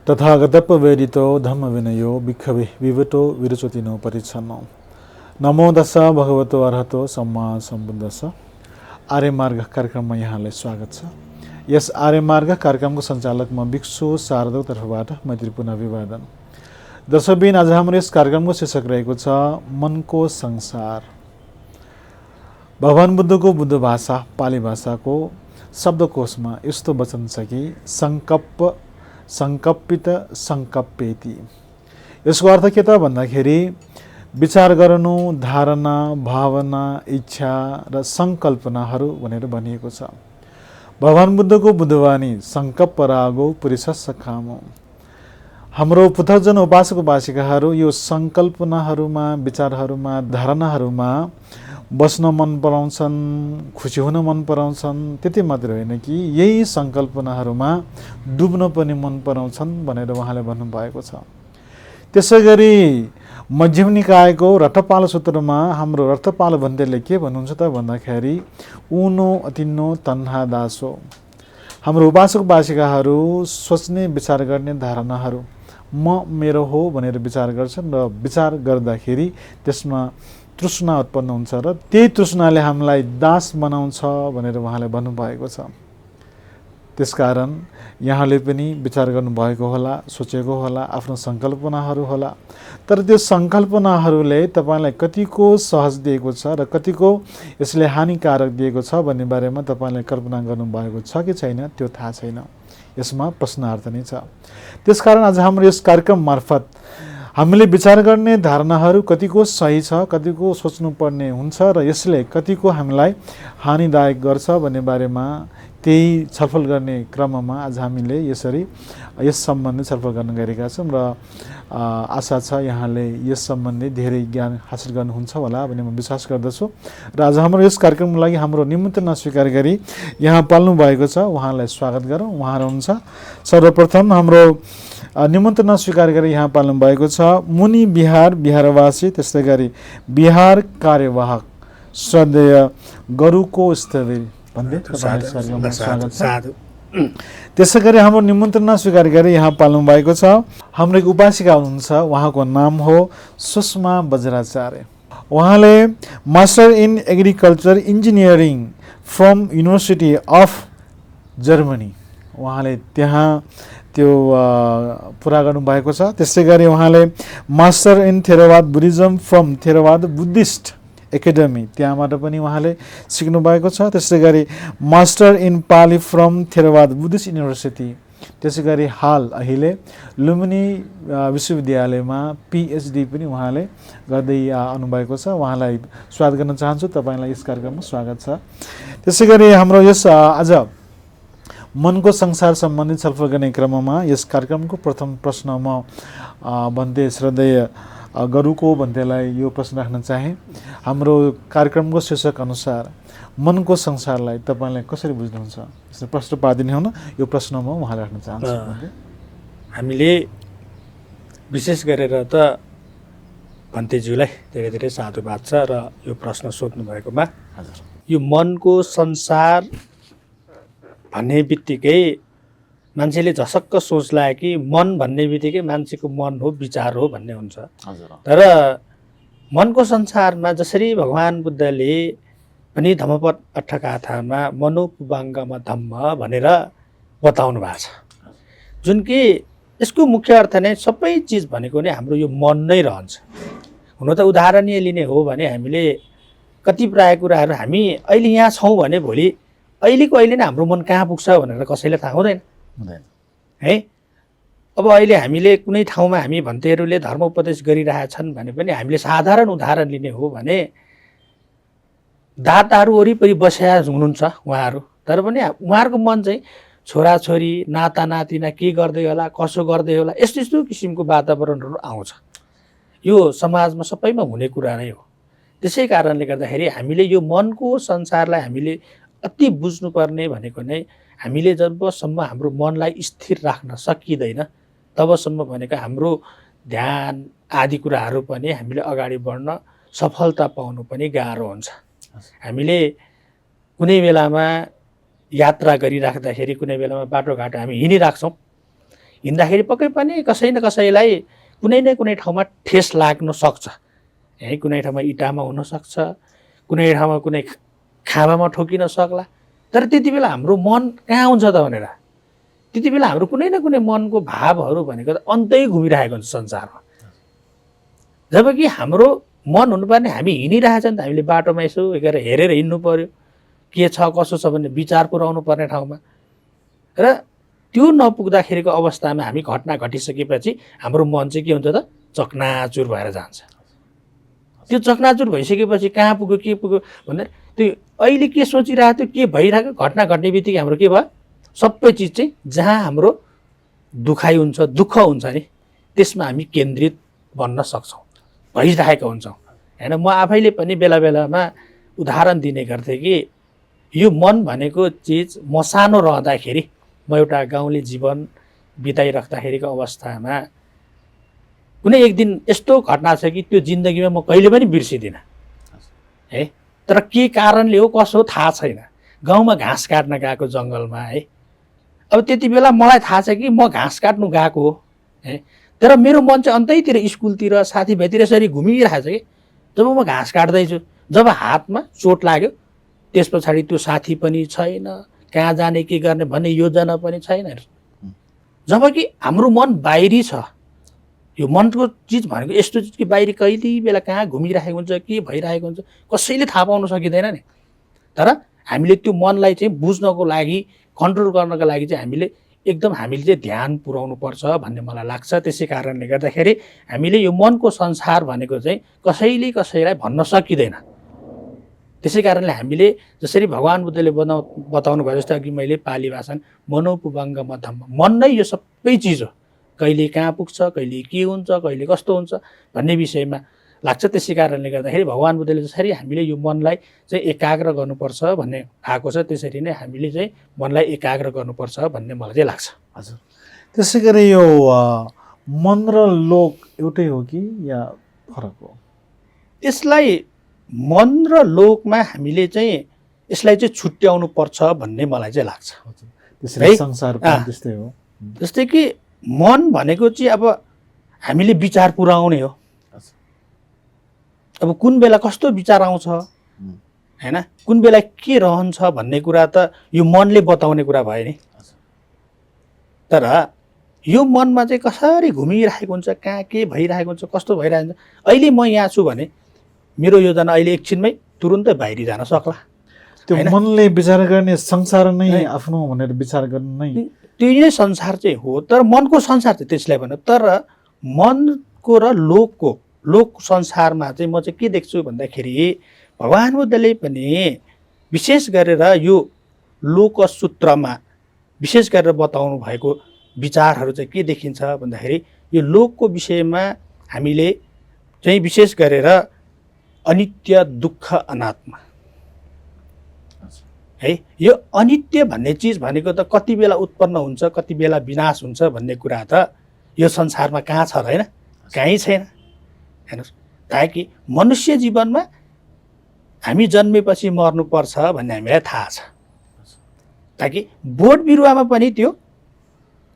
तथागतप्वेदितो धम्मविनयो भिक्खवे विवटो विरचोतिनो परिच्छन्नो नमो दस्स भगवतो अर्हतो सम्मा सम्बुद्धस्स। आर्य मार्ग कार्यक्रममा यहाँलाई स्वागत छ। यस आर्य मार्ग कार्यक्रमको सञ्चालक म भिक्षु शारदको तर्फबाट मैत्रीपूर्ण अभिवादन। दर्शकबिन आज हाम्रो यस कार्यक्रमको शीर्षक रहेको छ मनको संसार। भगवान बुद्धको बुद्ध भाषा पाली भाषाको शब्दकोशमा यस्तो वचन छ कि संकप्पित संकप्पेति। यसको अर्थ के त भन्दाखेरि विचार गर्नु, धारणा, भावना, इच्छा र संकल्पनाहरू भनेर भनिएको छ। भगवान बुद्धको बुद्धवाणी संकप्प रागो पुरिसस्स कामो। हाम्रो पृथकजन उपासक उपासिकाहरू यो संकल्पनाहरूमा, विचारहरूमा, धारणाहरूमा बस्न मन पराउँछन्, खुसी हुन मन पराउँछन्। त्यति मात्र होइन कि यही संकल्पनाहरूमा डुब्न पनि मन पराउँछन् भनेर उहाँले भन्नुभएको छ। त्यसै गरी मध्यम निकायको रथपाल सूत्रमा हाम्रो रथपाल भन्तेले के भन्नुहुन्छ त भन्दाखेरि उनो अतिनो तन्हा दासो। हाम्रो उपासक उपासिकाहरू सोच्ने विचार गर्ने धारणाहरू म मेरो हो भनेर विचार गर्छन् र विचार गर्दाखेरि त्यसमा तृष्णा उत्पन्न हुन्छ र त्यही तृष्णाले हामीलाई दास बनाउँछ भनेर उहाँले भन्नुभएको छ। त्यसकारण यहाँले पनि विचार गर्नुभएको होला, सोचेको होला, आफ्नो सङ्कल्पनाहरू होला। तर त्यो सङ्कल्पनाहरूले तपाईँलाई कतिको सहज दिएको छ र कतिको यसले हानिकारक दिएको छ भन्ने बारेमा तपाईँले कल्पना गर्नुभएको छ कि छैन त्यो थाहा छैन। यसमा प्रश्नार्थ नै छ। त्यसकारण आज हाम्रो यस कार्यक्रम मार्फत हामीले विचार गर्ने धारणाहरू कतिको सही छ, कतिको सोच्नुपर्ने हुन्छ र यसले कतिको हामीलाई हानिदायक गर्छ भन्ने बारेमा त्यही छलफल गर्ने क्रममा आज हामीले यसरी यस सम्बन्धी छलफल गर्न गएका छौँ र आशा छ यहाँले यस सम्बन्धी धेरै ज्ञान हासिल गर्नुहुन्छ होला भन्ने म विश्वास गर्दछु। र आज हाम्रो यस कार्यक्रमको लागि हाम्रो निमन्त्रणा स्वीकार गरी यहाँ पाल्नु भएको छ, उहाँलाई स्वागत गरौँ। उहाँहरू हुनुहुन्छ सर्वप्रथम हाम्रो निमन्त्रणा स्वीकार गरी यहाँ पाल्नु भएको छ मुनि बिहार बिहारवासी, त्यस्तै गरी बिहार कार्यवाहक श्रद्धेय गरुको स्थविर भन्दै स्वागत छ। त्यसै गरी हाम्रो निमन्त्रणा स्वीकार गरी यहाँ पाल्नु भएको छ हाम्रो एक उपासिका हुनुहुन्छ, उहाँको नाम हो सुषमा बज्राचार्य। उहाँले master in agriculture engineering from university of Germany उहाँले त्यहाँ त्यो पुरा गर्नुभएको छ। त्यसै गरी उहाँले master in Theravada Buddhism from Theravada Buddhist academy त्यहाँबाट पनि उहाँले सिक्नु भएको छ। त्यसै गरी master in Pali from Theravada Buddhist university. त्यसै गरी हाल अहिले लुम्बिनी विश्वविद्यालयमा पिएचडी पनि उहाँले गर्दै आउनुभएको छ। उहाँलाई स्वागत गर्न चाहन्छु, तपाईँलाई यस कार्यक्रममा स्वागत छ। त्यसै गरी हाम्रो यस आज मनको संसार सम्बन्धी छलफल गर्ने क्रममा यस कार्यक्रमको प्रथम प्रश्न म भन्दै श्रद्धेय गरुको भन्तेलाई यो प्रश्न राख्न चाहे। हाम्रो कार्यक्रमको शीर्षक अनुसार मनको संसारलाई तपाईँलाई कसरी बुझ्नुहुन्छ? यसले प्रश्न पारिदिने हो न, यो प्रश्न म उहाँलाई राख्न चाहन्छु। हामीले विशेष गरेर त भन्तेज्यूलाई धेरै धेरै साधुवाद छ र यो प्रश्न सोध्नु भएकोमा। हजुर, यो मनको संसार भन्ने बित्तिकै मान्छेले झसक्क सोच्ला कि मन भन्ने बित्तिकै मान्छेको मन हो, विचार हो भन्ने हुन्छ। तर मनको संसारमा जसरी भगवान बुद्धले पनि धम्मपद अट्ठकथामा मनोपुबाङ्गम धम्म भनेर बताउनु भएको छ, जुन कि यसको मुख्य अर्थ नै सबै चिज भनेको नै हाम्रो यो मन नै रहन्छ। हुन त उदाहरणीय लिने हो भने हामीले कति प्राय कुराहरू हामी अहिले यहाँ छौँ भने भोलि अहिलेको अहिले नै हाम्रो मन कहाँ पुग्छ भनेर कसैलाई थाहा हुँदैन है। अब अहिले हामीले कुनै ठाउँमा हामी भन्तेहरूले धर्म उपदेश गरिरहेछन् भने पनि हामीले साधारण उदाहरण लिने हो भने दाताहरू वरिपरि बसेर हुनुहुन्छ उहाँहरू, तर पनि उहाँहरूको मन चाहिँ छोराछोरी नाता नातिना के गर्दै होला, कसो गर्दै होला, यस्तो यस्तो किसिमको वातावरणहरू आउँछ। यो समाजमा सबैमा हुने कुरा नै हो। त्यसै कारणले गर्दाखेरि हामीले यो मनको संसारलाई हामीले अति बुझ्नुपर्ने भनेको नै हामीले जबसम्म हाम्रो मनलाई स्थिर राख्न सकिँदैन तबसम्म भनेको हाम्रो ध्यान आदि कुराहरू पनि हामीले अगाडि बढ्न सफलता पाउनु पनि गाह्रो हुन्छ। हामीले कुनै बेलामा यात्रा गरिराख्दाखेरि कुनै बेलामा बाटोघाटो हामी हिँडिराख्छौँ, हिँड्दाखेरि पक्कै पनि कसै न कसैलाई कुनै न कुनै ठाउँमा ठेस लाग्न सक्छ है, कुनै ठाउँमा इँटामा हुनसक्छ, कुनै ठाउँमा कुनै खाँबामा ठोकिन सक्ला। तर त्यति बेला हाम्रो मन कहाँ हुन्छ त भनेर, त्यति बेला हाम्रो कुनै न कुनै मनको भावहरू भनेको त अन्तै घुमिरहेको हुन्छ संसारमा। जबकि हाम्रो मन हुनुपर्ने हामी हिँडिरहेछ नि त, हामीले बाटोमा यसो हेरेर हिँड्नु पर्यो, के छ कसो छ भन्ने विचार पुऱ्याउनु पर्ने ठाउँमा। र त्यो नपुग्दाखेरिको अवस्थामा हामी घटना घटिसकेपछि हाम्रो मन चाहिँ के हुन्छ त, चकनाचुर भएर जान्छ। त्यो चकनाचुर भइसकेपछि कहाँ पुग्यो के पुग्यो भनेर त्यो अहिले के सोचिरहेको थियो, के भइरहेको, घटना घट्ने बित्तिकै हाम्रो के भयो, सबै चिज चाहिँ जहाँ हाम्रो दुखाइ हुन्छ, दुःख हुन्छ नि, त्यसमा हामी केन्द्रित बन्न सक्छौँ, भइरहेका हुन्छौँ होइन। म आफैले पनि बेला बेलामा उदाहरण दिने गर्थेँ कि यो मन भनेको चिज म सानो रहँदाखेरि, म एउटा गाउँले जीवन बिताइराख्दाखेरिको अवस्थामा कुनै एक दिन यस्तो घटना छ कि त्यो जिन्दगीमा म कहिले पनि बिर्सिदिनँ है। तर के कारणले हो कसो हो थाहा छैन, गाउँमा घाँस काट्न गएको जङ्गलमा है। अब त्यति बेला मलाई थाहा छ कि म घाँस काट्नु गएको हो है, तर मेरो मन चाहिँ अन्तैतिर स्कुलतिर साथीभाइतिर यसरी घुमिरहेछ कि जब म घाँस काट्दैछु, जब हातमा चोट लाग्यो त्यस पछाडि त्यो साथी पनि छैन, कहाँ जाने के गर्ने भन्ने योजना पनि छैन। जबकि हाम्रो मन बाहिरी छ, यो मनको चिज भनेको यस्तो चिज कि बाहिरी कहिले बेला कहाँ घुमिरहेको हुन्छ, के भइरहेको हुन्छ कसैले थाहा पाउन सकिँदैन नि। तर हामीले त्यो मनलाई चाहिँ बुझ्नको लागि, कन्ट्रोल गर्नको लागि चाहिँ हामीले चाहिँ ध्यान पुर्याउनु पर्छ भन्ने मलाई लाग्छ। त्यसै कारणले गर्दाखेरि हामीले यो मनको संसार भनेको चाहिँ कसैले कसैलाई भन्न सकिँदैन। त्यसै कारणले हामीले जसरी भगवान् बुद्धले बताउनु भयो, जस्तै अघि मैले पाली भाषण मनोपुभङ्ग मधम्म, मन नै यो सबै चिज हो, कहिले कहाँ पुग्छ, कहिले के हुन्छ, कहिले कस्तो हुन्छ भन्ने विषयमा लाग्छ। त्यसै कारणले गर्दाखेरि भगवान् बुद्धले जसरी हामीले यो मनलाई चाहिँ एकाग्र गर्नुपर्छ भन्ने आएको छ, त्यसरी नै हामीले चाहिँ मनलाई एकाग्र गर्नुपर्छ भन्ने मलाई चाहिँ लाग्छ। हजुर, त्यसै गरी यो मन र लोक एउटै हो कि या फरक हो? यसलाई मन र लोकमा हामीले चाहिँ यसलाई चाहिँ छुट्याउनु पर्छ भन्ने मलाई चाहिँ लाग्छ। त्यसरी संसार पनि त्यस्तै हो। जस्तै कि मन भनेको चाहिँ अब हामीले विचार पुर्याउने हो। अब कुन बेला कस्तो विचार आउँछ हैन, कुन बेला के रहन्छ भन्ने कुरा त यो मनले बताउने कुरा भयो नि। तर यो मनमा चाहिँ कसरी घुमिरहेको हुन्छ, कहाँ के भइरहेको हुन्छ, कस्तो भइरहेको हुन्छ, अहिले म यहाँ छु भने मेरो योजना अहिले एकछिनमै तुरुन्तै बाहिरी जान सक्ला। त्यो मनले विचार गर्ने संसार नै आफ्नो भनेर विचार गर्ने नै त्यही नै संसार चाहिँ हो। तर मनको संसार चाहिँ त्यसलाई भन्नु। तर मनको र लोक संसारमा चाहिँ म चाहिँ के देख्छु भन्दाखेरि भगवान् बुद्धले पनि विशेष गरेर यो लोक सूत्रमा विशेष गरेर बताउनु भएको विचारहरू चाहिँ के देखिन्छ भन्दाखेरि यो लोकको विषयमा हामीले चाहिँ विशेष गरेर अनित्य, दुःख, अनात्मा है, यो अनित्य भन्ने चिज भनेको त कति बेला उत्पन्न हुन्छ, कति बेला विनाश हुन्छ भन्ने कुरा त यो संसारमा कहाँ छ र होइन, कहीँ छैन। हेर्नुहोस्, ताकि मनुष्य जीवनमा हामी जन्मेपछि मर्नुपर्छ भन्ने हामीलाई थाहा छ। ताकि बोट बिरुवामा पनि त्यो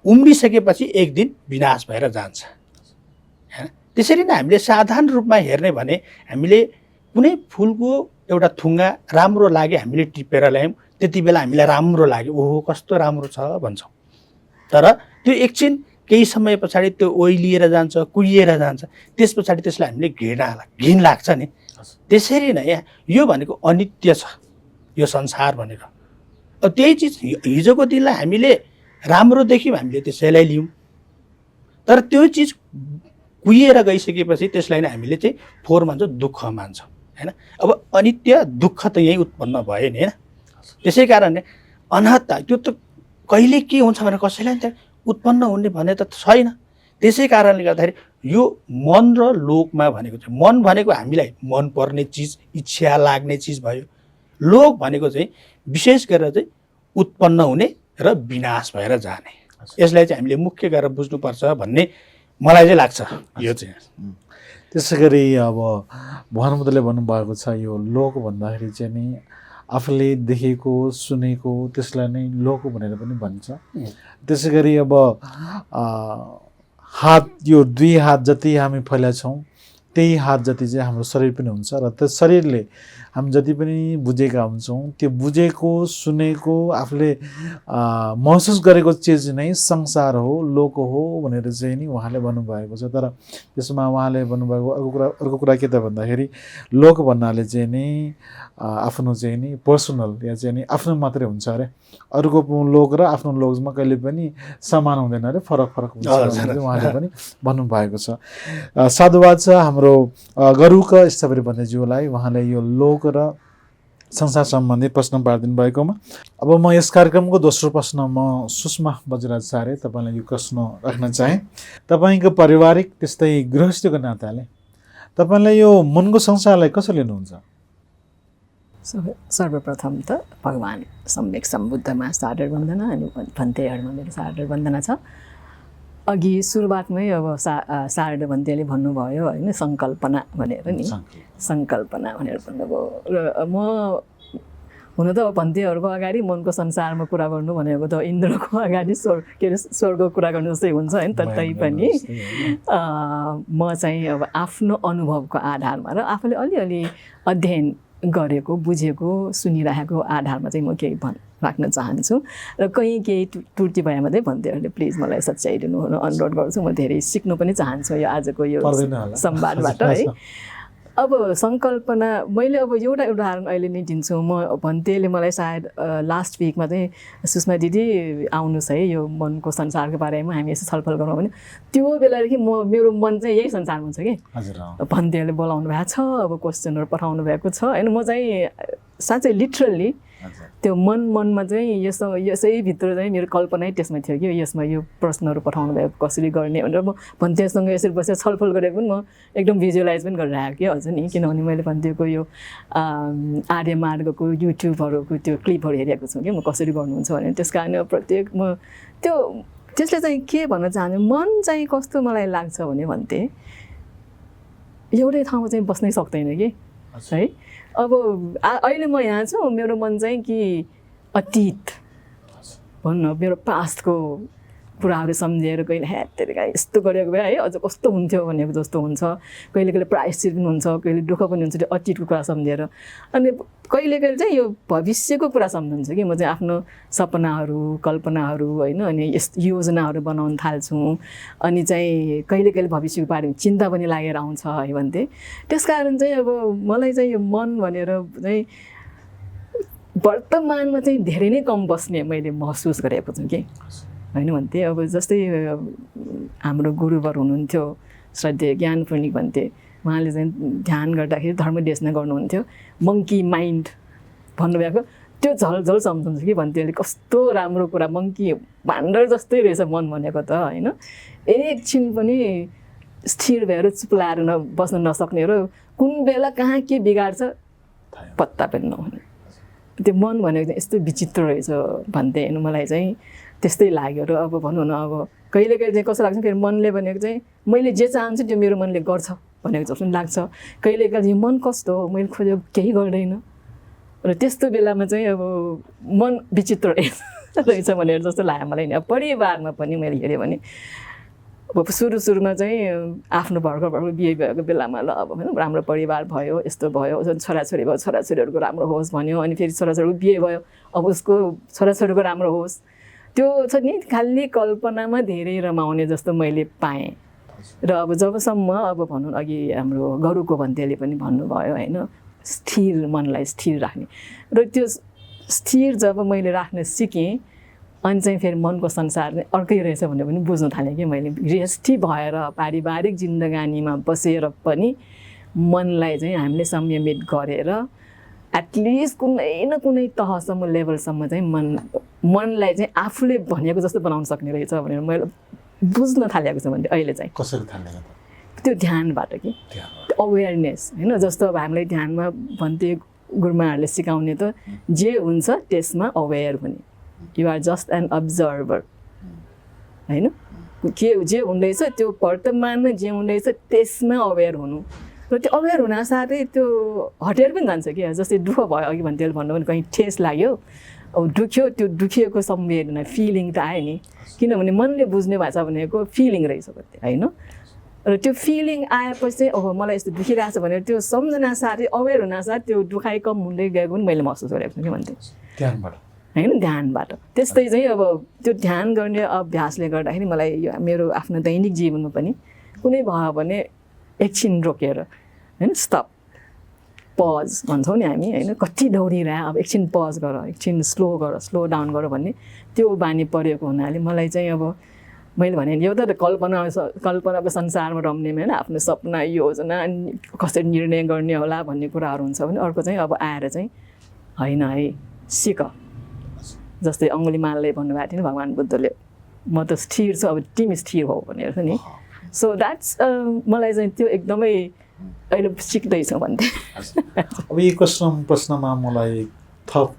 उम्रिसकेपछि एक दिन विनाश भएर जान्छ हैन। त्यसरी नै हामीले साधारण रूपमा हेर्ने भने हामीले कुनै फुलको एउटा थुङ्गा राम्रो लाग्यो, हामीले टिपेर ल्यायौँ, त्यति बेला हामीलाई राम्रो लाग्यो, ओहो कस्तो राम्रो छ भन्छौँ। तर त्यो एकछिन केही समय पछाडि त्यो ओइलिएर जान्छ, कुहिएर जान्छ, त्यस पछाडि त्यसलाई हामीले घिन लाग्छ नि। त्यसरी नै यो भनेको अनित्य छ यो संसार भनेको। अब त्यही चिज हिजोको दिनलाई हामीले राम्रो देख्यौँ, हामीले त्यसैलाई लियौँ। तर त्यो चिज कुहिएर गइसकेपछि त्यसलाई नै हामीले चाहिँ फोहोर मान्छौँ, दुःख मान्छौँ हैन। अब अनित्य दुःख त यही उत्पन्न भयो नि हैन। त्यसै कारणले अनात्ता त्यो त कहिले के हुन्छ भनेर कसैलाई त उत्पन्न हुने भने त छैन। त्यसै कारणले गर्दाखेरि यो मन र लोकमा भनेको चाहिँ मन भनेको हामीलाई मनपर्ने चिज, इच्छा लाग्ने चिज भयो। लोक भनेको चाहिँ विशेष गरेर चाहिँ उत्पन्न हुने र विनाश भएर जाने। यसलाई चाहिँ हामीले मुख्य गरेर बुझ्नुपर्छ भन्ने मलाई चाहिँ लाग्छ। यो चाहिँ त्यसै गरी अब भगवान् बुद्धले भन्नुभएको छ यो लोक भन्दाखेरि चाहिँ नि आफूले देखेको सुनेको त्यसलाई नै लोक भनेर पनि भन्छ। त्यसै गरी अब हात, यो 2 हात जति हामी फैलाछौँ त्यही हात जति चाहिँ हाम्रो शरीर पनि हुन्छ र त्यो शरीरले हामी जति पनि बुझेका हुन्छौँ त्यो बुझेको सुनेको आफूले महसुस गरेको चिज नै संसार हो, लोक हो भनेर चाहिँ नि उहाँले भन्नुभएको छ। तर त्यसमा उहाँले भन्नुभएको अर्को कुरा के त भन्दाखेरि लोक भन्नाले चाहिँ नि आफ्नो चाहिँ नि पर्सनल या चाहिँ नि आफ्नो मात्रै हुन्छ अरे, अरूको लोक र आफ्नो लोकमा कहिले पनि समान हुँदैन अरे, फरक फरक हुन्छ भनेर उहाँले पनि भन्नुभएको छ। साधुवाद छ हाम्रो गरुक स्थबरी भन्नेज्यूलाई, उहाँले यो लोक र संसार सम्बन्धी प्रश्न पारिदिनु भएकोमा। अब म यस कार्यक्रमको दोस्रो प्रश्न म सुषमा बज्राचार्य तपाईँलाई यो प्रश्न राख्न चाहेँ। तपाईँको पारिवारिक त्यस्तै गृहस्थीको नाताले तपाईँलाई यो मनको संसारलाई कसरी लिनुहुन्छ? सर्वप्रथम त भगवान् सम्यक सम्बुद्धमा सादर वन्दना अनि भन्तेहरूमा मेरो सादर वन्दना छ। अघि सुरुवातमै अब शारद भन्तेले भन्नुभयो होइन सङ्कल्पना भनेर नि, सङ्कल्पना भनेर भन्नुभयो र म हुन त भन्तेहरूको अगाडि मनको संसारमा कुरा गर्नु भनेको त इन्द्रको अगाडि स्वर्गको कुरा गर्नु जस्तै हुन्छ होइन। तर तैपनि म चाहिँ अब आफ्नो अनुभवको आधारमा र आफूले अलिअलि अध्ययन गरेको बुझेको सुनिरहेको आधारमा चाहिँ म केही राख्न चाहन्छु र कहीँ केही त्रुटि भएमा चाहिँ भन्तेहरूले प्लिज मलाई सच्याइदिनु हुन अनुरोध गर्छु। म धेरै सिक्नु पनि चाहन्छु यो आजको यो संवादबाट है। अब सङ्कल्पना मैले अब एउटा उदाहरण अहिले नै दिन्छु। म भन्तेले मलाई सायद लास्ट विकमा चाहिँ सुषमा दिदी आउनुहोस् है यो मनको संसारको बारेमा हामी यसो छलफल गरौँ भने त्यो बेलादेखि मेरो मन चाहिँ यही संसारमा हुन्छ कि भन्तेहरूले बोलाउनु भएको छ, अब क्वेसनहरू पठाउनु भएको छ होइन। म चाहिँ साँच्चै लिटरल्ली त्यो मनमा चाहिँ यसैभित्र चाहिँ मेरो कल्पनै त्यसमा थियो कि यसमा यो प्रश्नहरू पठाउनु भएको कसरी गर्ने भनेर म भन्तेसँग यसरी बसेर छलफल गरेको पनि म एकदम भिजुअलाइज पनि गरिरहेको कि अझ नि, किनभने मैले भन्तेको यो आर्य मार्गको युट्युबहरूको त्यो क्लिपहरू हेरेको छु कि म कसरी गर्नुहुन्छ भने। त्यस कारण प्रत्येक म त्यसले चाहिँ के भन्न चाहन्छु, मन चाहिँ कस्तो मलाई लाग्छ भने भन्थे एउटै ठाउँमा चाहिँ बस्नै सक्दैन कि है। अब अहिले म यहाँ छु, मेरो मन चाहिँ कि अतीत भन्नु मेरो पास्टको कुराहरू सम्झेर कहिले हेतेरिका यस्तो गरेको भए है अझ कस्तो हुन्थ्यो भनेको जस्तो हुन्छ। कहिले कहिले प्रायश्चित पनि हुन्छ, कहिले दुःख पनि हुन्छ त्यो अतीतको कुरा सम्झेर। अनि कहिले कहिले चाहिँ यो भविष्यको कुरा सम्झन्छु कि म चाहिँ आफ्नो सपनाहरू कल्पनाहरू होइन अनि योजनाहरू बनाउन थाल्छु। अनि चाहिँ कहिले कहिले भविष्यको बारेमा चिन्ता पनि लागेर आउँछ है भन्थे। त्यस कारण चाहिँ अब मलाई चाहिँ यो मन भनेर चाहिँ वर्तमानमा चाहिँ धेरै नै कम बस्ने मैले महसुस गरेको छु कि होइन भन्थे। अब जस्तै हाम्रो गुरुवर हुनुहुन्थ्यो श्रद्धेय ज्ञान पूर्णिक भन्थे, उहाँले चाहिँ ध्यान गर्दाखेरि धर्मदेशना गर्नुहुन्थ्यो, मङ्की माइन्ड भन्नुभएको त्यो झलझल सम्झन्छु कि भन्थ्यो। कस्तो राम्रो कुरा, मङ्की भान्डर जस्तै रहेछ मन भनेको त होइन। एकछिन पनि स्थिर भएर चुप लाएर बस्न नसक्ने र कुन बेला कहाँ के बिगार्छ पत्ता पनि नहुने त्यो मन भनेको चाहिँ यस्तो विचित्र रहेछ भन्थे। होइन मलाई चाहिँ त्यस्तै लाग्यो र अब भनौँ न अब कहिले कहिले चाहिँ कस्तो लाग्छ फेरि मनले भनेको चाहिँ मैले जे चाहन्छु त्यो मेरो मनले गर्छ भनेको जस्तो पनि लाग्छ। कहिले कहिले मन कस्तो हो मैले खोजेको केही गर्दैन र त्यस्तो बेलामा चाहिँ अब मन विचित्र रहेछ भनेर जस्तो लाग्यो मलाई नि। अब परिवारमा पनि मैले हेरेँ भने अब सुरुमा चाहिँ आफ्नो भर्खर बिहे भएको बेलामा ल अब होइन राम्रो परिवार भयो यस्तो भयो छोराछोरी भयो छोराछोरीहरूको राम्रो होस् भन्यो। अनि फेरि छोराछोरीको बिहे भयो अब उसको छोराछोरीको राम्रो होस् त्यो छ नि खालि कल्पनामा धेरै रमाउने जस्तो मैले पाएँ। र अब जबसम्म अब भनौँ अघि हाम्रो गरुको भन्तेले पनि भन्नुभयो होइन स्थिर मनलाई स्थिर राख्ने र त्यो स्थिर जब मैले राख्न सिकेँ अनि चाहिँ फेरि मनको संसार चाहिँ अर्कै रहेछ भनेर पनि बुझ्न थालेँ कि मैले गृहस्थी भएर पारिवारिक जिन्दगानीमा बसेर पनि मनलाई चाहिँ हामीले संयमित गरेर एटलिस्ट कुनै न कुनै तहसम्म लेभलसम्म चाहिँ मनलाई चाहिँ आफूले भनेको जस्तो बनाउन सक्ने रहेछ भनेर मैले बुझ्न थालेको छु भने अहिले चाहिँ कसरी थालेको त्यो ध्यानबाट कि अवेरनेस होइन। जस्तो अब हामीलाई ध्यानमा भन्थे गुरुमाहरूले सिकाउने त जे हुन्छ त्यसमा अवेर हुने, you are just an observer होइन। जे हुँदैछ त्यो वर्तमानमा जे हुँदैछ त्यसमा अवेर हुनु र त्यो अवेर हुन साथै त्यो हटेर पनि जान्छ कि जस्तै दुःख भयो अघि भन्थ्यो भन्नु भने कहीँ ठेस लाग्यो अब दुख्यो त्यो दुखिएको संवेदना फिलिङ त आयो नि किनभने मनले बुझ्ने भाषा भनेको फिलिङ रहेछ कति होइन र त्यो फिलिङ आएपछि चाहिँ ओहो मलाई यस्तो दुखिरहेको छ भनेर त्यो सम्झना साथै अवेर हुन साथ त्यो दुखाइ कम हुँदै गएको पनि मैले महसुस गरेको छु कि भन्थेँ होइन ध्यानबाट त्यस्तै चाहिँ अब त्यो ध्यान गर्ने अभ्यासले गर्दाखेरि मलाई यो मेरो आफ्नो दैनिक जीवनमा पनि कुनै भयो भने एकछिन रोकेर होइन स्टप पज भन्छौँ नि हामी होइन कति दौडिरह अब एकछिन पज गर एकछिन स्लो डाउन गर भन्ने त्यो बानी परेको हुनाले मलाई चाहिँ अब मैले भने एउटा त कल्पनाको संसारमा रम्नेमा होइन आफ्नो सपना योजना कसरी निर्णय गर्ने होला भन्ने कुराहरू हुन्छ भने अर्को चाहिँ अब आएर चाहिँ होइन है सिक जस्तै अङ्गुलीमालले भन्नुभएको थियो नि भगवान् बुद्धले म त स्थिर छु अब तिमी स्थिर हो भनेर नि सो द्याट्स मलाई चाहिँ त्यो एकदमै अहिले सिक्दैछु भन्थे अब यो प्रश्नमा मलाई थप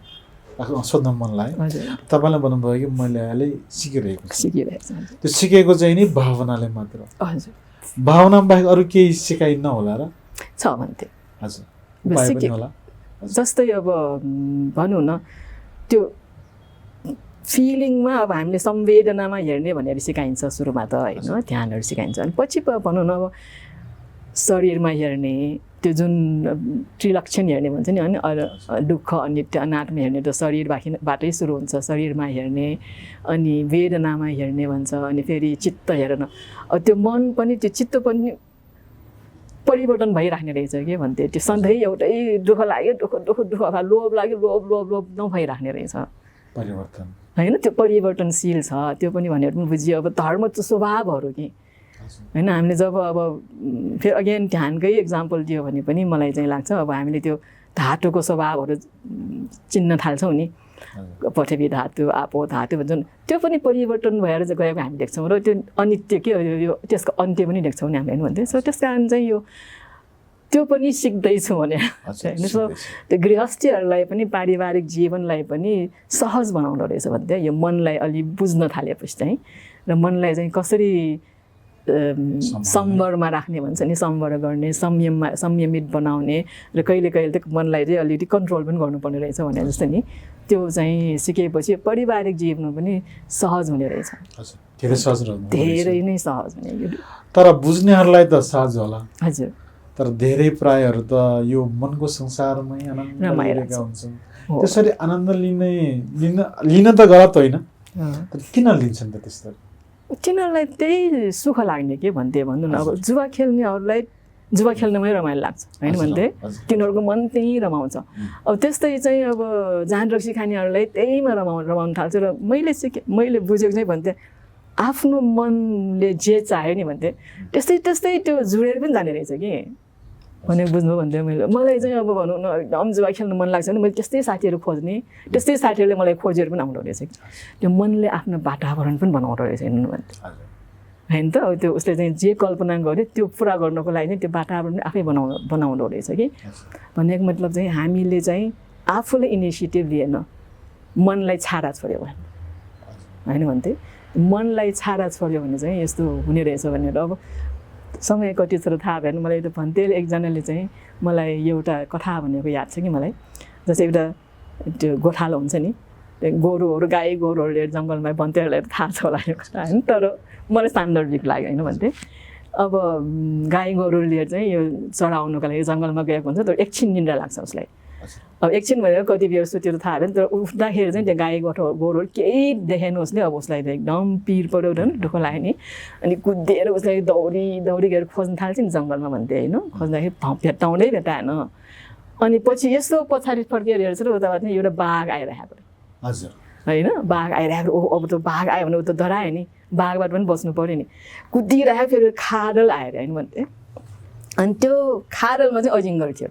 सोध्न मन लाग्यो तपाईँलाई भन्नुभयो कि मैले अहिले सिकिरहेको छु त्यो सिकेको चाहिँ नि भावनाले मात्र हजुर भावना बाहेक अरू केही सिकाइन्न होला र छ भन्थे हजुर उपाय पनि होला जस्तै अब भनौँ न त्यो फिलिङमा अब हामीले संवेदनामा हेर्ने भनेर सिकाइन्छ सुरुमा त होइन ध्यानहरू सिकाइन्छ अनि पछि भनौँ न अब शरीरमा हेर्ने त्यो जुन त्रिलक्षण हेर्ने भन्छ नि होइन दुःख अनित्य अनात्म हेर्ने त शरीरबाटै सुरु हुन्छ शरीरमा हेर्ने अनि वेदनामा हेर्ने भन्छ अनि फेरि चित्त हेर्न त्यो मन पनि त्यो चित्त पनि परिवर्तन भइराख्ने रहेछ के भन्थे त्यो सधैँ एउटै दुःख लाग्यो दुःख लोभ लाग्यो लोभ नभइराख्ने रहेछ परिवर्तन होइन त्यो परिवर्तनशील छ त्यो पनि भनेर पनि बुझियो अब धर्म त स्वभावहरू कि होइन हामीले जब अब फेरि अगेन ध्यानकै इक्जाम्पल दियो भने पनि मलाई चाहिँ लाग्छ अब हामीले त्यो धातुको स्वभावहरू चिन्न थाल्छौँ नि पृथ्वी धातु आपो धातु भन्छौँ त्यो पनि परिवर्तन भएर गएको हामी देख्छौँ र त्यो अनित्य के यो त्यसको अन्त्य पनि देख्छौँ नि हामीले होइन भन्थ्यो सो त्यस कारण चाहिँ यो त्यो पनि सिक्दैछु भने होइन सो त्यो गृहस्थीहरूलाई पनि पारिवारिक जीवनलाई पनि सहज बनाउँदो रहेछ भन्थ्यो यो मनलाई अलि बुझ्न थालेपछि चाहिँ र मनलाई चाहिँ कसरी सम्वरमा राख्ने भन्छ नि सम्वर गर्ने संयमित बनाउने र कहिले त मनलाई चाहिँ अलिकति कन्ट्रोल पनि गर्नुपर्ने रहेछ भने जस्तो नि त्यो चाहिँ सिकेपछि पारिवारिक जीवनमा पनि सहज हुने रहेछ धेरै नै सहज हुने तर बुझ्नेहरूलाई त सहज होला हजुर तर धेरै प्रायहरू त यो मनको संसारमै आनन्द लिएका हुन्छन् त्यसरी आनन्द लिन त गलत होइन तर किन लिन्छन् त त्यस्तो तिनीहरूलाई त्यही सुख लाग्ने के भन्थे भन्नु न अब जुवा खेल्नेहरूलाई जुवा खेल्नमै रमाइलो लाग्छ होइन भन्थे तिनीहरूको मन त्यहीँ रमाउँछ अब त्यस्तै चाहिँ अब जान रक्सी खानेहरूलाई त्यहीमा रमाउनु थाल्छ र मैले बुझेको चाहिँ भन्थे आफ्नो मनले जे चाह्यो नि भन्थे त्यस्तै त्यो जुडेर पनि जाने रहेछ कि भनेको बुझ्नु भन्थ्यो मलाई चाहिँ अब भनौँ न एकदम जुवा खेल्नु मन लाग्छ भने मैले त्यस्तै साथीहरू खोज्ने त्यस्तै साथीहरूले मलाई खोजेर पनि आउँदो रहेछ त्यो मनले आफ्नो वातावरण पनि बनाउँदो रहेछ हेर्नु भन्थ्यो होइन त अब त्यो उसले चाहिँ जे कल्पना गर्यो त्यो पुरा गर्नको लागि चाहिँ त्यो वातावरण पनि आफै बनाउँदो रहेछ कि भनेको मतलब चाहिँ हामीले चाहिँ आफूले इनिसिएटिभ लिएन मनलाई छाडा छोड्यो भने होइन भन्थे मनलाई छाडा छोड्यो भने चाहिँ यस्तो हुने रहेछ भनेर अब समय कति छ थाहा भएन मलाई एउटा भन्थे एकजनाले चाहिँ मलाई एउटा कथा भनेको याद छ कि मलाई जस्तै एउटा त्यो गोठालो हुन्छ नि गोरुहरू गाई गोरुहरूले जङ्गलमा भन्थेहरूलाई थाहा छ होला यो कुरा होइन तर मलाई सान्दर्भिक लाग्यो होइन भन्थे अब गाई गोरुले चाहिँ यो चढाउनुको लागि जङ्गलमा गएको हुन्छ तर एकछिन निन्द्रा लाग्छ उसलाई अब एकछिन भनेर कति बेर सुतेर थाहा भएन तर उठ्दाखेरि चाहिँ त्यो गाई गोरुहरू केही देखेन उसले अब उसलाई त एकदम पिर पऱ्यो नि दुःख लाग्यो नि अनि कुदेर उसलाई दौडी गएर खोज्न थाल्छ नि जङ्गलमा भन्थे होइन खोज्दाखेरि भेट्टाएन अनि पछि यस्तो पछाडि फर्केर हेर्छ र उताबाट चाहिँ एउटा बाघ आइरहेको हजुर होइन बाघ आइरहेको अब त बाघ आयो भने ऊ त डरायो नि बाघबाट पनि बस्नु पऱ्यो नि कुदिरहेको फेरि खाडल आएर होइन भन्थे अनि त्यो खाडलमा चाहिँ अजिङ्गर थियो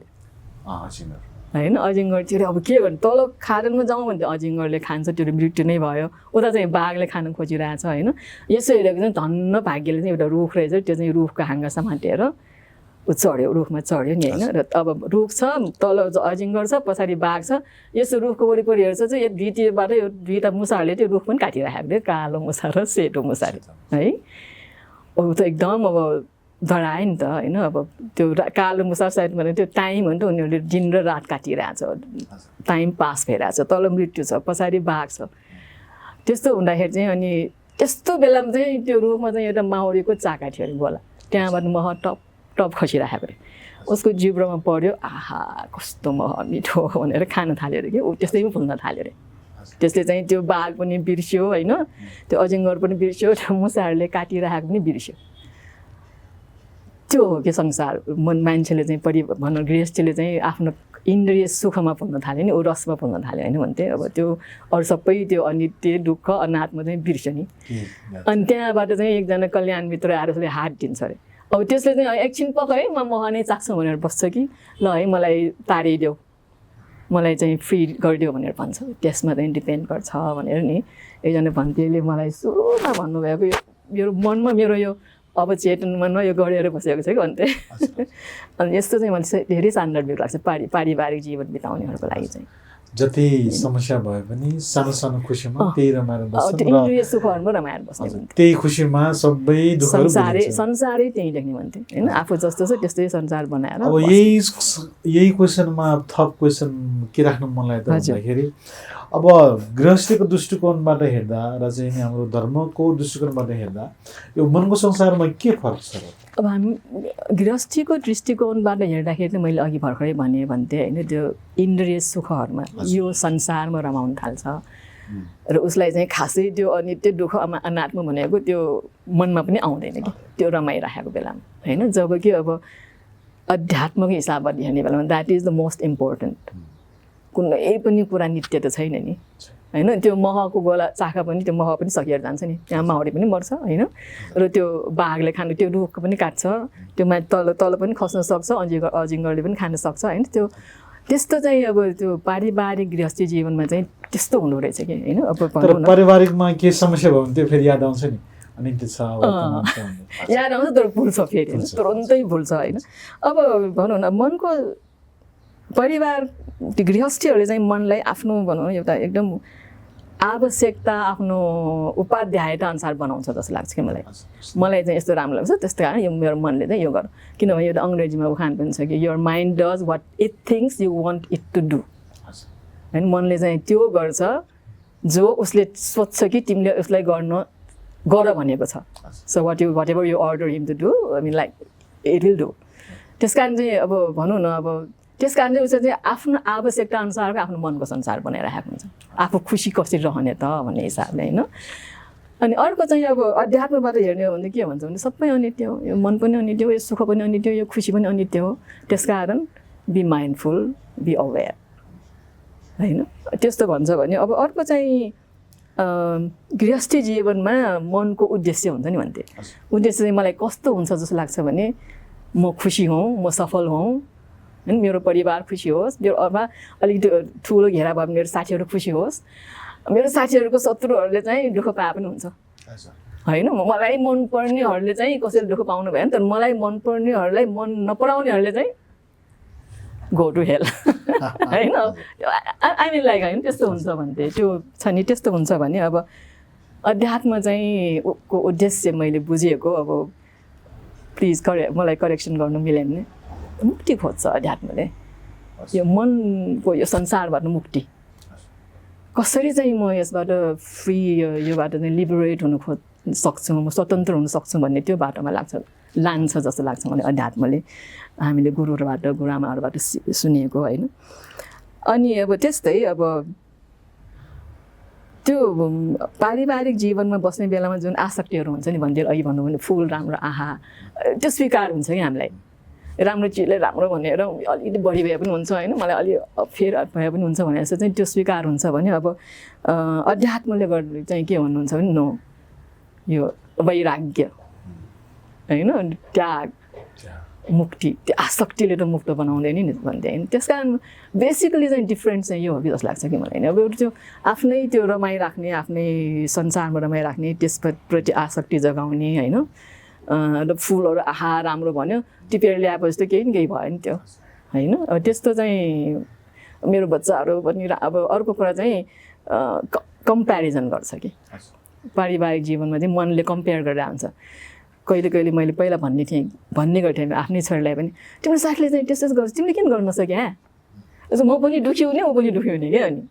होइन अजिङ्गर थियो अब के गर्नु तल खाडलमा जाउँ भने अजिङ्गरले खान्छ त्यो मृत्यु नै भयो उता चाहिँ बाघले खान खोजिरहेछ होइन यसो हेरेको चाहिँ धन्न भाग्यले चाहिँ एउटा रुख रहेछ त्यो चाहिँ रुखको हाँगा समातेर ऊ चढ्यो रुखमा चढ्यो नि होइन र अब रुख छ तल अजिङ्गर छ पछाडि बाघ छ यसो रुखको वरिपरि हेर्छ चाहिँ यो दुईतिरबाट यो दुईवटा मुसाहरूले त्यो रुख पनि काटिराखेको थियो कालो मुसा र सेतो मुसाले है ऊ त एकदम अब धरायो नि त होइन। अब त्यो कालो मुसार साइड भने त्यो टाइम हो नि त, उनीहरूले दिन र रात काटिरहेछ, टाइम पास भइरहेछ, तल मृत्यु छ, पछाडि बाघ छ। त्यस्तो हुँदाखेरि चाहिँ अनि त्यस्तो बेलामा चाहिँ त्यो रुखमा चाहिँ एउटा माउरीको चाका थियो अरे गोला, त्यहाँबाट मह टप टप खसिरहेको अरे, उसको जिब्रोमा पऱ्यो, आहा कस्तो मह मिठो भनेर खान थाल्यो अरे कि ऊ त्यस्तै पनि फुल्न थाल्यो अरे। त्यसले चाहिँ त्यो बाघ पनि बिर्स्यो होइन, त्यो अजिङ्गर पनि बिर्स्यो, त्यो मुसाहरूले काटिरहेको पनि बिर्स्यो। त्यो हो कि संसार। मान्छेले चाहिँ भनौँ गृहस्थीले चाहिँ आफ्नो इन्द्रिय सुखमा पुग्न थाल्यो नि, ऊ रसमा पुग्न थाल्यो होइन भन्थे। अब त्यो अरू सबै त्यो अनित्य दुःख अनात्म चाहिँ बिर्स्यो नि। अनि त्यहाँबाट चाहिँ एकजना कल्याण मित्र आएर उसले हात दिन्छ अरे। अब त्यसले चाहिँ एकछिन पक है म मह नै चाख्छु भनेर बस्छ कि ल है मलाई तारिदेऊ, मलाई चाहिँ फ्री गरिदियो भनेर भन्छ। त्यसमा चाहिँ डिपेन्ड गर्छ भनेर नि एकजना भन्थेले मलाई सुरुमा भन्नुभएको, मेरो मनमा मेरो यो अब चेतन मनमा यो गरेर बसेको छ कि भन्थे। अनि यस्तो चाहिँ मलाई चाहिँ धेरै सान्दर्भिक लाग्छ पारिवारिक जीवन बिताउनेहरूको लागि चाहिँ। जति समस्या भए पनि सानो सानो खुसीमा त्यही रमाएर बस्छ, इन्द्रिय सुखहरूमा रमाएर बस्ने, त्यही खुसीमा सबै दुःखहरू संसारै त्यही लेख्ने भन्थे होइन। आफू जस्तो छ त्यस्तै संसार बनाएर। अब यही क्वेसनमा थप क्वेसन के राख्नु मन लाग्यो त भन्दाखेरि अब गृहस्थीको दृष्टिकोणबाट हेर्दा र चाहिँ हाम्रो धर्मको दृष्टिकोणबाट हेर्दा यो मनको संसारमा के फरक छ? अब हामी गृहस्थीको दृष्टिकोणबाट हेर्दाखेरि चाहिँ मैले अघि भर्खरै भन्थे होइन, त्यो इन्द्रिय सुखहरूमा यो संसारमा रमाउन थाल्छ र उसलाई चाहिँ खासै त्यो अनित्य दुःख अनात्म भनेको त्यो मनमा पनि आउँदैन कि त्यो रमाइराखेको बेलामा होइन। जब कि अब अध्यात्मको हिसाबबाट हेर्ने बेलामा that is the most important. कुनै पनि कुरा नित्य त छैन नि होइन। त्यो महको गोला चाखा पनि त्यो मह पनि सकिएर जान्छ नि, त्यहाँ माउरी पनि मर्छ होइन। र त्यो बाघले खानु त्यो रुखको पनि काट्छ, त्यो तल पनि खस्न सक्छ, अजिङ्गरले पनि खान सक्छ होइन। त्यो त्यस्तो चाहिँ अब त्यो पारिवारिक गृहस्थी जीवनमा चाहिँ त्यस्तो हुँदो रहेछ कि होइन। अब पारिवारिकमा के समस्या भयो भने त्यो फेरि याद आउँछ नि, अनि त्यो छ याद आउँछ तर भुल्छ फेरि होइन, तुरन्तै भुल्छ होइन। अब भनौँ न मनको परिवार गृहस्थीहरूले चाहिँ मनलाई आफ्नो भनौँ एउटा एकदम आवश्यकता आफ्नो उपाध्यायता अनुसार बनाउँछ जस्तो लाग्छ कि मलाई चाहिँ यस्तो राम्रो लाग्छ। त्यस्तो कारण यो मेरो मनले चाहिँ यो गर, किनभने एउटा अङ्ग्रेजीमा उखान पनि छ कि your mind does what it thinks you want it to do होइन। मनले चाहिँ त्यो गर्छ जो उसले सोध्छ कि तिमीले उसलाई गर भनेको छ। So whatever you order him to do I mean like it will do. त्यस कारण चाहिँ अब भनौँ न अब त्यस कारण चाहिँ उसले चाहिँ आफ्नो आवश्यकता अनुसारको आफ्नो मनको संसार बनाइरहेको हुन्छ, आफू खुसी कसरी रहने त भन्ने हिसाबले होइन। अनि अर्को चाहिँ अब अध्यात्मबाट हेर्ने हो भने के भन्छ भने सबै अनित्य हो, यो मन पनि अनित्य हो, यो सुख पनि अनित्य हो, यो खुसी पनि अनित्य हो। त्यस कारण बी माइन्डफुल, बी अवेयर होइन, त्यस्तो भन्छ भने। अब अर्को चाहिँ गृहस्थी जीवनमा मनको उद्देश्य हुन्छ नि भन्थे। उद्देश्य चाहिँ मलाई कस्तो हुन्छ जस्तो लाग्छ भने म खुसी हौँ, म सफल हौँ होइन, मेरो परिवार खुसी होस्, मेरो अथवा अलिकति ठुलो घेरा भयो मेरो साथीहरू खुसी होस्, मेरो साथीहरूको शत्रुहरूले चाहिँ दुःख पाए पनि हुन्छ होइन। मलाई मनपर्नेहरूले चाहिँ कसैले दुःख पाउनु भएन, तर मलाई मनपर्नेहरूलाई मन नपराउनेहरूले चाहिँ गो टु हेल होइन। आई मिन लाइक होइन त्यस्तो हुन्छ भन्थे, त्यो छ नि। त्यस्तो हुन्छ भने अब अध्यात्म चाहिँ को उद्देश्य मैले बुझेको, अब प्लिज मलाई करेक्सन गर्नु मिलेन नि, मुक्ति खोज्छ अध्यात्मले, यो मनको यो संसारबाट मुक्ति कसरी चाहिँ म यसबाट फ्री योबाट चाहिँ लिबरेट हुन सक्छु, म स्वतन्त्र हुन सक्छु भन्ने त्यो बाटोमा लान्छ जस्तो लाग्छ मलाई अध्यात्मले, हामीले गुरुहरूबाट गुरुआमाहरूबाट सुनेको होइन। अनि अब त्यस्तै अब त्यो पारिवारिक जीवनमा बस्ने बेलामा जुन आसक्तिहरू हुन्छ नि भन्दै अघि भन्नु भने फुल राम्रो आहा त्यो स्वीकार हुन्छ कि हामीलाई, राम्रो चिजलाई राम्रो भनेर अलिकति बढी भए पनि हुन्छ होइन, मलाई अलि फेर भए पनि हुन्छ भने जस्तो चाहिँ त्यो स्वीकार हुन्छ भने अब अध्यात्मले गर्दा चाहिँ के भन्नुहुन्छ भने नो, यो वैराग्य होइन, त्याग, मुक्ति, त्यो आसक्तिले त मुक्त बनाउँदैन नि भन्दै होइन। त्यस कारण बेसिकली चाहिँ डिफ्रेन्ट चाहिँ यो हो कि जस्तो लाग्छ कि मलाई। अब एउटा त्यो आफ्नै त्यो रमाइराख्ने, आफ्नै संसारमा रमाइराख्ने, त्यसप्रति आसक्ति जगाउने होइन, र फुलहरू आहा राम्रो भन्यो टिपेर ल्याएपछि त केही न केही भयो नि त्यो होइन। अब त्यस्तो चाहिँ मेरो बच्चाहरू पनि। अब अर्को कुरा चाहिँ कम्पेरिजन गर्छ कि पारिवारिक जीवनमा चाहिँ मनले कम्पेयर गरेर आउँछ। कहिले कहिले मैले पहिला भन्ने गर्थेँ आफ्नै छोरीलाई पनि तिम्रो साथीले चाहिँ त्यस्तो गर्छ तिमीले किन गर्न सक्यो म पनि दुःखी हुने ऊ पनि दुःखी हुने क्या अनि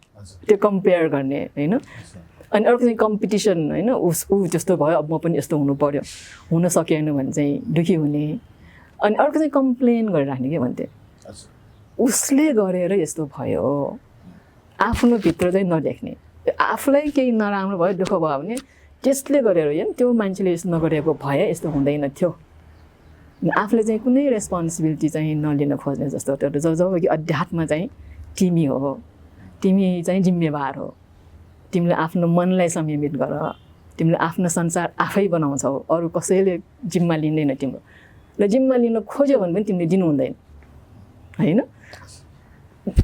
त्यो कम्पेयर गर्ने होइन अनि अर्को चाहिँ कम्पिटिसन होइन ऊ जस्तो भयो अब म पनि यस्तो हुनु पर्यो हुन सकेन भने चाहिँ दुःखी हुने अनि अर्को चाहिँ कम्प्लेन गरिराख्ने के भन्थे उसले गरेर यस्तो भयो आफ्नो भित्र चाहिँ नदेख्ने आफूलाई केही नराम्रो भयो दुःख भयो भने त्यसले गरेर होइन त्यो मान्छेले यस्तो नगरेको भए यस्तो हुँदैन थियो आफूले चाहिँ कुनै रेस्पोन्सिबिलिटी चाहिँ नलिन खोज्ने जस्तो त्यो जब कि अध्यात्म चाहिँ तिमी हो तिमी चाहिँ जिम्मेवार हो तिमीले आफ्नो मनलाई संयमित गर तिमीले आफ्नो संसार आफै बनाउँछौ अरू कसैले जिम्मा लिँदैन तिम्रो र जिम्मा लिन खोज्यो भने पनि तिमीले दिनु हुँदैन होइन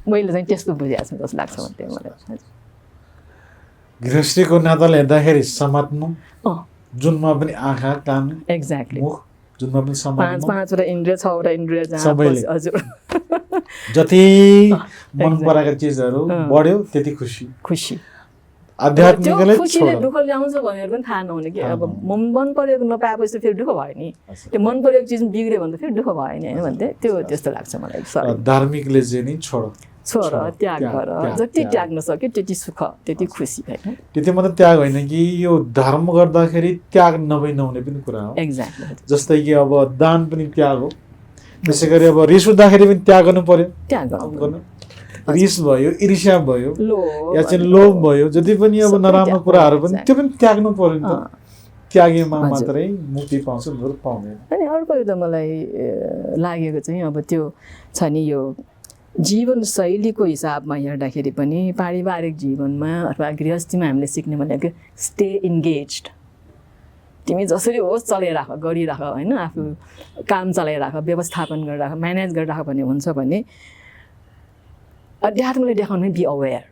मैले चाहिँ त्यस्तो बुझेको छु जस्तो लाग्छ भन्थे मलाई गृहस्थीको नाताले हेर्दाखेरि समात्नु जुनमा पनि आँखा कान एक्ज्याक्टली मुख जुनमा पनि समात्नु पाँचवटा इन्द्रिय छवटा इन्द्रिय सबैले हजुर जति मन पराएका चिजहरू बढ्यो त्यति खुसी आध्यात्मिकले खुसीले दुःख ल्याउँछ भनेर पनि थाहा नहुने कि अब मन परेको नपाएपछि फेरि दुःख भयो नि त्यो मन परेको चिज बिग्रियो भने त फेरि दुःख भयो नि होइन भन्थे त्यो त्यस्तो लाग्छ मलाई धार्मिकले चाहिँ नि छोड त्याग गर जति त्याग्न सक्यो त्यति सुख त्यति खुसी होइन त्यति मात्र त्याग होइन कि यो धर्म गर्दाखेरि त्याग नभई नहुने पनि कुरा हो एक्ज्याक्टली जस्तै कि अब दान पनि त्याग हो त्यसै गरी अब रिस उठ्दाखेरि पनि त्याग गर्नु पर्यो त्याग गर्नु रिस भयो ईर्ष्या भयो या चाहिँ लोभ भयो जति पनि अब नराम्रो कुराहरू पनि त्यो पनि त्याग्नु पर्यो नि त त्यागेमा मात्रै मुक्ति पाउँछ बरु पाउँदैन अनि अर्को एउटा मलाई लागेको चाहिँ अब त्यो छ नि यो जीवनशैलीको हिसाबमा हेर्दाखेरि पनि पारिवारिक जीवनमा अथवा गृहस्थीमा हामीले सिक्ने भनेको स्टे इन्गेज्ड तिमी जसरी होस् चलाइराख गरिराख होइन आफू काम चलाइराख व्यवस्थापन गरिराख म्यानेज गरिराख भन्ने हुन्छ भने अध्यात्मले देखाउनु बी अवेर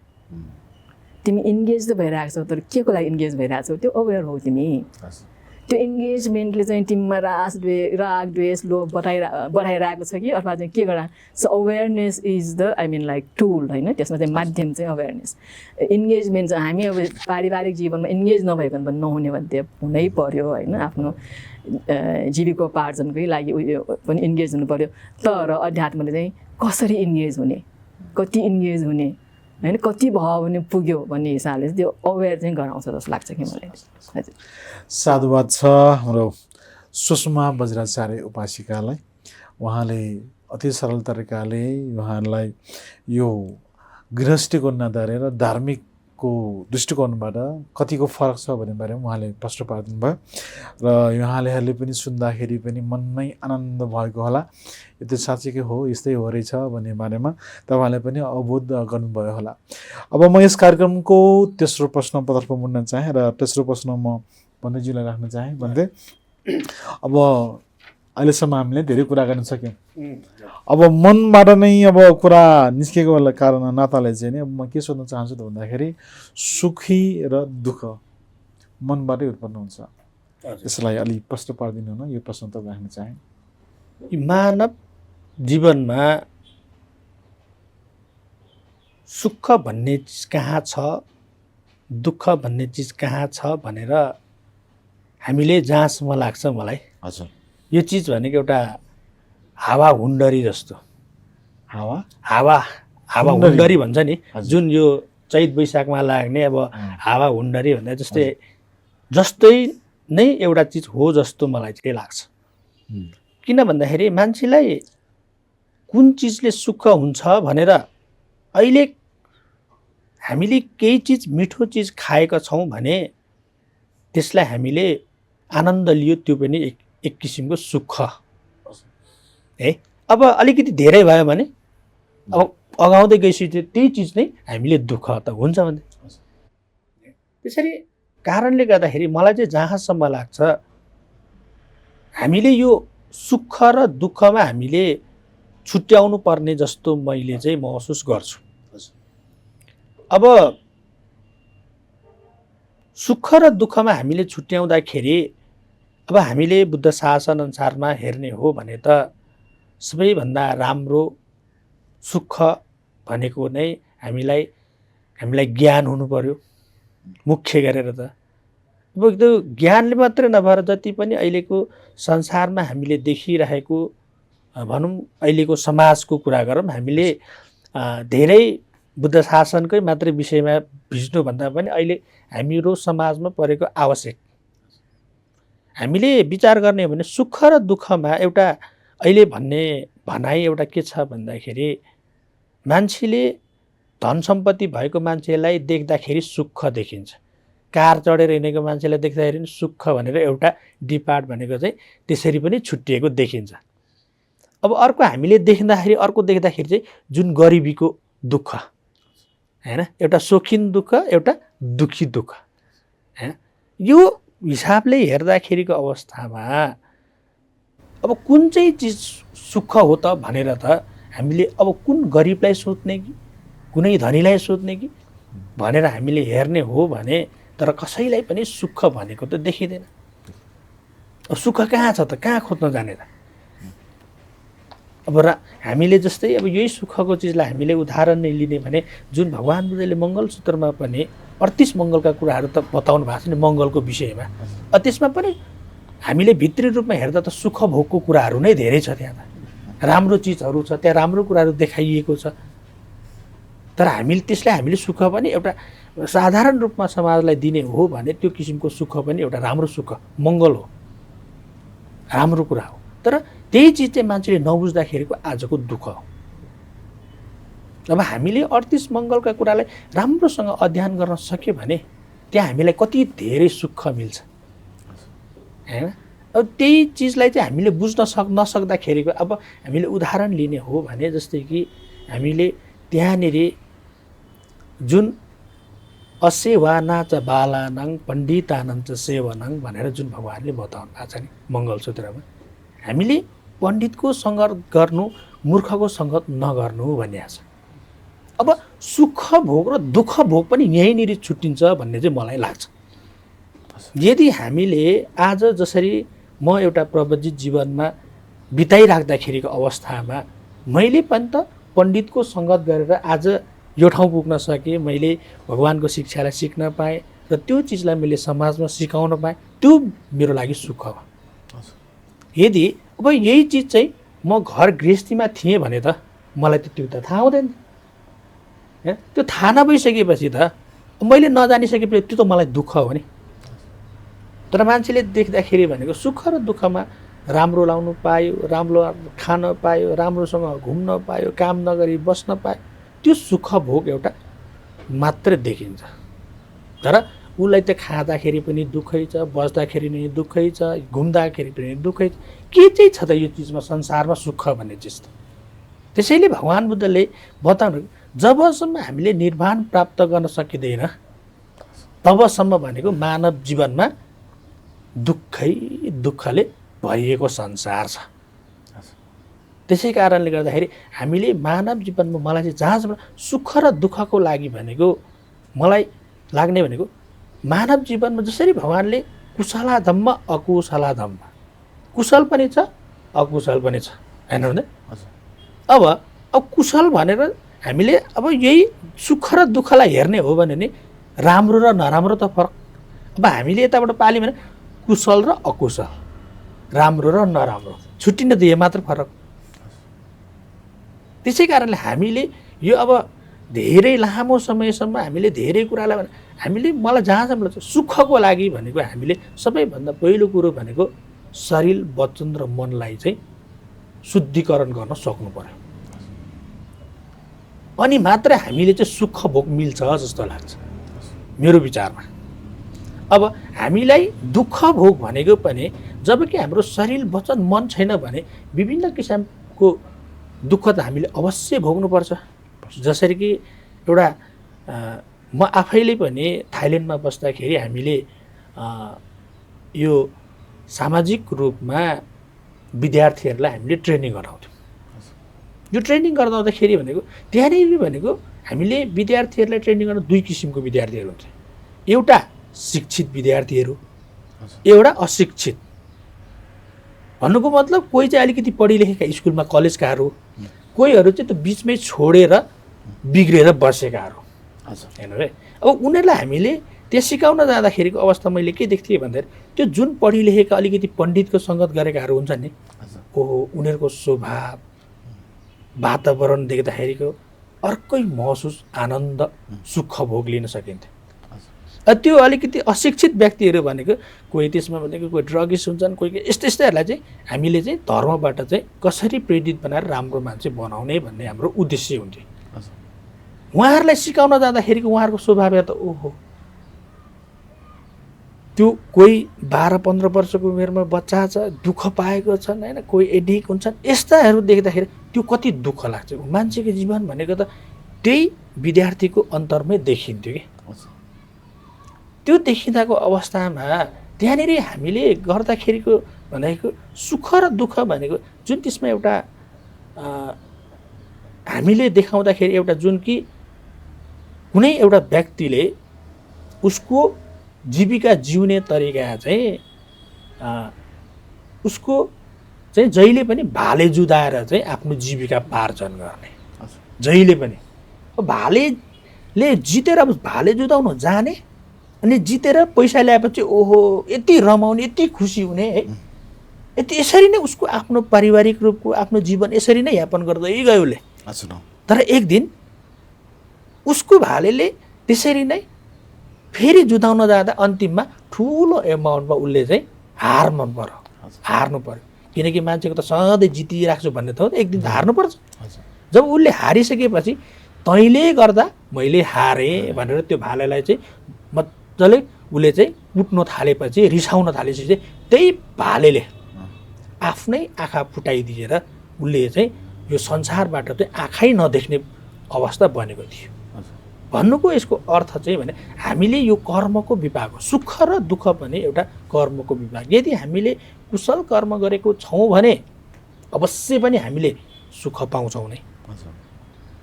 तिमी इन्गेज त भइरहेको छौ तर के को लागि इन्गेज भइरहेको छौ त्यो अवेर हो तिमी त्यो इन्गेजमेन्टले चाहिँ तिमीमा राग द्वेष लोभ बढाइरहेको छ कि अथवा चाहिँ के गर्दा so awareness is the I mean like tool होइन त्यसमा चाहिँ माध्यम चाहिँ अवेरनेस इन्गेजमेन्ट चाहिँ हामी अब पारिवारिक जीवनमा इन्गेज नभइकन पनि नहुने भने त्यो हुनै पर्यो होइन आफ्नो जीविकोपार्जनकै लागि उयो पनि इन्गेज हुनु पर्यो तर अध्यात्मले चाहिँ कसरी इन्गेज हुने कति इन्गेज हुने होइन कति भयो भने पुग्यो भन्ने हिसाबले त्यो अवेर चाहिँ गराउँछ जस्तो लाग्छ कि मलाई हजुर साधुवाद छ हाम्रो सुषमा वज्राचार्य उपासिकालाई उहाँले अति सरल तरिकाले उहाँलाई यो गृहस्थीको नाताले र धार्मिकको दृष्टिकोणबाट कतिको फरक छ भन्ने बारेमा उहाँले प्रश्न पार्नु भयो र उहाँलेहरूले पनि सुन्दाखेरि पनि मनमै आनन्द भएको होला यो त साँच्चै हो यस्तै हो रहेछ भन्ने बारेमा तपाईँले पनि अवबोध गर्नुभयो होला अब म यस कार्यक्रमको तेस्रो प्रश्नतर्फ मुड्न चाहेँ र तेस्रो प्रश्न म बन्धुजीलाई राख्न चाहेँ भन्दै अब अहिलेसम्म हामीले धेरै कुरा गर्न सक्यौँ अब मनबाट नै अब कुरा निस्केको कारण नाताले चाहिँ नि अब म के सोध्न चाहन्छु त भन्दाखेरि सुखी र दुःख मनबाटै उत्पन्न हुन्छ यसलाई अलि प्रश्न पारिदिनु न यो प्रश्न त राख्न चाहेँ मानव जीवनमा सुख भन्ने चिज कहाँ छ दुःख भन्ने चिज कहाँ छ भनेर हामीले जहाँसम्म लाग्छ मलाई हजुर यो चिज भनेको एउटा हावा हुन्डरी जस्तो हावा हुन्डरी भन्छ नि जुन यो चैत वैशाखमा लाग्ने अब हावा हुन्डरी भन्दा जस्तै नै एउटा चिज हो जस्तो मलाई चाहिँ लाग्छ किन भन्दाखेरि मान्छेलाई कुन चिजले सुख हुन्छ भनेर अहिले हामीले केही चिज मिठो चिज खाएका छौँ भने त्यसलाई हामीले आनन्द लियो त्यो पनि एक किसिमको सुख है अब अलिकति धेरै भयो भने अब अगाउँदै गएपछि त्यही चिज नै हामीले दुःख त हुन्छ भने त्यसरी कारणले गर्दाखेरि मलाई चाहिँ जहाँसम्म लाग्छ हामीले यो सुख र दुःखमा हामीले छुट्याउनु पर्ने जस्तो मैले चाहिँ महसुस गर्छु अब सुख र दुःखमा हामीले छुट्याउँदाखेरि अब हामीले बुद्ध शासन अनुसारमा हेर्ने हो भने त सबैभन्दा राम्रो सुख भनेको नै हामीलाई ज्ञान हुनु पर्यो मुख्य गरेर त अब त्यो ज्ञानले मात्रै नभएर जति पनि अहिलेको संसारमा हामीले देखिरहेको भनौँ अहिलेको समाजको कुरा गरौँ, हामीले धेरै बुद्ध शासनकै मात्रै विषयमा भिज्नुभन्दा पनि अहिले हाम्रो समाजमा परेको आवश्यक हामीले विचार गर्ने हो भने सुख र दुःखमा एउटा अहिले भन्ने भनाइ एउटा के छ भन्दाखेरि मान्छेले धन सम्पत्ति भएको मान्छेलाई देख्दाखेरि सुख देखिन्छ, कार चढेर हिँडेको मान्छेलाई देख्दाखेरि पनि सुख भनेर एउटा डिपार्ट भनेको चाहिँ त्यसरी पनि छुट्टिएको देखिन्छ। अब अर्को हामीले देख्दाखेरि अर्को देख्दाखेरि चाहिँ जुन गरिबीको दुःख हैन, एउटा सोखिन दुःख एउटा दुःखी दुःख हैन, यो हिसाबले हेर्दाखेरिको अवस्थामा अब कुन चाहिँ चिज सुख हो त भनेर त हामीले अब कुन गरिबलाई सोध्ने कि कुनै धनीलाई सोध्ने कि भनेर हामीले हेर्ने हो भने तर कसैलाई पनि सुख भनेको त देखिँदैन। अब सुख कहाँ छ त, कहाँ खोज्न जाने त? अब हामीले जस्तै अब यही सुखको चिजलाई हामीले उदाहरण नै लिने भने जुन भगवान् बुद्धले मङ्गलसूत्रमा पनि 38 मङ्गलका कुराहरू त बताउनु भएको छ नि मङ्गलको विषयमा। त्यसमा पनि हामीले भित्री रूपमा हेर्दा त सुख भोगको कुराहरू नै धेरै छ, त्यहाँ त राम्रो चिजहरू छ, त्यहाँ राम्रो कुराहरू देखाइएको छ। तर हामीले सुख पनि एउटा साधारण रूपमा समाजलाई दिने हो भने त्यो किसिमको सुख पनि एउटा राम्रो सुख मङ्गल हो, राम्रो कुरा हो। तर त्यही चिज चाहिँ मान्छेले नबुझ्दाखेरिको आजको दुःख हो। अब हामीले 38 मङ्गलका कुरालाई राम्रोसँग अध्ययन गर्न सक्यो भने त्यहाँ हामीलाई कति धेरै सुख मिल्छ हैन। अब त्यही चिजलाई चाहिँ हामीले बुझ्न नसक्दाखेरिको अब हामीले उदाहरण लिने हो भने जस्तै कि हामीले त्यहाँनिर जुन असेवाना च बालानाङ पण्डितानां च सेवनाङ भनेर जुन भगवान्ले बताउनु भएको छ नि मङ्गलसूत्रमा, हामीले पण्डितको सङ्गत गर्नु मूर्खको सङ्गत नगर्नु भनिएको छ। अब सुख भोग र दुःख भोग पनि यहीँनिर छुट्टिन्छ भन्ने चाहिँ मलाई लाग्छ। यदि हामीले आज जसरी म एउटा प्रवृत्ति जीवनमा बिताइराख्दाखेरिको अवस्थामा मैले पनि त पण्डितको सङ्गत गरेर आज यो ठाउँ पुग्न सकेँ, मैले भगवान्को शिक्षालाई सिक्न पाएँ र त्यो चिजलाई मैले समाजमा सिकाउन पाएँ, त्यो मेरो लागि सुख हो। यदि अब यही चिज चाहिँ म घर गृहस्थीमा थिएँ भने त मलाई त त्यो त थाहा हुँदैन, त्यो थाहा नभइसकेपछि त मैले नजानिसकेपछि त्यो त मलाई दुःख हो नि। तर मान्छेले देख्दाखेरि भनेको सुख र दुःखमा राम्रो लाउनु पायो, राम्रो खान पायो, राम्रोसँग घुम्न पायो, काम नगरी बस्न पायो, त्यो सुख भोग एउटा मात्र देखिन्छ। तर उसलाई त खाँदाखेरि पनि दुःखै छ, बस्दाखेरि पनि दुःखै छ, घुम्दाखेरि पनि दुःखै छ। के चाहिँ छ त यो चिजमा संसारमा सुख भन्ने चिज त? त्यसैले भगवान् बुद्धले बताउनु जबसम्म हामीले निर्वाण प्राप्त गर्न सकिँदैन तबसम्म भनेको मानव जीवनमा दुःखै दुःखले भरिएको संसार छ। त्यसै कारणले गर्दाखेरि हामीले मानव जीवनमा मलाई चाहिँ जहाँसम्म सुख र दुःखको लागि भनेको मलाई लाग्ने भनेको मानव जीवनमा जसरी भगवान्ले कुशला धम्म अकुशला धम्म, कुशल पनि छ अकुशल पनि छ हैन भने। अब कुशल भनेर हामीले अब यही सुख र दुःखलाई हेर्ने हो भने नि राम्रो र नराम्रो त फरक। अब हामीले यताबाट पाल्यौँ भने कुशल र अकुशल, राम्रो र नराम्रो छुट्टिन दिए मात्र फरक। त्यसै कारणले हामीले यो अब धेरै लामो समयसम्म हामीले धेरै कुरालाई भने हामीले मलाई जहाँसम्म लाग्छ सुखको लागि भनेको हामीले सबैभन्दा पहिलो कुरो भनेको शरीर वचन र मनलाई चाहिँ शुद्धिकरण गर्न सक्नु पर्यो, अनि मात्र हामीले चाहिँ सुख भोग मिल्छ जस्तो लाग्छ मेरो विचारमा। अब हामीलाई दुःख भोग भनेको पनि जबकि हाम्रो शरीर वचन मन छैन भने विभिन्न किसिमको दुःख त हामीले अवश्य भोग्नुपर्छ। जसरी कि एउटा म आफैले पनि थाइल्यान्डमा बस्दाखेरि हामीले यो सामाजिक रूपमा विद्यार्थीहरूलाई हामीले ट्रेनिङ गराउँथ्यौँ। यो ट्रेनिङ गराउँदाखेरि भनेको त्यहाँनिर भनेको हामीले विद्यार्थीहरूलाई ट्रेनिङ गर्न दुई किसिमको विद्यार्थीहरू हुन्छ, एउटा शिक्षित विद्यार्थीहरू, एउटा अशिक्षित। भन्नुको मतलब कोही चाहिँ अलिकति पढी लेखेका स्कुलमा कलेजकाहरू, कोहीहरू चाहिँ त्यो बिचमै छोडेर बिग्रेर बसेकाहरू हैन रे। अब उनीहरूलाई हामीले त्यस सिकाउन जाँदाखेरिको अवस्था मैले के देख्थेँ भन्दाखेरि त्यो जुन पढी लेखेका अलिकति पण्डितको सङ्गत गरेकाहरू हुन्छन् नि, ओहो उनीहरूको स्वभाव वातावरण देख्दाखेरिको अर्कै महसुस आनन्द सुख भोग लिन सकिन्थ्यो। त्यो अलिकति अशिक्षित व्यक्तिहरू भनेको कोही त्यसमा भनेको कोही ड्रगिस्ट हुन्छन्, कोही यस्तै यस्तैहरूलाई चाहिँ हामीले चाहिँ धर्मबाट चाहिँ कसरी प्रेरित बनाएर राम्रो मान्छे बनाउने भन्ने हाम्रो उद्देश्य हुन्थ्यो। उहाँहरूलाई सिकाउन जाँदाखेरिको उहाँहरूको स्वभाव त ओहो, त्यो कोही 12-15 वर्षको उमेरमा बच्चा छ, दुःख पाएको छन् होइन, कोही एडिक हुन्छन्, यस्ताहरू देख्दाखेरि त्यो कति दुःख लाग्छ। मान्छेको जीवन भनेको त त्यही विद्यार्थीको अन्तरमै देखिन्थ्यो कि। त्यो देखिँदाको अवस्थामा त्यहाँनिर हामीले गर्दाखेरिको भनेको सुख र दुःख भनेको जुन त्यसमा एउटा हामीले देखाउँदाखेरि एउटा जुन कि कुनै एउटा व्यक्तिले उसको जीविका जिउने तरिका चाहिँ उसको चाहिँ जहिले पनि भाले जुधाएर चाहिँ आफ्नो जीविका पार्जन गर्ने, जहिले पनि। भालेले जितेर अब भाले जुधाउन जाने अनि जितेर पैसा ल्याएपछि ओहो यति रमाउने, यति खुसी हुने है, यति यसरी नै उसको आफ्नो पारिवारिक रूपको आफ्नो जीवन यसरी नै यापन गर्दै गयो उसले। तर एक दिन उसको भालेले त्यसरी नै फेरि जुधाउन जाँदा अन्तिममा ठुलो एमाउन्टमा उसले चाहिँ हार्नु पर्यो। किनकि मान्छेको त सधैँ जितिराख्छु भन्ने त हो, एक दिन त हार्नुपर्छ। जब उसले हारिसकेपछि तैँले गर्दा मैले हारेँ भनेर त्यो भालेलाई चाहिँ मजाले उसले चाहिँ कुट्न थालेपछि, रिसाउन थालेपछि त्यही भालेले आफ्नै आँखा फुटाइदिएर उसले चाहिँ यो संसारबाट चाहिँ आँखै नदेख्ने अवस्था बनेको थियो। भन्नुको यसको अर्थ चाहिँ भने हामीले यो कर्मको विभाग हो, सुख र दुःख पनि एउटा कर्मको विभाग। यदि हामीले कुशल कर्म गरेको छौँ भने अवश्य पनि हामीले सुख पाउँछौँ नै।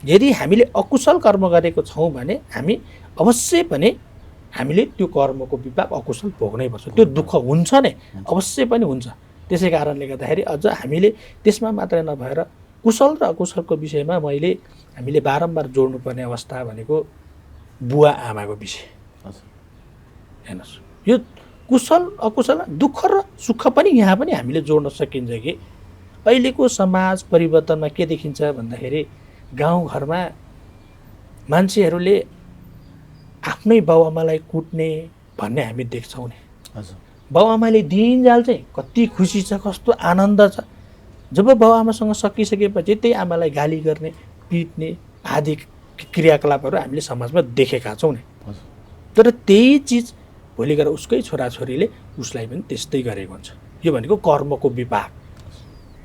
यदि हामीले अकुशल कर्म गरेको छौँ भने हामी अवश्य पनि हामीले त्यो कर्मको विभाग अकुशल भोग्नै पर्छ। त्यो दुःख हुन्छ नै, अवश्य पनि हुन्छ। त्यसै कारणले गर्दाखेरि अझ हामीले त्यसमा मात्रै नभएर कुशल र अकुशलको विषयमा हामीले बारम्बार जोड्नुपर्ने अवस्था भनेको बुवा आमाको विषय। हेर्नुहोस्, यो कुशल अकुशल दुःख र सुख पनि यहाँ पनि हामीले जोड्न सकिन्छ कि अहिलेको समाज परिवर्तनमा के देखिन्छ भन्दाखेरि गाउँघरमा मान्छेहरूले आफ्नै बाउआमालाई कुट्ने भन्ने हामी देख्छौँ नि। बाउआमाले दिइन्जाल चाहिँ कति खुसी छ, कस्तो आनन्द छ। जब बाउआमासँग सकिसकेपछि त्यही आमालाई गाली गर्ने, पिट्ने आदि क्रियाकलापहरू हामीले समाजमा देखेका छौँ नि। तर त्यही चिज भोलि गएर उसकै छोराछोरीले उसलाई पनि त्यस्तै गरेको हुन्छ। यो भनेको कर्मको विभाग।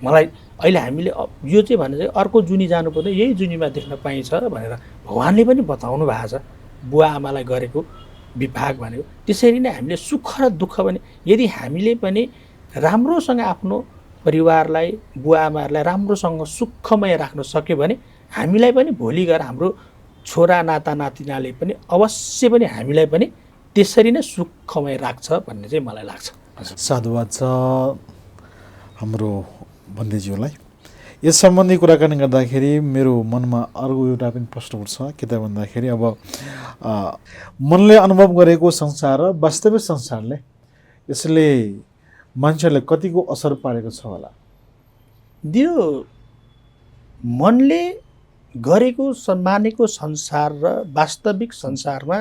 मलाई अहिले हामीले यो चाहिँ भने चाहिँ अर्को जुनी जानुपर्दा यही जुनीमा देख्न पाइन्छ भनेर भगवान्ले पनि बताउनु भएको छ। बुवा आमालाई गरेको विभाग भनेको त्यसरी नै हामीले सुख र दुःख पनि यदि हामीले पनि राम्रोसँग आफ्नो परिवारलाई, बुवा आमाहरूलाई राम्रोसँग सुखमय राख्न सक्यो भने हामीलाई पनि भोलि गएर हाम्रो छोरा नाता नातिनाले पनि अवश्य पनि हामीलाई पनि त्यसरी नै सुखमय राख्छ भन्ने चाहिँ मलाई लाग्छ। साधुवाद छ हाम्रो भन्देज्यूलाई। यस सम्बन्धी कुराकानी गर्दाखेरि मेरो मनमा अर्को एउटा पनि प्रश्न उठ्छ। के त भन्दाखेरि अब मनले अनुभव गरेको संसार र वास्तविक संसारले यसले मान्छेलाई कतिको असर पारेको छ होला? त्यो मनले गरेको मानेको संसार र वास्तविक संसारमा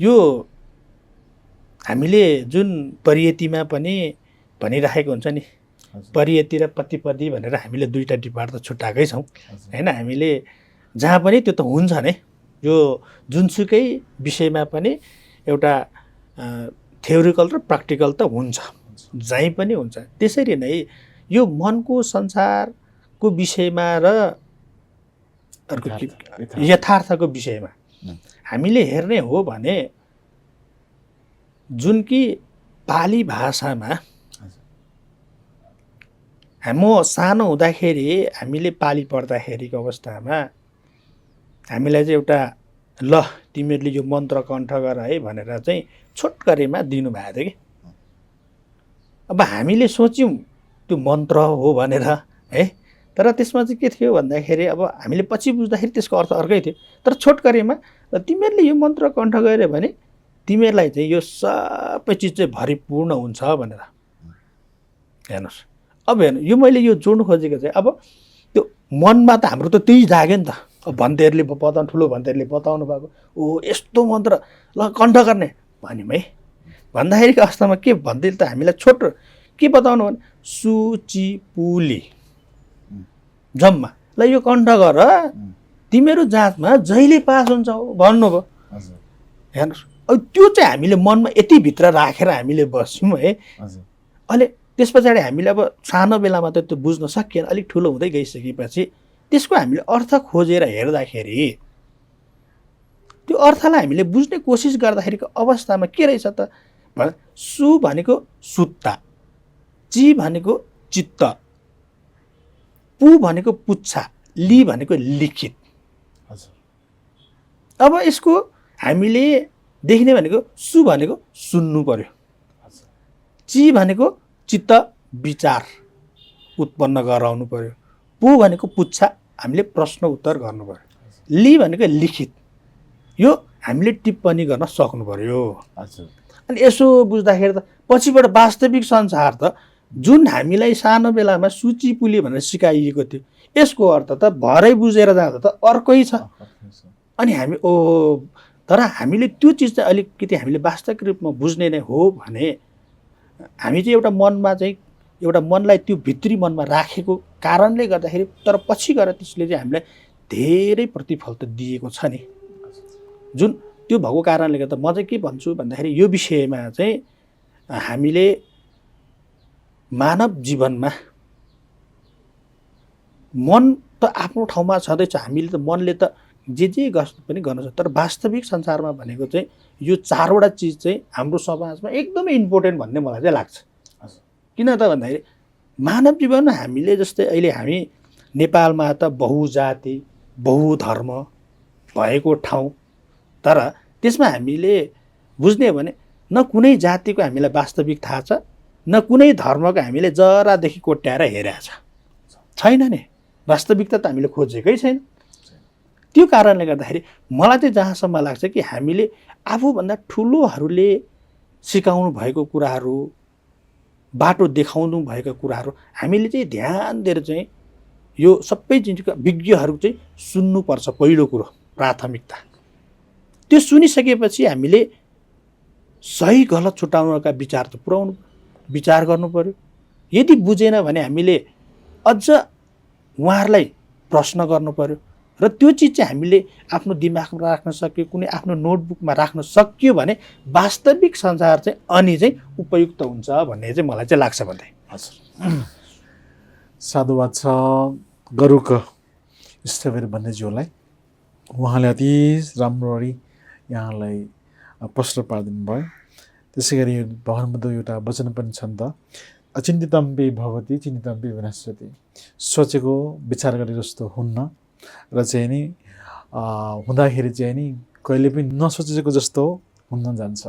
यो हामीले जुन परियतिमा पनि भनिराखेको हुन्छ नि, परियति र प्रतिपदी भनेर हामीले दुईवटा डिपार्ट त छुट्याएकै छौँ होइन। हामीले जहाँ पनि त्यो त हुन्छ नै, यो जुनसुकै विषयमा पनि एउटा थ्योरिकल र प्र्याक्टिकल त हुन्छ, जहीँ पनि हुन्छ। त्यसरी नै यो मनको संसारको विषयमा र अर्को यथार्थको विषयमा हामीले हेर्ने हो भने जुन कि पाली भाषामा म सानो हुँदाखेरि हामीले पाली पढ्दाखेरिको अवस्थामा हामीलाई चाहिँ एउटा ल तिमीहरूले यो मन्त्र कण्ठ गर है भनेर चाहिँ छोटकरीमा दिनुभएको थियो कि। अब हामीले सोच्यौँ त्यो मन्त्र हो भनेर है, तर त्यसमा चाहिँ के थियो भन्दाखेरि अब हामीले पछि बुझ्दाखेरि त्यसको अर्थ अर्कै थियो। तर छोटकरीमा र तिमीहरूले यो मन्त्र कण्ठ गऱ्यो भने तिमीहरूलाई चाहिँ यो सबै चिज चाहिँ भरिपूर्ण हुन्छ भनेर। हेर्नुहोस् अब हेर्नु यो मैले यो जोड्नु खोजेको चाहिँ अब त्यो मनमा त हाम्रो त त्यही जाग्यो नि त। अब भन्तेहरूले बताउनु ठुलो भन्तेहरूले बताउनु भएको ओ यस्तो मन्त्र ल कण्ठ गर्ने भन्यौँ है। भन्दाखेरिको अवस्थामा के भन्दै त हामीलाई छोटो के बताउनु भने सुचिपुली जम्मा ल यो कण्ठ गर तिमीहरू जाँचमा जहिले पास हुन्छ भन्नुभयो। हेर्नुहोस् अब त्यो चाहिँ हामीले मनमा यति भित्र राखेर हामीले बस्यौँ है। अहिले त्यस पछाडि हामीले अब सानो बेलामा त त्यो बुझ्न सकिएन, अलिक ठुलो हुँदै गइसकेपछि त्यसको हामीले अर्थ खोजेर हेर्दाखेरि त्यो अर्थलाई हामीले बुझ्ने कोसिस गर्दाखेरिको अवस्थामा के रहेछ त सु भनेको सुत्ता, ची भनेको चित्त, पु भनेको पुच्छा, ली भनेको लिखित। अब यसको हामीले देख्ने भनेको सु भनेको सुन्नु पर्यो, ची भनेको चित्त विचार उत्पन्न गराउनु पर्यो, पु भनेको पुच्छा हामीले प्रश्न उत्तर गर्नु पर्यो, ली भनेको लिखित यो हामीले टिप्पणी गर्न सक्नु पर्यो। अनि यसो बुझ्दाखेरि त पछिबाट वास्तविक संसार त जुन हामीलाई सानो बेलामा सुचिपुली भनेर सिकाइएको थियो यसको अर्थ त भरै बुझेर जाँदा त अर्कै छ। अनि हामी तर हामीले त्यो चिज चाहिँ अलिकति हामीले वास्तविक रूपमा बुझ्ने नै हो भने हामी चाहिँ एउटा मनमा चाहिँ एउटा मनलाई त्यो भित्री मनमा राखेको कारणले गर्दाखेरि तर पछि गएर त्यसले चाहिँ हामीलाई धेरै प्रतिफल त दिएको छ नि। जुन त्यो भएको कारणले गर्दा म चाहिँ के भन्छु भन्दाखेरि यो विषयमा चाहिँ हामीले मानव जीवनमा मन त आफ्नो ठाउँमा छँदैछ, हामीले त मनले त जे पनि गर्न सक्छ, तर वास्तविक संसारमा भनेको चाहिँ यो चारवटा चिज चाहिँ हाम्रो समाजमा एकदमै इम्पोर्टेन्ट भन्ने मलाई चाहिँ लाग्छ। किन त भन्दाखेरि मानव जीवनमा हामीले जस्तै अहिले हामी नेपालमा त बहुजाति बहुधर्म भएको ठाउँ, तर त्यसमा हामीले बुझ्ने हो भने न कुनै जातिको हामीलाई वास्तविक थाहा छ न कुनै धर्मको हामीले जरादेखि कोट्याएर हेरेको छैन नि। वास्तविकता त हामीले खोजेकै छैन। त्यो कारणले गर्दाखेरि मलाई चाहिँ जहाँसम्म लाग्छ कि हामीले आफूभन्दा ठुलोहरूले सिकाउनु भएको कुराहरू बाटो देखाउनु भएको कुराहरू हामीले चाहिँ ध्यान दिएर चाहिँ यो सबै चिजका विज्ञहरू चाहिँ सुन्नुपर्छ। पहिलो कुरो प्राथमिकता त्यो सुनिसकेपछि हामीले सही गलत छुटाउनका विचार त पुर्याउनु विचार गर्नु पर्यो। यदि बुझेन भने हामीले अझ उहाँहरूलाई प्रश्न गर्नु पर्यो र त्यो चिज चाहिँ हामीले आफ्नो दिमागमा राख्न सक्यो, कुनै आफ्नो नोटबुकमा राख्न सक्यो भने वास्तविक संसार चाहिँ अनि चाहिँ उपयुक्त हुन्छ भन्ने चाहिँ मलाई चाहिँ लाग्छ। भन्दै हजुर साधुवाद छ गरुक स्थवीर भन्नेज्यूलाई, उहाँले अति राम्ररी यहाँलाई प्रश्न पारिदिनु भयो। त्यसै गरी भगवान्बुद्ध एउटा वचन पनि छन् त अचिन्तितम्पि भवति चिन्तितम्पि विनश्यति, सोचेको विचार गरे जस्तो हुन्न र चाहिँ नि हुँदाखेरि चाहिँ नि कहिले पनि नसोचेको जस्तो हुन जान्छ।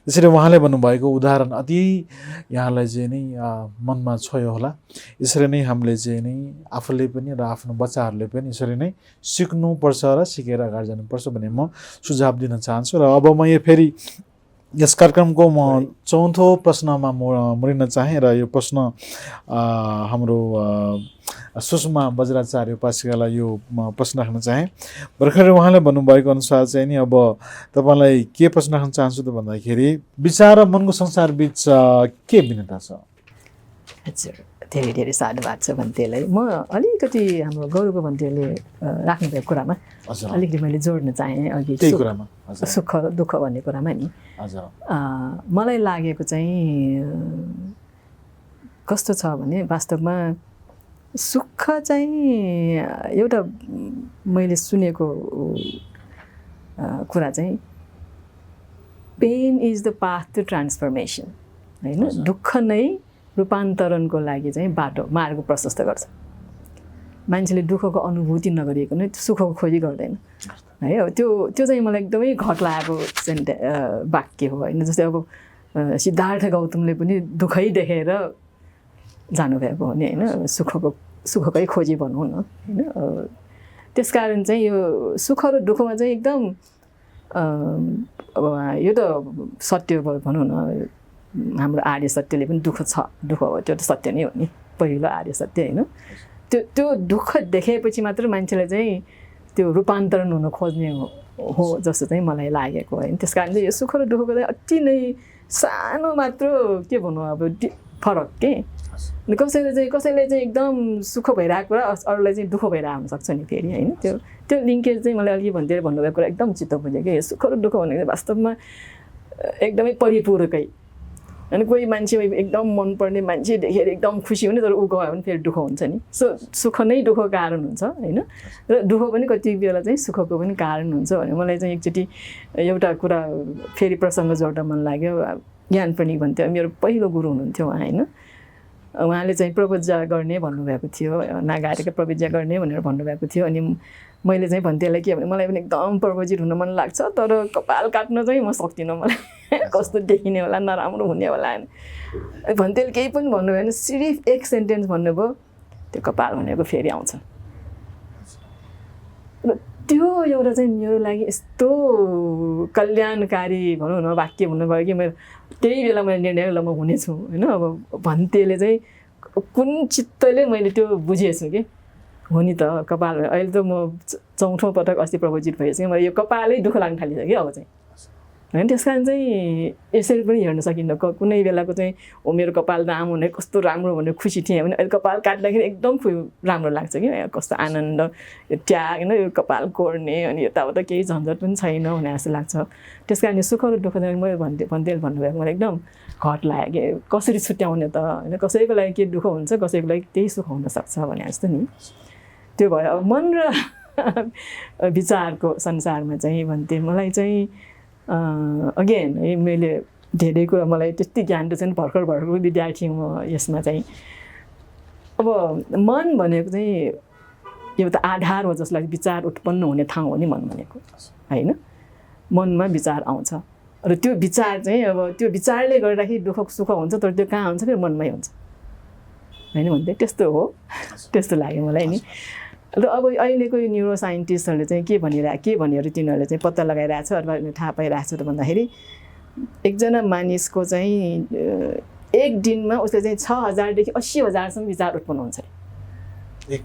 त्यसरी उहाँले भन्नुभएको उदाहरण अति यहाँलाई चाहिँ नि मनमा छोयो होला। यसरी नै हामीले चाहिँ नि आफूले पनि र आफ्नो बच्चाहरूले पनि यसरी नै सिक्नुपर्छ र सिकेर अगाडि जानुपर्छ भन्ने म सुझाव दिन चाहन्छु। र अब म यो फेरि यस कार्यक्रमको म चौथो प्रश्नमा मुडिन चाहेँ र यो प्रश्न हाम्रो सुषमा बज्राचार्य उपासिकालाई यो प्रश्न राख्न चाहेँ। भर्खरै उहाँले भन्नुभएको अनुसार चाहिँ नि अब तपाईँलाई के प्रश्न राख्न चाहन्छु त भन्दाखेरि विचार र मनको संसार बिच के भिन्नता छ? हजुर धेरै धेरै साधुवाद छ भन्तेलाई। म अलिकति हाम्रो गौरव भन्तेले राख्नुभएको कुरामा अलिकति मैले जोड्न चाहेँ। अघि त्यही कुरामा सुख दुःख भन्ने कुरामा नि मलाई लागेको चाहिँ कस्तो छ भने वास्तवमा सुख चाहिँ एउटा मैले सुनेको कुरा चाहिँ pain is the path to transformation, होइन? दुःख नै रूपान्तरणको लागि चाहिँ बाटो मार्ग प्रशस्त गर्छ। मान्छेले दुःखको अनुभूति नगरिएको नै सुखको खोजी गर्दैन है। त्यो चाहिँ मलाई एकदमै घट लागेको वाक्य हो, होइन? जस्तै अब सिद्धार्थ गौतमले पनि दुःखै देखेर जानुभएको हो नि, होइन? सुखकै खोजी भनौँ न, होइन? त्यसकारण चाहिँ यो सुख र दुःखमा चाहिँ एकदम अब यो त सत्य भनौँ न, हाम्रो आर्य सत्यले पनि दुःख छ, दुःख हो त्यो त सत्य नै हो नि, पहिलो आर्य सत्य होइन। त्यो दुःख देखेपछि मात्र मान्छेलाई चाहिँ त्यो रूपान्तरण हुन खोज्ने हो जस्तो चाहिँ मलाई लागेको होइन। त्यस कारण चाहिँ यो सुख र दुःखको चाहिँ अति नै सानो मात्र के भनौँ अब फरक के। कसैले चाहिँ एकदम सुख भइरहेको कुरा अरूलाई चाहिँ दुःख भइरहेको हुनसक्छ नि फेरि होइन। त्यो लिङ्केज चाहिँ मलाई अलिक भन्नुभएको कुरा एकदम चित्त बुझ्यो कि सुख र दुःख भनेको वास्तवमा एकदमै परिपूरकै। अनि कोही मान्छे एकदम मनपर्ने मान्छे देखेर एकदम खुसी हुने, तर ऊ गयो भने फेरि दुःख हुन्छ नि। सुख नै दुःखको कारण हुन्छ होइन, र दुःख पनि कति बेला चाहिँ सुखको पनि कारण हुन्छ भने मलाई चाहिँ एकचोटि एउटा कुरा फेरि प्रसङ्ग जोड्न मन लाग्यो। ज्ञान पनि भन्थ्यो, मेरो पहिलो गुरु हुनुहुन्थ्यो उहाँ होइन। उहाँले चाहिँ प्रवज्जा गर्ने भन्नुभएको थियो, नागारेको प्रवज्जा गर्ने भनेर भन्नुभएको थियो। अनि मैले चाहिँ भन्थेलाई के भने मलाई पनि एकदम प्रवजित हुन मन लाग्छ, तर कपाल काट्न चाहिँ म सक्दिनँ, मलाई कस्तो देखिने होला, नराम्रो हुने होला भन्थेले। केही पनि भन्नुभयो भने सिर्फ एक सेन्टेन्स भन्नुभयो, त्यो कपाल भनेको फेरि आउँछ। र त्यो एउटा चाहिँ मेरो लागि यस्तो कल्याणकारी भनौँ न वाक्य भन्नुभयो कि मेरो त्यही बेला मैले निर्णय ल म हुनेछु होइन। अब भन्तेले चाहिँ कुन चित्तले मैले त्यो बुझेछु कि हो नि त कपाल। अहिले त म चौथो पटक अस्ति प्रवजित भएछु, मलाई यो कपालै दुःख लाग्न थालिसक्यो अब चाहिँ होइन। त्यस कारण चाहिँ यसरी पनि हेर्न सकिन्न। कुनै बेलाको चाहिँ ओ मेरो कपाल राम्रो हुने, कस्तो राम्रो भनेर खुसी थिएँ भने अहिले कपाल काट्दाखेरि एकदम राम्रो लाग्छ कि कस्तो आनन्द, यो ट्याग होइन, यो कपाल कोर्ने अनि यताउता केही झन्झट पनि छैन भने जस्तो लाग्छ। त्यस कारण सुख र दुःख चाहिँ मैले भन्दै भन्नुभएको मलाई एकदम घट लाग्यो कि कसरी छुट्याउने त होइन। कसैको लागि के दुःख हुन्छ, कसैको लागि त्यही सुख हुनसक्छ भने जस्तो नि। त्यो भयो अब मन र विचारको संसारमा चाहिँ भन्थे मलाई चाहिँ अगेन है, मैले धेरै कुरा मलाई त्यति ज्ञान त छैन, भर्खर विद्यार्थी म यसमा चाहिँ। अब मन भनेको चाहिँ एउटा आधार हो जसलाई विचार उत्पन्न हुने ठाउँ हो नि मन भनेको होइन। मनमा विचार आउँछ र त्यो विचार चाहिँ अब त्यो विचारले गर्दाखेरि दुःख सुख हुन्छ, तर त्यो कहाँ हुन्छ फेरि मनमै हुन्छ होइन भन्दै। त्यस्तो हो, त्यस्तो लाग्यो मलाई नि। र अब अहिलेको यो न्युरो साइन्टिस्टहरूले चाहिँ के भनेर तिनीहरूले चाहिँ पत्ता लगाइरहेको छ अथवा थाहा पाइरहेको छ त भन्दाखेरि एकजना मानिसको चाहिँ एक दिनमा उसले चाहिँ 6000 देखि 80,000सम्म विचार उत्पन्न हुन्छ अरे।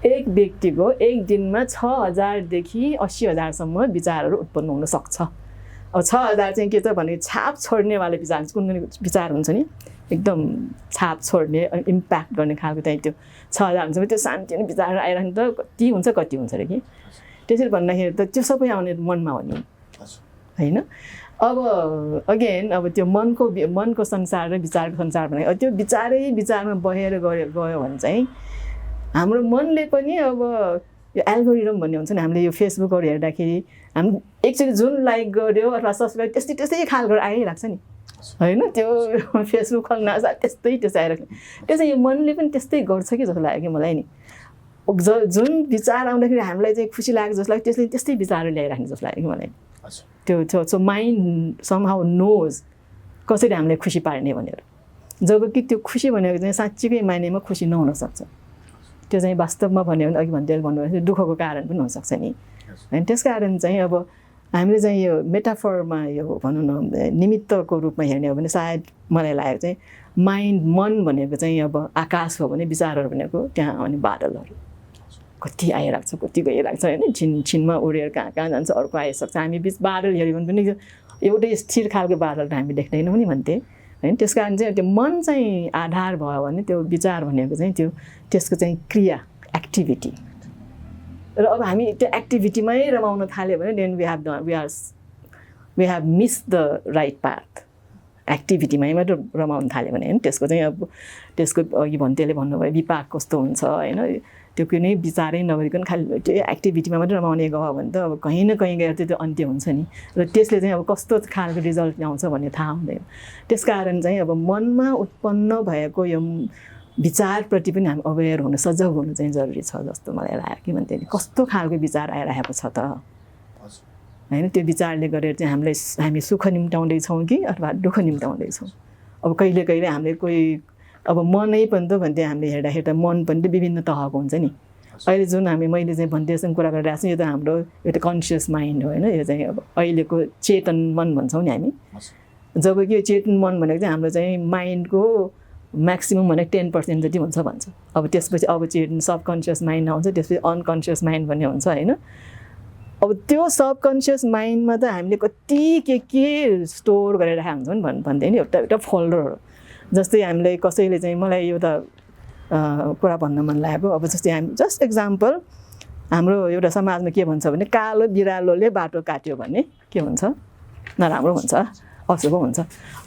एक व्यक्तिको एक दिनमा 6000 देखि 80,000सम्म विचारहरू उत्पन्न हुन सक्छ। अब 6000 चाहिँ के त भने छाप छोड्नेवाला विचार, कुन विचार हुन्छ नि एकदम छाप छोड्ने इम्प्याक्ट गर्ने खालको चाहिँ त्यो 6000 हुन्छ भने त्यो शान्ति अनि विचारहरू आइरहने त कति हुन्छ अरे कि। त्यसरी भन्दाखेरि त त्यो सबै आउने मनमा हो नि होइन। अब अगेन अब त्यो मनको संसार र विचारको संसार भने त्यो विचारमा बहेर गयो भने चाहिँ हाम्रो मनले पनि अब यो एल्गोरिदम भन्ने हुन्छ नि, हामीले यो फेसबुकहरू हेर्दाखेरि हामी एकचोटि जुन लाइक गर्यो अथवा सब्सक्राइब त्यस्तै खालको आइरहेको छ नि होइन। त्यो फेसबुक खोल्न त्यस्तै आइरहेको। त्यसै यो मनले पनि त्यस्तै गर्छ कि जस्तो लाग्यो कि मलाई नि। जुन विचार आउँदाखेरि हामीलाई चाहिँ खुसी लाग्छ जस्तो लाग्यो, त्यसले त्यस्तै विचारहरू ल्याइराख्ने जस्तो लाग्यो कि मलाई। त्यो माइन्ड समहाउ नोज कसरी हामीलाई खुसी पार्ने भनेर। जब कि त्यो खुसी भनेको चाहिँ साँच्चीकै मानेमा खुसी नहुनसक्छ। त्यो चाहिँ वास्तवमा भन्यो भने अघि भन्नुभयो दुःखको कारण पनि हुनसक्छ नि होइन। त्यस कारण चाहिँ अब हामीले चाहिँ यो मेटाफरमा यो भनौँ न निमित्तको रूपमा हेर्ने हो भने सायद मलाई लागेको चाहिँ मन भनेको चाहिँ अब आकाश हो भने विचारहरू भनेको त्यहाँ आउने बादलहरू कति आइरहेको छ, कति गइरहेको छ होइन। छिनमा उडेर कहाँ जान्छ, अर्को आइसक्छ। हामी बिच बादल हेऱ्यो भने पनि एउटै स्थिर खालको बादल त हामी देख्दैनौँ नि भन्थे होइन। त्यस कारण चाहिँ त्यो मन चाहिँ आधार भयो भने त्यो विचार भनेको चाहिँ त्यसको चाहिँ क्रिया एक्टिभिटी। र अब हामी त्यो एक्टिभिटीमै रमाउन थाल्यो भने then we have miss the right path. एक्टिभिटीमै मात्र रमाउन थाल्यो भने होइन। त्यसको चाहिँ अब त्यसको अघि भन्तेले भन्नुभयो विपाक कस्तो हुन्छ होइन। त्यो कुनै विचारै नगरिकन खालि त्यो एक्टिभिटीमा मात्रै रमाउने गयो भने त अब कहीँ न कहीँ गएर त्यो अन्त्य हुन्छ नि। र त्यसले चाहिँ अब कस्तो खालको रिजल्ट ल्याउँछ भन्ने थाहा हुँदैन। त्यस कारण चाहिँ अब मनमा उत्पन्न भएको यो विचारप्रति पनि हामी अवेर हुनु, सजग हुनु चाहिँ जरुरी छ जस्तो मलाई लाग्यो कि भन्थे। कस्तो खालको विचार आइरहेको छ त होइन। त्यो विचारले गरेर चाहिँ हामी सुख निम्टाउँदैछौँ कि अथवा दुःख निम्टाउँदैछौँ। अब कहिले हामीले कोही अब मनै पनि त भन्थे हामीले हेर्दा मन पनि त विभिन्न तहको हुन्छ नि अहिले जुन मैले चाहिँ भन्टेसँग कुरा गरिरहेको छु यो त हाम्रो एउटा कन्सियस माइन्ड हो होइन यो चाहिँ अब अहिलेको चेतन मन भन्छौँ नि हामी जबकि यो चेतन मन भनेको चाहिँ हाम्रो चाहिँ माइन्डको म्याक्सिमम् भनेको 10% जति हुन्छ भन्छ अब त्यसपछि अब चेतन सबकन्सियस माइन्ड आउँछ त्यसपछि अनकन्सियस माइन्ड भन्ने हुन्छ होइन अब त्यो सबकन्सियस माइन्डमा त हामीले कति के स्टोर गरेर राखेका हुन्छौँ नि भन्दै नि एउटा फोल्डर हो जस्तै हामीले कसैले चाहिँ मलाई यो त कुरा भन्न मन लागेको अब जस्तै हामी जस्ट एक्जाम्पल हाम्रो एउटा समाजमा के भन्छ भने कालो बिरालोले बाटो काट्यो भने के हुन्छ नराम्रो हुन्छ अशुभ हुन्छ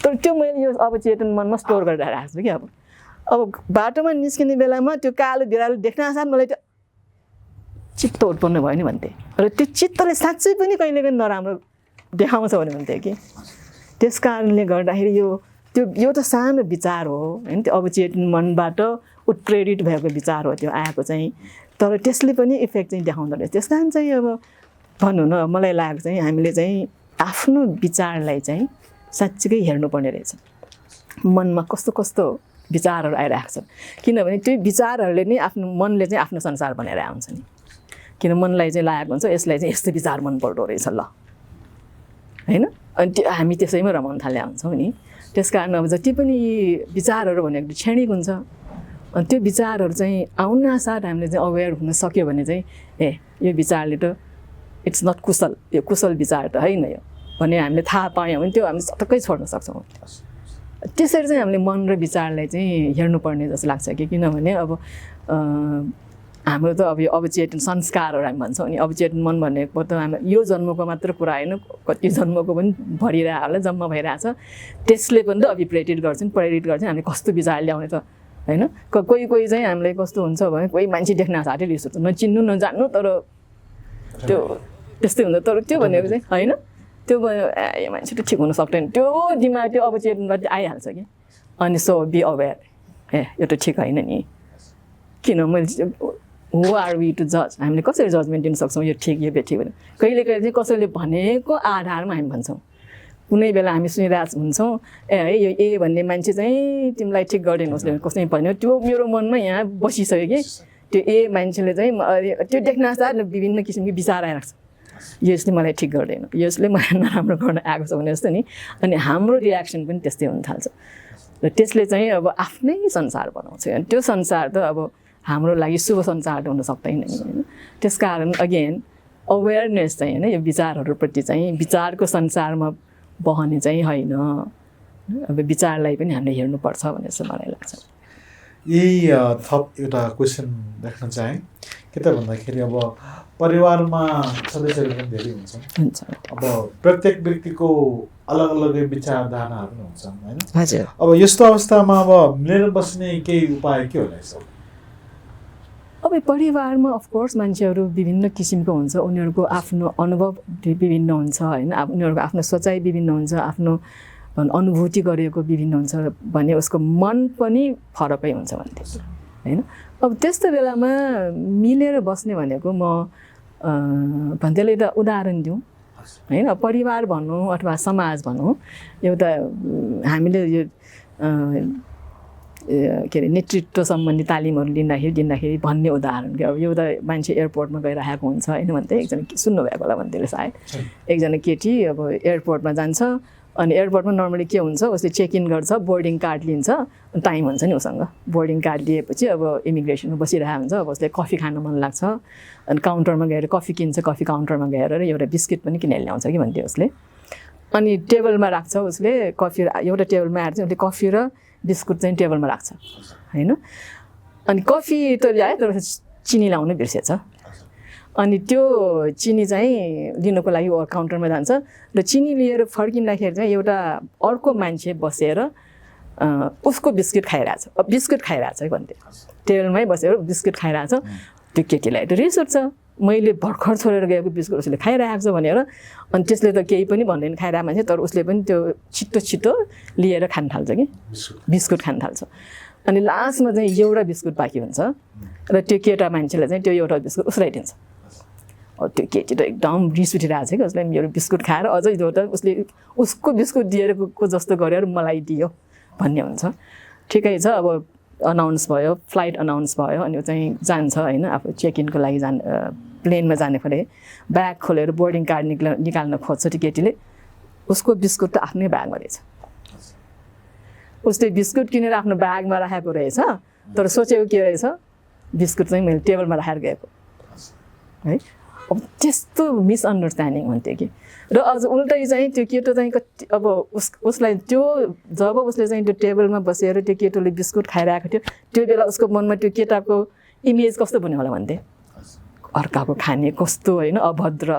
तर त्यो मैले यो अब चेतन मनमा स्टोर गरेर राखेको छु कि अब बाटोमा निस्किने बेलामा त्यो कालो बिरालो देख्न साथ मलाई त्यो चित्त उत्पन्न भयो नि भन्थे र त्यो चित्तले साँच्चै पनि कहिले पनि नराम्रो देखाउँछ भने भन्थे कि त्यस कारणले गर्दाखेरि त्यो त सानो विचार हो होइन त्यो अब चेतन मनबाट उत्प्रेरित भएको विचार हो त्यो आएको चाहिँ तर त्यसले पनि इफेक्ट चाहिँ देखाउँदो रहेछ त्यस कारण चाहिँ अब भनौँ न मलाई लागेको चाहिँ हामीले चाहिँ आफ्नो विचारलाई चाहिँ साँच्चीकै हेर्नुपर्ने रहेछ मनमा कस्तो कस्तो विचारहरू आइरहेको छ किनभने त्यो विचारहरूले नै आफ्नो मनले चाहिँ आफ्नो संसार बनाएर आउँछ नि किन मनलाई चाहिँ लागेको हुन्छ यसलाई चाहिँ यस्तो विचार मन पर्दो रहेछ ल होइन अनि त्यो हामी त्यसैमा रमाउन थाले हुन्छौँ नि त्यस कारण अब जति पनि विचारहरू भनेको क्षणिक हुन्छ अनि त्यो विचारहरू चाहिँ आउनासाथ हामीले चाहिँ अवेर हुन सक्यो भने चाहिँ यो विचारले त इट्स नट कुशल यो कुशल विचार त होइन यो भने हामीले थाहा पायौँ भने त्यो हामीले सटक्कै छोड्न सक्छौँ त्यसरी चाहिँ हामीले मन र विचारलाई चाहिँ हेर्नुपर्ने जस्तो लाग्छ कि किनभने अब हाम्रो त अब यो अवचेतन संस्कारहरू हामी भन्छौँ नि अवचेतन मन भनेको त हामी यो जन्मको मात्र कुरा होइन कति जन्मको पनि भरिरहेको होला जम्मा भइरहेछ त्यसले पनि त प्रेरित गर्छन् हामीले कस्तो विचार ल्याउने त होइन कोही चाहिँ हामीलाई कस्तो हुन्छ भने कोही मान्छे देख्न साथै रिस हुन्छ नचिन्नु नजान्नु तर त्यो त्यस्तै हुन्छ तर त्यो भनेको चाहिँ होइन त्यो यो मान्छे त ठिक हुन सक्दैन त्यो दिमाग त्यो अवचेतनबाट आइहाल्छ कि अनि सो बी अवेर यो त ठिक होइन नि किन मैले हु आर वी टु जज हामीले कसरी जजमेन्ट दिन सक्छौँ यो ठिक यो बेठिक भने कहिले चाहिँ कसैले भनेको आधारमा हामी भन्छौँ कुनै बेला हामी सुनिरहेको हुन्छौँ यो ए भन्ने मान्छे चाहिँ तिमीलाई ठिक गर्दैन उसले कसैले भन्यो त्यो मेरो मनमा यहाँ बसिसक्यो कि त्यो ए मान्छेले चाहिँ त्यो देख्न साथ विभिन्न किसिमको विचार आइरहेको छ यसले मलाई ठिक गर्दैन यसले मलाई नराम्रो गर्न आएको छ भने जस्तो नि अनि हाम्रो रियाक्सन पनि त्यस्तै हुन थाल्छ र त्यसले चाहिँ अब आफ्नै संसार बनाउँछ अनि त्यो संसार त अब हाम्रो लागि शुभ संसार त हुन सक्दैन नि होइन त्यस कारण अगेन अवेरनेस चाहिँ होइन यो विचारहरूप्रति चाहिँ विचारको संसारमा बहने चाहिँ होइन अब विचारलाई पनि हामीले हेर्नुपर्छ भन्ने चाहिँ मलाई लाग्छ यही थप एउटा क्वेसन राख्न चाहेँ के त भन्दाखेरि अब परिवारमा सदस्यहरू पनि धेरै हुन्छन् अब प्रत्येक व्यक्तिको अलग अलगै विचारधाराहरू हुन्छन् होइन हजुर अब यस्तो अवस्थामा अब मिलेर बस्ने केही उपाय के होला यसो अब परिवारमा अफकोर्स मान्छेहरू विभिन्न किसिमको हुन्छ उनीहरूको आफ्नो अनुभव विभिन्न हुन्छ होइन उनीहरूको आफ्नो सोचाइ विभिन्न हुन्छ आफ्नो अनुभूति गरेको विभिन्न हुन्छ भने उसको मन पनि फरकै हुन्छ भन्थे होइन अब त्यस्तो बेलामा मिलेर बस्ने भनेको म भन्दैले एउटा उदाहरण दिउँ होइन परिवार भनौँ अथवा समाज भनौँ एउटा हामीले यो के अरे नेतृत्व सम्बन्धी तालिमहरू दिँदाखेरि भन्ने उदाहरण कि अब एउटा मान्छे एयरपोर्टमा गइरहेको हुन्छ होइन भन्दै एकजना सुन्नुभएको होला भन्दैले सायद एकजना केटी अब एयरपोर्टमा जान्छ अनि एयरपोर्टमा नर्मली के हुन्छ उसले चेक इन गर्छ बोर्डिङ कार्ड लिन्छ टाइम हुन्छ नि उसँग बोर्डिङ कार्ड लिएपछि अब इमिग्रेसनमा बसिरहेको हुन्छ अब उसले कफी खान मन लाग्छ अनि काउन्टरमा गएर कफी किन्छ कफी काउन्टरमा गएर एउटा बिस्किट पनि किनेर ल्याउँछ कि भन्थ्यो उसले अनि टेबलमा राख्छ उसले कफी एउटा टेबलमा आएर चाहिँ उसले कफी र बिस्कुट चाहिँ टेबलमा राख्छ होइन अनि कफी त ल्यायो तर चिनी ल्याउनु बिर्सेछ अनि त्यो चिनी चाहिँ लिनको लागि काउन्टरमा जान्छ र चिनी लिएर फर्किँदाखेरि चाहिँ एउटा अर्को मान्छे बसेर उसको बिस्कुट खाइरहेछ बिस्कुट खाइरहेछ है भन्थ्यो टेबलमै बसेर बिस्कुट खाइरहेछ त्यो केटीलाई त रिस उठ्छ मैले भर्खर छोडेर गएको बिस्कुट उसले खाइरहेको छ भनेर अनि त्यसले त केही पनि भन्दैन खाइरहेको मान्छे तर उसले पनि त्यो छिटो लिएर खान थाल्छ कि बिस्कुट खान थाल्छ अनि लास्टमा चाहिँ एउटा बिस्कुट बाँकी हुन्छ र त्यो केटा मान्छेलाई चाहिँ त्यो एउटा बिस्कुट उसलाई दिन्छ त्यो केटी त एकदम रिस उठिरहेको छ कि उसलाई मेरो बिस्कुट खाएर अझै एउटा उसले उसको बिस्कुट दिएको जस्तो गरेर मलाई दियो भन्ने हुन्छ ठिकै छ अब अनाउन्स भयो, फ्लाइट अनाउन्स भयो, अनि चाहिँ जान्छ होइन, आफू चेक इनको लागि प्लेनमा जाने परे ब्याग खोलेर बोर्डिङ कार्ड निकाल्न खोज्छ टिकेटीले, उसको बिस्कुट त आफ्नै ब्यागमा रहेछ। उसले बिस्कुट किनेर आफ्नो ब्यागमा राखेको रहेछ, तर सोचेको के रहेछ, बिस्कुट चाहिँ मैले टेबलमा राखेर गएको है। अब त्यस्तो मिसअन्डरस्ट्यान्डिङ हुन्थ्यो कि। र अझ उल्टै चाहिँ त्यो केटो चाहिँ कति अब उसलाई त्यो जब उसले चाहिँ त्यो टेबलमा बसेर त्यो केटोले बिस्कुट खाइरहेको थियो, त्यो बेला उसको मनमा त्यो केटाको इमेज कस्तो बन्यो होला भन्थे, अर्काको खाने कस्तो होइन, अभद्र,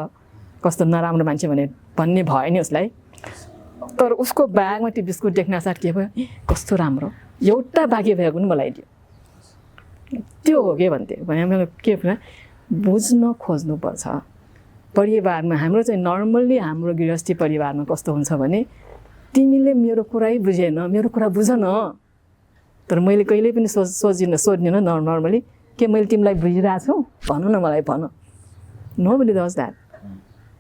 कस्तो नराम्रो मान्छे भन्ने भयो नि उसलाई। तर उसको ब्यागमा त्यो बिस्कुट देख्न साथ के भयो, कस्तो राम्रो, एउटा बाँकी भएको पनि मलाई दियो, त्यो हो के भन्थे। भने मैले के भने बुझ्न खोज्नुपर्छ। परिवारमा हाम्रो चाहिँ नर्मल्ली हाम्रो गृहस्थी परिवारमा कस्तो हुन्छ भने तिमीले मेरो कुरै बुझेन, मेरो कुरा बुझ न, तर मैले कहिल्यै पनि सोध्दिनँ नर्मली के मैले तिमीलाई बुझिरहेको छु, भन न मलाई भन। नोबडी डज द्याट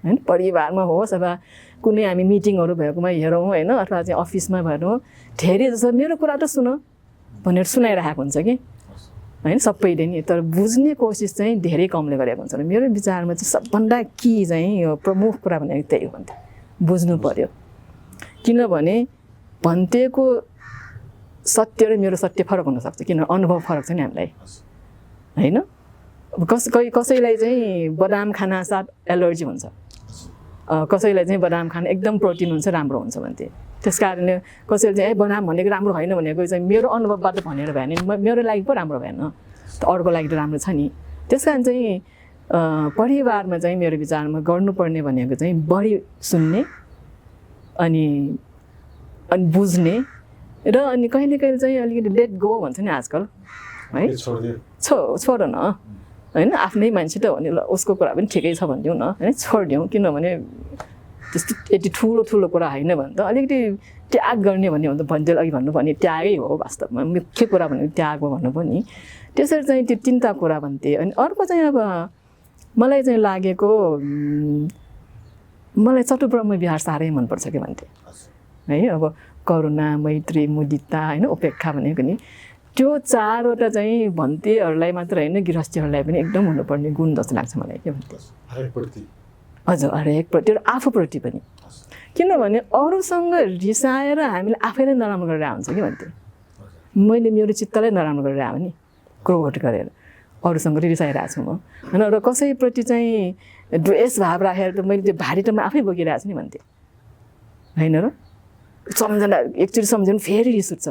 होइन। परिवारमा होस् अथवा कुनै हामी मिटिङहरू भएकोमा हेरौँ होइन, अथवा चाहिँ अफिसमा भनौँ, धेरै जस्तो मेरो कुरा त सुन भनेर सुनाइरहेको हुन्छ कि होइन सबैले नि, तर बुझ्ने कोसिस चाहिँ धेरै कमले गरेको हुन्छ। मेरो विचारमा चाहिँ सबभन्दा कि चाहिँ यो प्रमुख कुरा भनेको त्यही हो भन्थे, बुझ्नु पर्यो। किनभने भन्तेको सत्य र मेरो सत्य फरक हुनसक्छ, किन अनुभव फरक छ नि हामीलाई होइन। कसैलाई चाहिँ बदाम खाना साथ एलर्जी हुन्छ, कसैलाई चाहिँ बदाम खाना एकदम प्रोटिन हुन्छ राम्रो हुन्छ भन्थे। त्यस कारणले कसैले चाहिँ बदाम भनेको राम्रो होइन भनेको चाहिँ मेरो अनुभवबाट भनेर भएन, मेरो लागि पो राम्रो भएन, त अरूको लागि त राम्रो छ नि। त्यस कारण चाहिँ परिवारमा चाहिँ मेरो विचारमा गर्नुपर्ने भनेको चाहिँ बढी सुन्ने अनि बुझ्ने र अनि कहिले कहिले चाहिँ अलिकति लेट गो भन्छ नि आजकल है, छोड न होइन, आफ्नै मान्छे त हो नि, ल उसको कुरा पनि ठिकै छ भनिदिउँ न होइन, छोडिदिउँ। किनभने त्यस्तो यति ठुलो ठुलो कुरा होइन भने त अलिकति त्याग गर्ने भन्ने हो, भन्दै अघि भन्नुपर्ने त्यागै हो वास्तवमा, मुख्य कुरा भनेको त्याग हो भन्नु पनि। त्यसरी चाहिँ त्यो तिनवटा कुरा भन्थे। अनि अर्को चाहिँ अब मलाई चाहिँ लागेको मलाई चतुर्ब्रह्म विहार साह्रै मनपर्छ कि भन्थे है। अब करुणा, मैत्री, मुदिता होइन, उपेक्षा भनेको नि त्यो चारवटा चाहिँ भन्तेहरूलाई मात्र होइन गृहस्थीहरूलाई पनि एकदम हुनुपर्ने गुण जस्तो लाग्छ मलाई के भन्थे। हजुर हरेकप्रति र आफूप्रति पनि, किनभने अरूसँग रिसाएर हामीले आफैलाई नराम्रो गरेर हुन्छ कि भन्थे। मैले मेरो चित्तलाई नराम्रो गरेर आयो नि, क्रोध गरेर अरूसँग रिसाइरहेको छु म होइन, र कसैप्रति चाहिँ द्वेष भाव राखेर त मैले त्यो भारी त म आफै बोकिरहेको छु नि भन्थे होइन। र सम्झना एकचोटि सम्झ्यो भने फेरि रिस उठ्छ,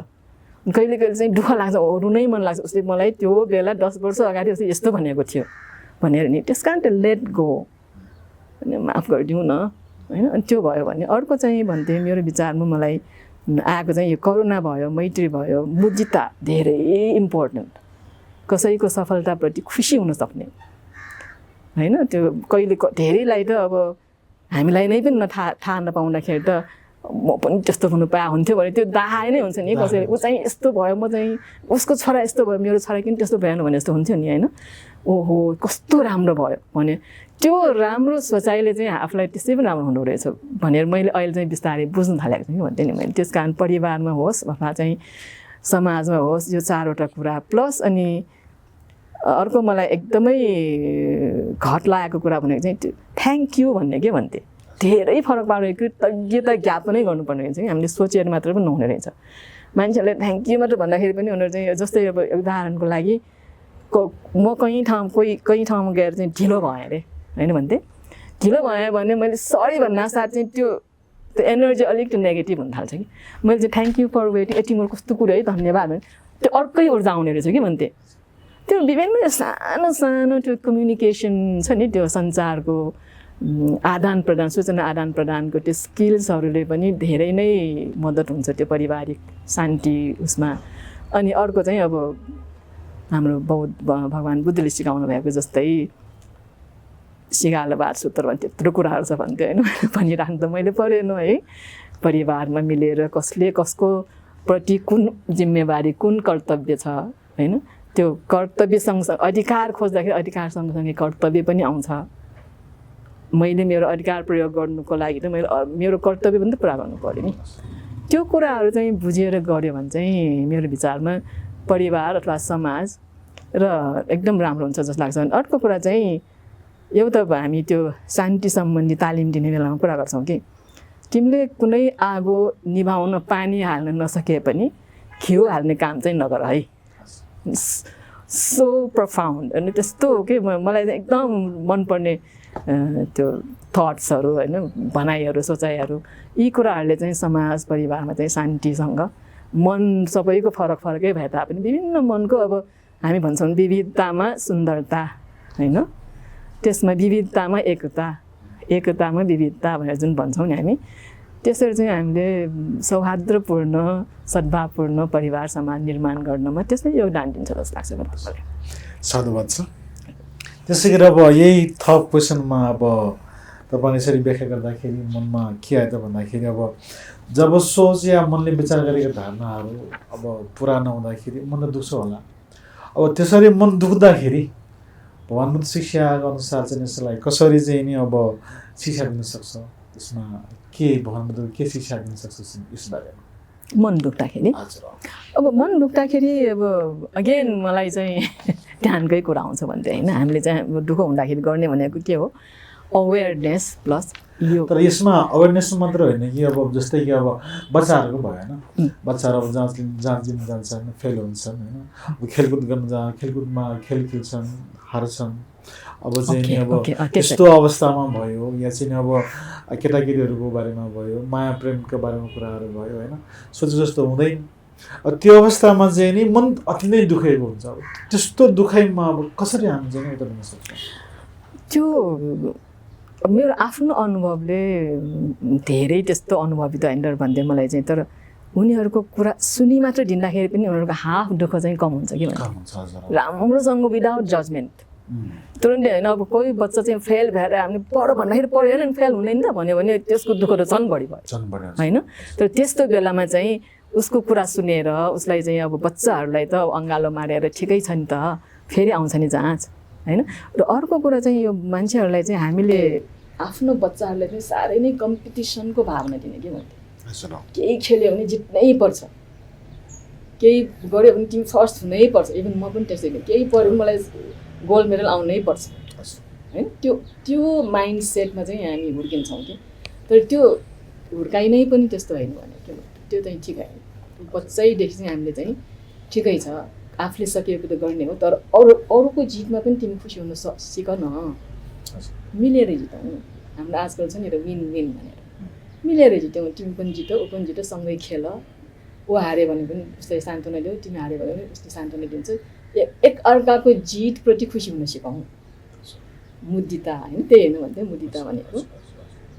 कहिले कहिले चाहिँ दुःख लाग्छ, रुनै मन लाग्छ, उसले मलाई त्यो बेला 10 वर्ष अगाडि उसले यस्तो भनेको थियो भनेर नि। त्यस कारण त्यो लेट गो, अनि माफ गरिदिउँ न होइन। अनि त्यो भयो भने अर्को चाहिँ भन्थे मेरो विचारमा मलाई आएको चाहिँ यो करुणा भयो, मैत्री भयो, मुदिता धेरै इम्पोर्टेन्ट। कसैको सफलताप्रति खुसी हुन सक्ने होइन। त्यो कहिले धेरैलाई त अब हामीलाई नै पनि थाहा नपाउँदाखेरि त म पनि त्यस्तो हुनु पाए हुन्थ्यो भने त्यो दाहाइ नै हुन्छ नि। कसैले ऊ चाहिँ यस्तो भयो, म चाहिँ उसको छोरा यस्तो भयो, मेरो छोरा किन त्यस्तो भएन भने जस्तो हुन्थ्यो नि होइन। ओहो कस्तो राम्रो भयो भने त्यो राम्रो सोचाइले चाहिँ आफूलाई त्यसै पनि राम्रो हुँदो रहेछ भनेर मैले अहिले चाहिँ बिस्तारै बुझ्न थालेको छु कि भन्थेँ नि मैले। त्यस कारण परिवारमा होस् अथवा चाहिँ समाजमा होस् यो चारवटा कुरा प्लस अनि अर्को मलाई एकदमै घट लागेको कुरा भनेको चाहिँ त्यो थ्याङ्क यू भन्ने के भन्थे। धेरै फरक पारेको कृतज्ञता ज्ञापनै गर्नुपर्ने रहेछ कि हामीले सोचेर मात्र पनि नहुने रहेछ। मान्छेहरूले थ्याङ्क यू मात्र भन्दाखेरि पनि उनीहरू चाहिँ जस्तै अब उदाहरणको लागि म कहीँ ठाउँमा गएर चाहिँ ढिलो भएँ अरे होइन भन्थे। ढिलो भयो भने मैले सरी भन्न साथ चाहिँ त्यो एनर्जी अलिकति नेगेटिभ हुन थाल्छ कि मैले चाहिँ थ्याङ्क यू फर वेटिङ, यति मेरो कस्तो कुरो है धन्यवाद भने त्यो अर्कै ऊर्जा आउने रहेछ कि भन्थे। त्यो विभिन्न सानो सानो त्यो कम्युनिकेसन छ नि, त्यो सञ्चारको आदान प्रदान, सूचना आदान प्रदानको त्यो स्किल्सहरूले पनि धेरै नै मद्दत हुन्छ त्यो पारिवारिक शान्ति उसमा। अनि अर्को चाहिँ अब हाम्रो भगवान् बुद्धले सिकाउनु भएको जस्तै सिगालो बार सूत्र भन्ने त्यत्रो कुराहरू छ भन्थ्यो होइन। भनिराख्नु त मैले परेन है। परिवारमा मिलेर कसले कसको प्रति कुन जिम्मेवारी कुन कर्तव्य छ होइन, त्यो कर्तव्य सँगसँगै अधिकार खोज्दाखेरि अधिकार सँगसँगै कर्तव्य पनि आउँछ। मैले मेरो अधिकार प्रयोग गर्नुको लागि त मैले मेरो कर्तव्य पनि त पुरा गर्नु पऱ्यो नि। त्यो कुराहरू चाहिँ बुझेर गऱ्यो भने चाहिँ मेरो विचारमा परिवार अथवा समाज र एकदम राम्रो हुन्छ जस्तो लाग्छ। अनि अर्को कुरा चाहिँ एउटा हामी त्यो शान्ति सम्बन्धी तालिम दिने बेलामा कुरा गर्छौँ कि तिमीले कुनै आगो निभाउन पानी हाल्न नसके पनि घिउ हाल्ने काम चाहिँ नगर है। सो प्रफाउन्ड। अनि त्यस्तो हो कि मलाई चाहिँ एकदम मनपर्ने त्यो थट्सहरू होइन, भनाइहरू, सोचाइहरू, यी कुराहरूले चाहिँ समाज परिवारमा चाहिँ शान्तिसँग, मन सबैको फरक फरकै भए तापनि विभिन्न मनको, अब हामी भन्छौँ विविधतामा सुन्दरता होइन, त्यसमा विविधतामा एकता, एकतामा विविधता भनेर जुन भन्छौँ नि हामी, त्यसरी चाहिँ हामीले सौहार्दपूर्ण सद्भावपूर्ण परिवार समाज निर्माण गर्नमा त्यसले योगदान दिन्छ जस्तो लाग्छ मलाई। साधुवाद छ। त्यसै गरी अब यही थप क्वेसनमा अब तपाईँले यसरी व्याख्या गर्दाखेरि मनमा के आयो त भन्दाखेरि अब जब सोच या मनले विचार गरेका धारणाहरू अब पुरा नहुँदाखेरि मन त दुख्छ होला। अब त्यसरी मन दुख्दाखेरि भगवान बुद्ध शिक्षाको अनुसार चाहिँ यसलाई कसरी चाहिँ नि अब शिक्षा दिन सक्छ, त्यसमा के भगवान बुद्धले के शिक्षा दिन सक्छ यस बारेमा? मन दुख्दाखेरि अब मन दुख्दाखेरि अब अगेन मलाई चाहिँ ध्यानकै कुरा आउँछ भन्थे होइन। हामीले चाहिँ दुःख हुँदाखेरि गर्ने भनेको के हो? अवेरनेस प्लस यो। तर यसमा अवेरनेस मात्र होइन कि अब जस्तै कि अब बच्चाहरूको भयो होइन, बच्चाहरू अब जहाँ जिम जान्छन्, फेल हुन्छन् होइन, खेलकुद गर्न खेलकुदमा खेल खेल्छन्, हार्छन्, अब चाहिँ नि अब त्यस्तो अवस्थामा भयो, या चाहिँ अब केटाकेटीहरूको बारेमा भयो, माया प्रेमको बारेमा कुराहरू भयो होइन, सोचे जस्तो हुँदैन। त्यो अवस्थामा चाहिँ नि मन अति नै दुखेको हुन्छ। अब त्यस्तो दुखाइमा अब कसरी हामी चाहिँ यता दिन सक्छौँ? त्यो मेरो आफ्नो अनुभवले धेरै त्यस्तो अनुभवित होइन भन्दै मलाई चाहिँ, तर उनीहरूको कुरा सुनि मात्र दिँदाखेरि पनि उनीहरूको हाफ दुःख चाहिँ कम हुन्छ कि भन्नु राम्रोसँग विदाउट जजमेन्ट तुरुन्तै होइन। अब कोही बच्चा चाहिँ फेल भएर हामीले पढ भन्दाखेरि पढेर नि फेल हुँदैन त भन्यो भने त्यसको दुःख त झन् बढी भयो होइन। तर त्यस्तो बेलामा चाहिँ उसको कुरा सुनेर उसलाई चाहिँ अब बच्चाहरूलाई त अँगालो मारेर ठिकै छ नि त, फेरि आउँछ नि जाँच होइन। र अर्को कुरा चाहिँ यो मान्छेहरूलाई चाहिँ हामीले आफ्नो बच्चाहरूलाई चाहिँ साह्रै नै कम्पिटिसनको भावना दिने कि भन्थे। केही खेल्यो भने जित्नै पर्छ, केही गऱ्यो भने तिमी फर्स्ट हुनै पर्छ। इभन म पनि त्यसै नै, केही पऱ्यो भने मलाई गोल्ड मेडल आउनै पर्छ होइन। त्यो माइन्ड सेटमा चाहिँ हामी हुर्किन्छौँ कि। तर त्यो हुर्काइ नै पनि त्यस्तो होइन भने के त्यो चाहिँ ठिक होइन। बच्चैदेखि चाहिँ हामीले चाहिँ ठिकै छ आफूले सकेको त गर्ने हो, तर अरूको जितमा पनि तिमी खुसी हुन सिक न, मिलेर जितौँ। हाम्रो आजकल छ नि एउटा विन विन भनेर, मिलेर जित्यौँ, तिमी पनि जितौ ऊ पनि जितो, सँगै खेल, ऊ हार्यो भने पनि उसले सान्त्वना दियो, तिमी हार्यो भने पनि उसले सान्त्वना दिन्छ। एक अर्काको जितप्रति खुसी हुन सिकाउँ, मुदिता होइन, त्यही होइन भन्थ्यो मुदिता भनेको।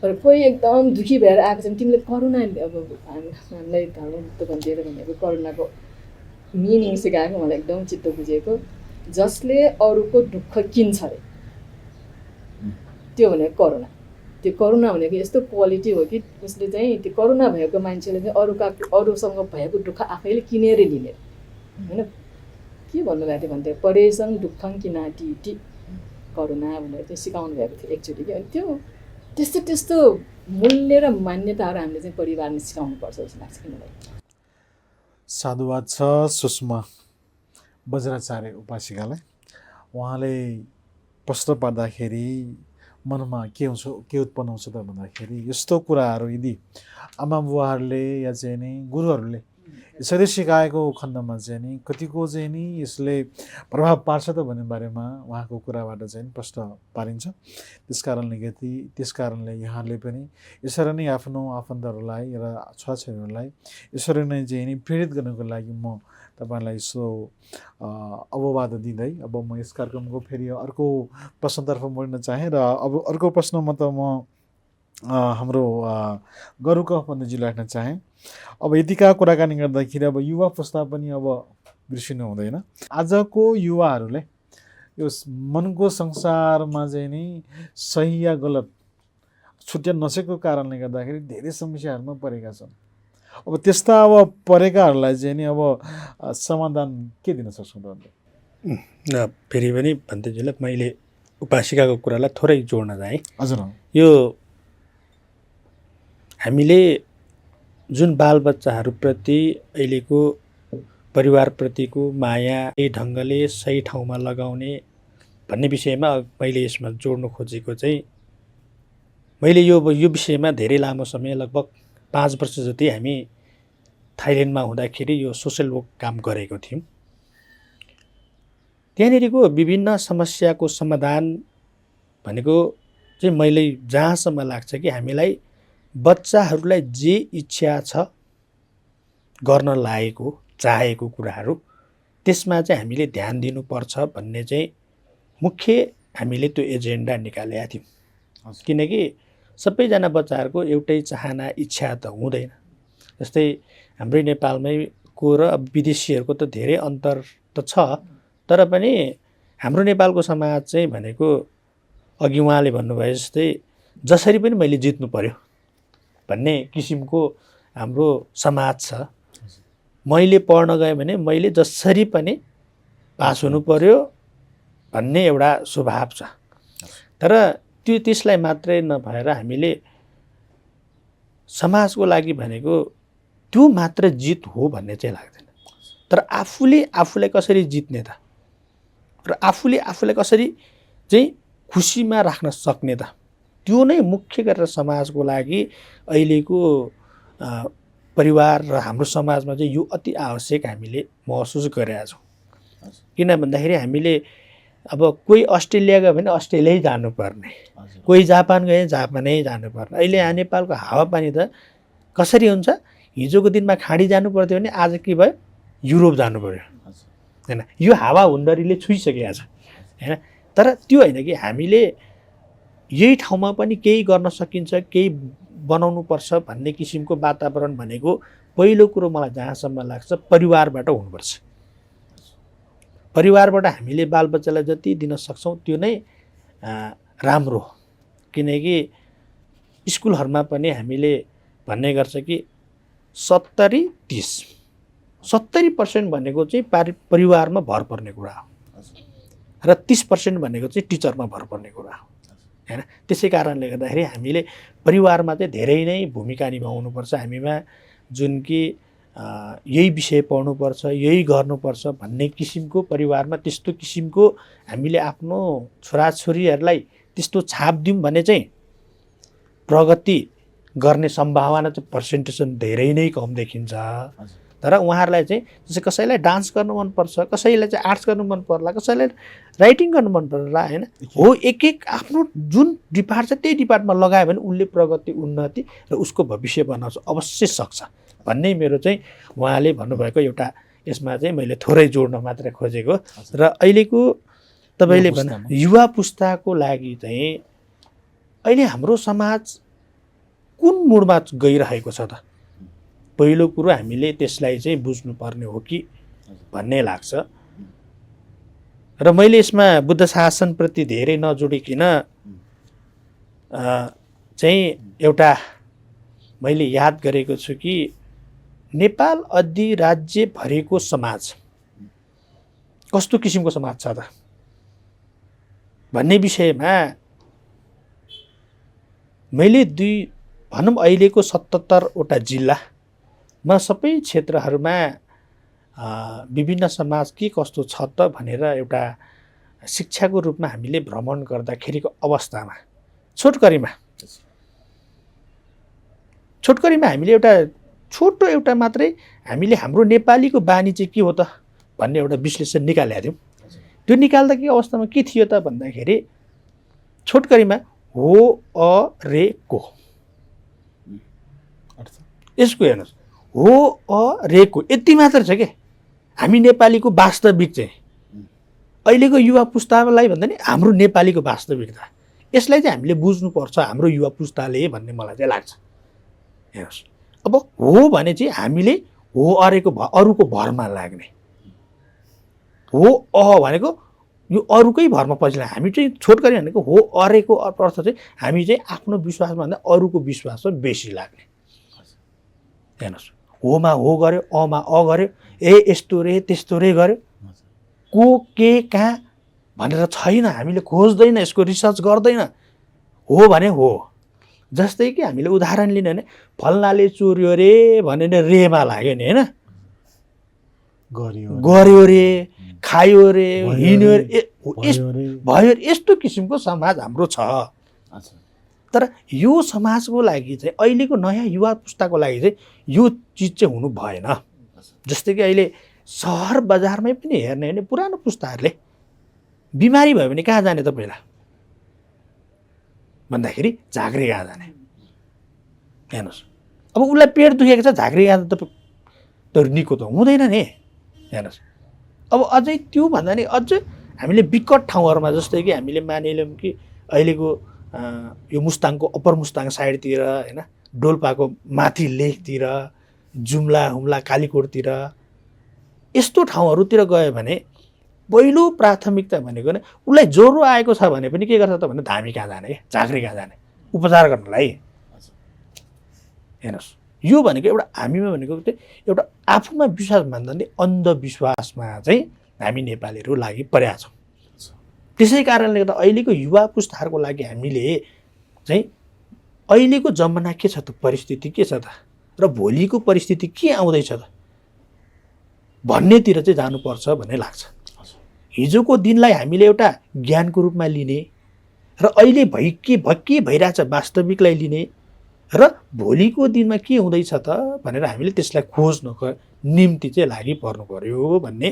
तर कोही एकदम दुःखी भएर आएको छ भने तिमीले करुणा, अब हामीलाई धर्मबुद्ध भन्थ्यो भनेको करुणाको मिनिङ सिकाएको मलाई एकदम चित्त बुझेको। जसले अरूको दुःख किन्छ अरे त्यो भनेको करुणा। त्यो करुणा भनेको यस्तो क्वालिटी हो कि उसले चाहिँ त्यो करुणा भएको मान्छेले चाहिँ अरूसँग भएको दुःख आफैले किनेर लिने होइन। के भन्नुभएको थियो भन्थ्यो, परेसँग दुःखं किनाटी इति करुणा भनेर चाहिँ सिकाउनु भएको थियो एकचोटि कि। अनि त्यो त्यस्तो मूल्य र मान्यताहरू हामीले चाहिँ परिवारमा सिकाउनु पर्छ जस्तो लाग्छ कि मलाई। साधुवाद छ सुषमा बज्राचार्य उपासिकालाई। उहाँले प्रश्न पार्दाखेरि मनमा के उत्पन्न हुन्छ त भन्दाखेरि यस्तो कुराहरू यदि आमा बुवाहरूले या चाहिँ नि गुरुहरूले यसरी सिकाएको खण्डमा चाहिँ नि कतिको चाहिँ नि यसले प्रभाव पार्छ त भन्ने बारेमा उहाँको कुराबाट चाहिँ प्रश्न पारिन्छ। त्यस कारणले यहाँले पनि यसरी नै आफ्नो आफन्तहरूलाई र छोराछोरीहरूलाई यसरी नै चाहिँ नि प्रेरित गर्नको लागि म तपाईँलाई यसो अववाद दिँदै अब म यस कार्यक्रमको फेरि अर्को प्रश्नतर्फ मोड्न चाहेँ। र अब अर्को प्रश्नमा त म हाम्रो गरुका पण्डितजीलाई राख्न चाहेँ। अब यतिका कुराकानी गर्दाखेरि अब युवा पुस्ता पनि अब बिर्सिनु हुँदैन। आजको युवाहरूले यो मनको संसारमा चाहिँ नि सही या गलत छुट्याउन नसकेको कारणले गर्दाखेरि धेरै समस्याहरूमा परेका छन्। अब त्यस्ता अब परेकाहरूलाई चाहिँ नि अब समाधान के दिन सक्छौँ त? फेरि पनि भन्तेजीलाई मैले उपासिकाको कुरालाई थोरै जोड्न चाहेँ। हजुर, यो हामीले जुन बालबच्चाहरूप्रति अहिलेको परिवारप्रतिको माया यही ढङ्गले सही ठाउँमा लगाउने भन्ने विषयमा मैले यसमा जोड्न खोजेको चाहिँ मैले यो विषयमा धेरै लामो समय लगभग 5 वर्ष जति हामी थाइल्यान्डमा हुँदाखेरि यो सोसल वर्क काम गरेको थियौँ। त्यहाँनिरको विभिन्न समस्याको समाधान भनेको चाहिँ मैले जहाँसम्म लाग्छ कि हामीलाई बच्चाहरूलाई जे इच्छा छ गर्न लागेको चाहेको कुराहरू त्यसमा चाहिँ हामीले ध्यान दिनुपर्छ भन्ने चाहिँ मुख्य हामीले त्यो एजेन्डा निकालेका थियौँ। किनकि सबैजना बच्चाहरूको एउटै चाहना इच्छा त हुँदैन। जस्तै हाम्रै नेपालमै को र विदेशीहरूको त धेरै अन्तर त छ, तर पनि हाम्रो नेपालको समाज चाहिँ भनेको अघि उहाँले भन्नुभयो जस्तै जसरी पनि मैले जित्नु पर्यो भन्ने किसिमको हाम्रो समाज छ। मैले पढ्न गएँ भने मैले जसरी पनि पास हुनु पर्यो भन्ने एउटा स्वभाव छ। तर त्यसलाई मात्रै नभएर हामीले समाजको लागि भनेको त्यो मात्र जित हो भन्ने चाहिँ लाग्दैन। तर आफूलाई कसरी जित्ने त र आफूलाई कसरी चाहिँ खुसीमा राख्न सक्ने त, त्यो नै मुख्य गरेर समाजको लागि अहिलेको परिवार र हाम्रो समाजमा चाहिँ यो अति आवश्यक हामीले महसुस गरेका छौँ। किन भन्दाखेरि हामीले अब कोही अस्ट्रेलिया गयो भने अस्ट्रेलियै जानुपर्ने, कोही जापान गयो भने जापानै जानुपर्ने। अहिले यहाँ नेपालको हावापानी त कसरी हुन्छ, हिजोको दिनमा खाडी जानु पर्थ्यो भने आज के भयो युरोप जानु पर्यो हैन। यो हावा हुन्डरीले छुइसकेको छ हैन। तर त्यो होइन कि हामीले यही ठाउँमा पनि केही गर्न सकिन्छ, केही बनाउनु पर्छ भन्ने किसिमको वातावरण भनेको पहिलो कुरो मलाई जहाँसम्म लाग्छ परिवारबाट हुनुपर्छ। परिवारबाट हामीले बालबच्चालाई जति दिन सक्छौँ त्यो नै राम्रो हो। किनकि स्कुलहरूमा पनि हामीले भन्ने गर्छ कि 70% भनेको चाहिँ परिवारमा भर पर्ने कुरा हो र 30% भनेको चाहिँ टिचरमा भर पर्ने कुरा हो हैन। त्यसै कारणले गर्दाखेरि हामीले परिवारमा चाहिँ धेरै नै भूमिका निभाउनुपर्छ। हामीमा जुन कि यही विषय पढ्नुपर्छ, यही गर्नुपर्छ भन्ने किसिमको परिवारमा त्यस्तो किसिमको हामीले आफ्नो छोराछोरीहरूलाई त्यस्तो छाप दिउँ भने चाहिँ प्रगति गर्ने सम्भावना चाहिँ पर्सेन्टेज धेरै नै कम देखिन्छ। तर उहाँहरूलाई चाहिँ जस्तै कसैलाई डान्स गर्नु मनपर्छ, कसैलाई चाहिँ आर्ट्स गर्नु मन पर्ला, कसैलाई राइटिङ गर्नु मन पर्ला हैन। हो एक आफ्नो जुन डिपार्ट छ त्यही डिपार्टमा लगायो भने उसले प्रगति उन्नति र उसको भविष्य बनाउँछ अवश्य सक्छ भन्ने मेरो चाहिँ उहाँले भन्नुभएको एउटा यसमा चाहिँ मैले थोरै जोड्न मात्र खोजेको। र अहिलेको तपाईँले भन्नु युवा पुस्ताको लागि चाहिँ अहिले हाम्रो समाज कुन मोडमा गइरहेको छ त, पहिलो कुरो हामीले त्यसलाई चाहिँ बुझ्नुपर्ने हो कि भन्ने लाग्छ। र मैले यसमा बुद्ध शासनप्रति धेरै नजोडिकन चाहिँ एउटा मैले याद गरेको छु कि नेपाल अधिराज्यभरिको समाज कस्तो किसिमको समाज छ त भन्ने विषयमा मैले भनौँ अहिलेको 77वटा जिल्लामा सबै क्षेत्रहरूमा विभिन्न समाज के कस्तो छ त भनेर एउटा शिक्षाको रूपमा हामीले भ्रमण गर्दाखेरिको अवस्थामा छोटकरीमा हामीले एउटा छोटो एउटा मात्रै हामीले हाम्रो नेपालीको बानी चाहिँ के हो त भन्ने एउटा विश्लेषण निकालेका थियौँ। त्यो निकाल्दा के अवस्थामा के थियो त भन्दाखेरि छोटकरीमा हो अ रे को, यसको हेर्नुहोस् हो अ रे को यति मात्र छ के हामी नेपालीको वास्तविक चाहिँ अहिलेको युवा पुस्तालाई भन्दा नि हाम्रो नेपालीको वास्तविकता यसलाई चाहिँ हामीले बुझ्नुपर्छ हाम्रो युवा पुस्ताले भन्ने मलाई चाहिँ लाग्छ। हेर्नुहोस् अब हो भने चाहिँ हामीले हो अरूको भरमा लाग्ने, हो अ भनेको यो अरूकै भरमा पछि हामी चाहिँ छोटकरी भनेको हो अरेको अर्थ चाहिँ हामी चाहिँ आफ्नो विश्वासमा भन्दा अरूको विश्वासमा बेसी लाग्ने। हेर्नुहोस् होमा हो गर्यो, अमा अ गर्यो, यस्तो रे त्यस्तो रे गर्यो, को के कहाँ भनेर छैन, हामीले खोज्दैन, यसको रिसर्च गर्दैन, हो भने हो। जस्तै कि हामीले उदाहरण लिने भने फल्नाले चोर्यो रे भनेर रेमा लाग्यो नि होइन, गर्यो रे, खायो रे, हिँड्यो रे, भयो रे, यस्तो किसिमको समाज हाम्रो छ। तर यो समाजको लागि चाहिँ अहिलेको नयाँ युवा पुस्ताको लागि चाहिँ यो चिज चाहिँ हुनु भएन। जस्तै कि अहिले सहर बजारमै पनि हेर्ने हो भने पुरानो पुस्ताहरूले बिमारी भयो भने कहाँ जाने त पहिला भन्दाखेरि झाँक्री कहाँ जाने। हेर्नुहोस्, अब उसलाई पेट दुखेको छ, झाँक्री कहाँ त निको त हुँदैन नि। हेर्नुहोस्, अब अझै त्यो भन्दा नि अझ हामीले विकट ठाउँहरूमा जस्तै कि हामीले मानिलियौँ कि अहिलेको यो मुस्ताङको अप्पर मुस्ताङ साइडतिर होइन, डोल्पाको माथि लेकतिर, जुम्ला हुम्ला कालीकोटतिर यस्तो ठाउँहरूतिर गयो भने पहिलो प्राथमिकता भनेको नै उसलाई ज्वरो आएको छ भने पनि के गर्छ त भने धामी कहाँ जाने, झाँक्री कहाँ जाने उपचार गर्नलाई। हेर्नुहोस्, यो भनेको एउटा हामीमा भनेको चाहिँ एउटा आफूमा विश्वास भन्दा नि अन्धविश्वासमा चाहिँ हामी नेपालीहरू लागि परेका छौँ। त्यसै कारणले गर्दा अहिलेको युवा पुस्ताहरूको लागि हामीले चाहिँ अहिलेको जमाना के छ त, परिस्थिति के छ त, र भोलिको परिस्थिति के आउँदैछ त भन्नेतिर चाहिँ जानुपर्छ भन्ने लाग्छ। हिजोको दिनलाई हामीले एउटा ज्ञानको रूपमा लिने र अहिले के भइरहेछ वास्तविकलाई लिने र भोलिको दिनमा के हुँदैछ त भनेर हामीले त्यसलाई खोज्नको निम्ति चाहिँ लागि पर्नु पर्यो भन्ने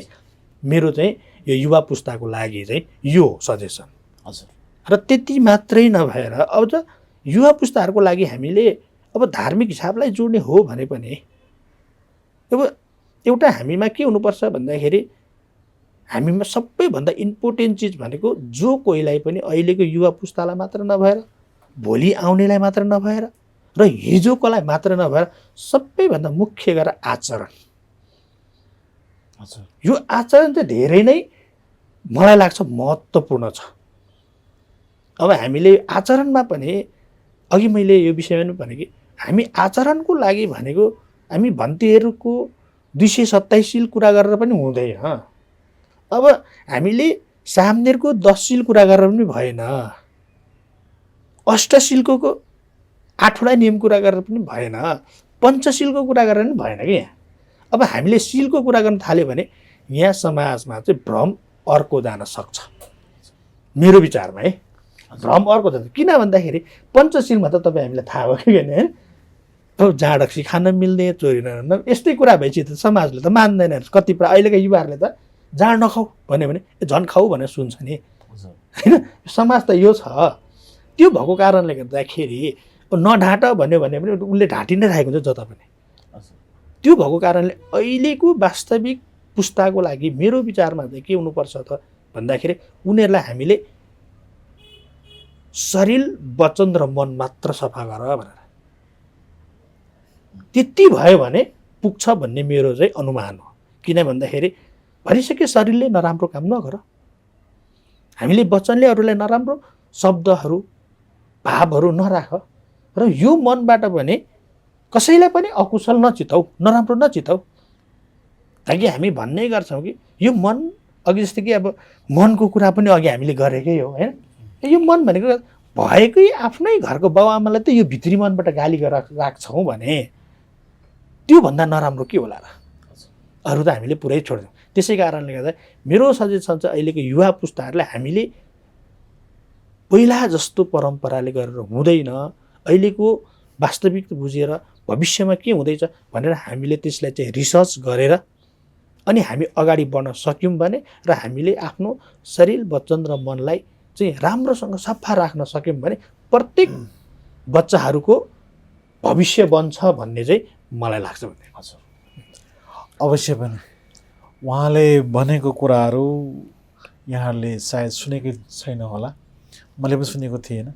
मेरो चाहिँ यो युवा पुस्ताको लागि चाहिँ यो सजेसन। हजुर। र त्यति मात्रै नभएर अब त युवा पुस्ताहरूको लागि हामीले अब धार्मिक हिसाबलाई जोड्ने हो भने पनि अब एउटा हामीमा के हुनुपर्छ भन्दाखेरि हामीमा सबैभन्दा इम्पोर्टेन्ट चिज भनेको जो कोहीलाई पनि अहिलेको युवा पुस्तालाई मात्र नभएर भोलि आउनेलाई मात्र नभएर र हिजोकोलाई मात्र नभएर सबैभन्दा मुख्य गरेर आचरण। यो आचरण चाहिँ धेरै नै मलाई लाग्छ महत्त्वपूर्ण छ। अब हामीले आचरणमा पनि अघि मैले यो विषयमा पनि भने कि हामी आचरणको लागि भनेको हामी भन्तीहरूको 227 शील कुरा गरेर पनि हुँदैन। अब हामीले सामनेरको 10 शील कुरा गरेर पनि भएन, अष्टशीलको 8वटा नियम कुरा गरेर पनि भएन, पञ्चशीलको कुरा गरेर पनि भएन कि यहाँ। अब हामीले शीलको कुरा गर्न थाल्यो भने यहाँ समाजमा चाहिँ भ्रम अर्को जान सक्छ मेरो विचारमा है। भ्रम अर्को जान्छ किन भन्दाखेरि पञ्चशीलमा त तपाईँ हामीलाई थाहा भयो कि होइन, अब जाँडक्सी खान मिल्ने, चोरी नगर्न, यस्तै कुरा भएपछि त समाजले त मान्दैन। कतिपय अहिलेका युवाहरूले त जाँड नखाऊ भन्यो भने झन् खाऊ भनेर सुन्छ नि होइन। समाज त यो छ। त्यो भएको कारणले गर्दाखेरि नढाँट भन्यो भने पनि उसले ढाँटी नै राखेको हुन्छ जता पनि। त्यो भएको कारणले अहिलेको वास्तविक पुस्ताको लागि मेरो विचारमा चाहिँ के हुनुपर्छ त भन्दाखेरि उनीहरूलाई हामीले शरीर वचन र मन मात्र सफा गर भनेर त्यति भयो भने पुग्छ भन्ने मेरो चाहिँ अनुमान हो। किन भन्दाखेरि भनिसके शरीरले नराम्रो काम नगर, हामीले वचनले अरूलाई नराम्रो शब्दहरू भावहरू नराख र यो मनबाट भने कसैलाई पनि अकुशल नचिताऊ, नराम्रो नचिताऊ। ताकि हामी भन्ने गर्छौँ कि यो मन अघि जस्तै कि अब मनको कुरा पनि अघि हामीले गरेकै हो होइन। यो मन भनेको भएकै आफ्नै घरको बाउआमालाई त यो भित्री मनबाट गाली गरेर राख्छौँ भने त्योभन्दा नराम्रो के होला र। अरू त हामीले पुरै छोड्छौँ। त्यसै कारणले गर्दा मेरो सजेसन चाहिँ अहिलेको युवा पुस्ताहरूलाई हामीले पहिला जस्तो परम्पराले गरेर हुँदैन, अहिलेको वास्तविक बुझेर भविष्यमा के हुँदैछ भनेर हामीले त्यसलाई चाहिँ रिसर्च गरेर अनि हामी अगाडि बढ्न सक्यौँ भने र हामीले आफ्नो शरीर वचन र मनलाई चाहिँ राम्रोसँग सफा राख्न सक्यौँ भने प्रत्येक बच्चाहरूको भविष्य बन्छ भन्ने चाहिँ मलाई लाग्छ। भन्ने हजुर अवश्य पनि उहाँले भनेको कुराहरू यहाँहरूले सायद सुनेकै छैन होला, मैले पनि सुनेको थिएन।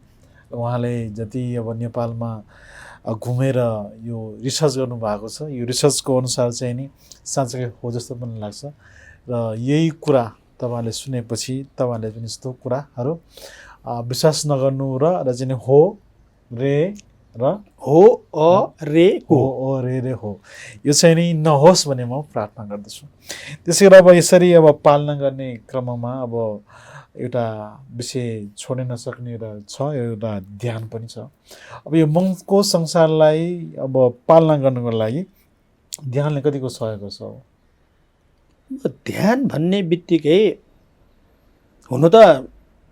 उहाँले जति अब नेपालमा घुमेर यो रिसर्च गर्नुभएको छ, यो रिसर्चको अनुसार चाहिँ नि साँच्चै हो जस्तो पनि लाग्छ। र यही कुरा तपाईँले सुनेपछि तपाईँले पनि यस्तो कुराहरू विश्वास नगर्नु र चाहिँ हो रे र हो रे हो यो चाहिँ नि नहोस् भन्ने म प्रार्थना गर्दछु। त्यसै गरी अब यसरी अब पालना गर्ने क्रममा अब एउटा विषय छोड्न नसक्ने एउटा छ, एउटा ध्यान पनि छ। अब यो मनको संसारलाई अब पालना गर्नको लागि ध्यानले कतिको सहयोग गर्छ? ध्यान भन्ने बित्तिकै हुनु त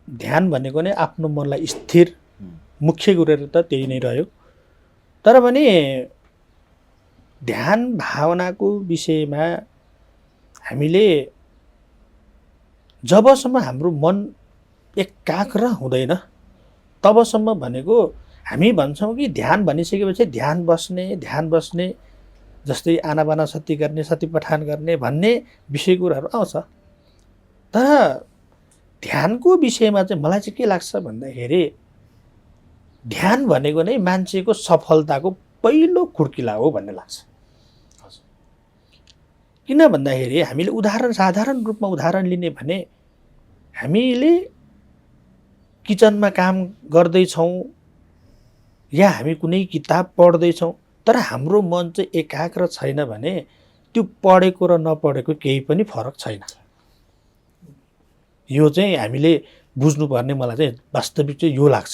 ध्यान भनेको नै आफ्नो मनलाई स्थिर मुख्य कुरो त त्यही नै रह्यो। तर पनि ध्यान भावनाको विषयमा हामीले जबसम्म हाम्रो मन एकाग्र हुँदैन तबसम्म भनेको हामी भन्छौँ कि ध्यान भनिसकेपछि ध्यान बस्ने जस्तै आनापाना सती गर्ने सती पठान गर्ने भन्ने विषय कुराहरू आउँछ। तर ध्यानको विषयमा चाहिँ मलाई चाहिँ के लाग्छ भन्दाखेरि ध्यान भनेको नै मान्छेको सफलताको पहिलो खुड्किला हो भन्ने लाग्छ। किन भन्दाखेरि हामीले साधारण रूपमा उदाहरण लिने भने हामीले किचनमा काम गर्दैछौँ या हामी कुनै किताब पढ्दैछौँ तर हाम्रो मन चाहिँ एकाग्र छैन भने त्यो पढेको र नपढेको केही पनि फरक छैन। यो चाहिँ हामीले बुझ्नुपर्ने मलाई चाहिँ वास्तविक चाहिँ यो लाग्छ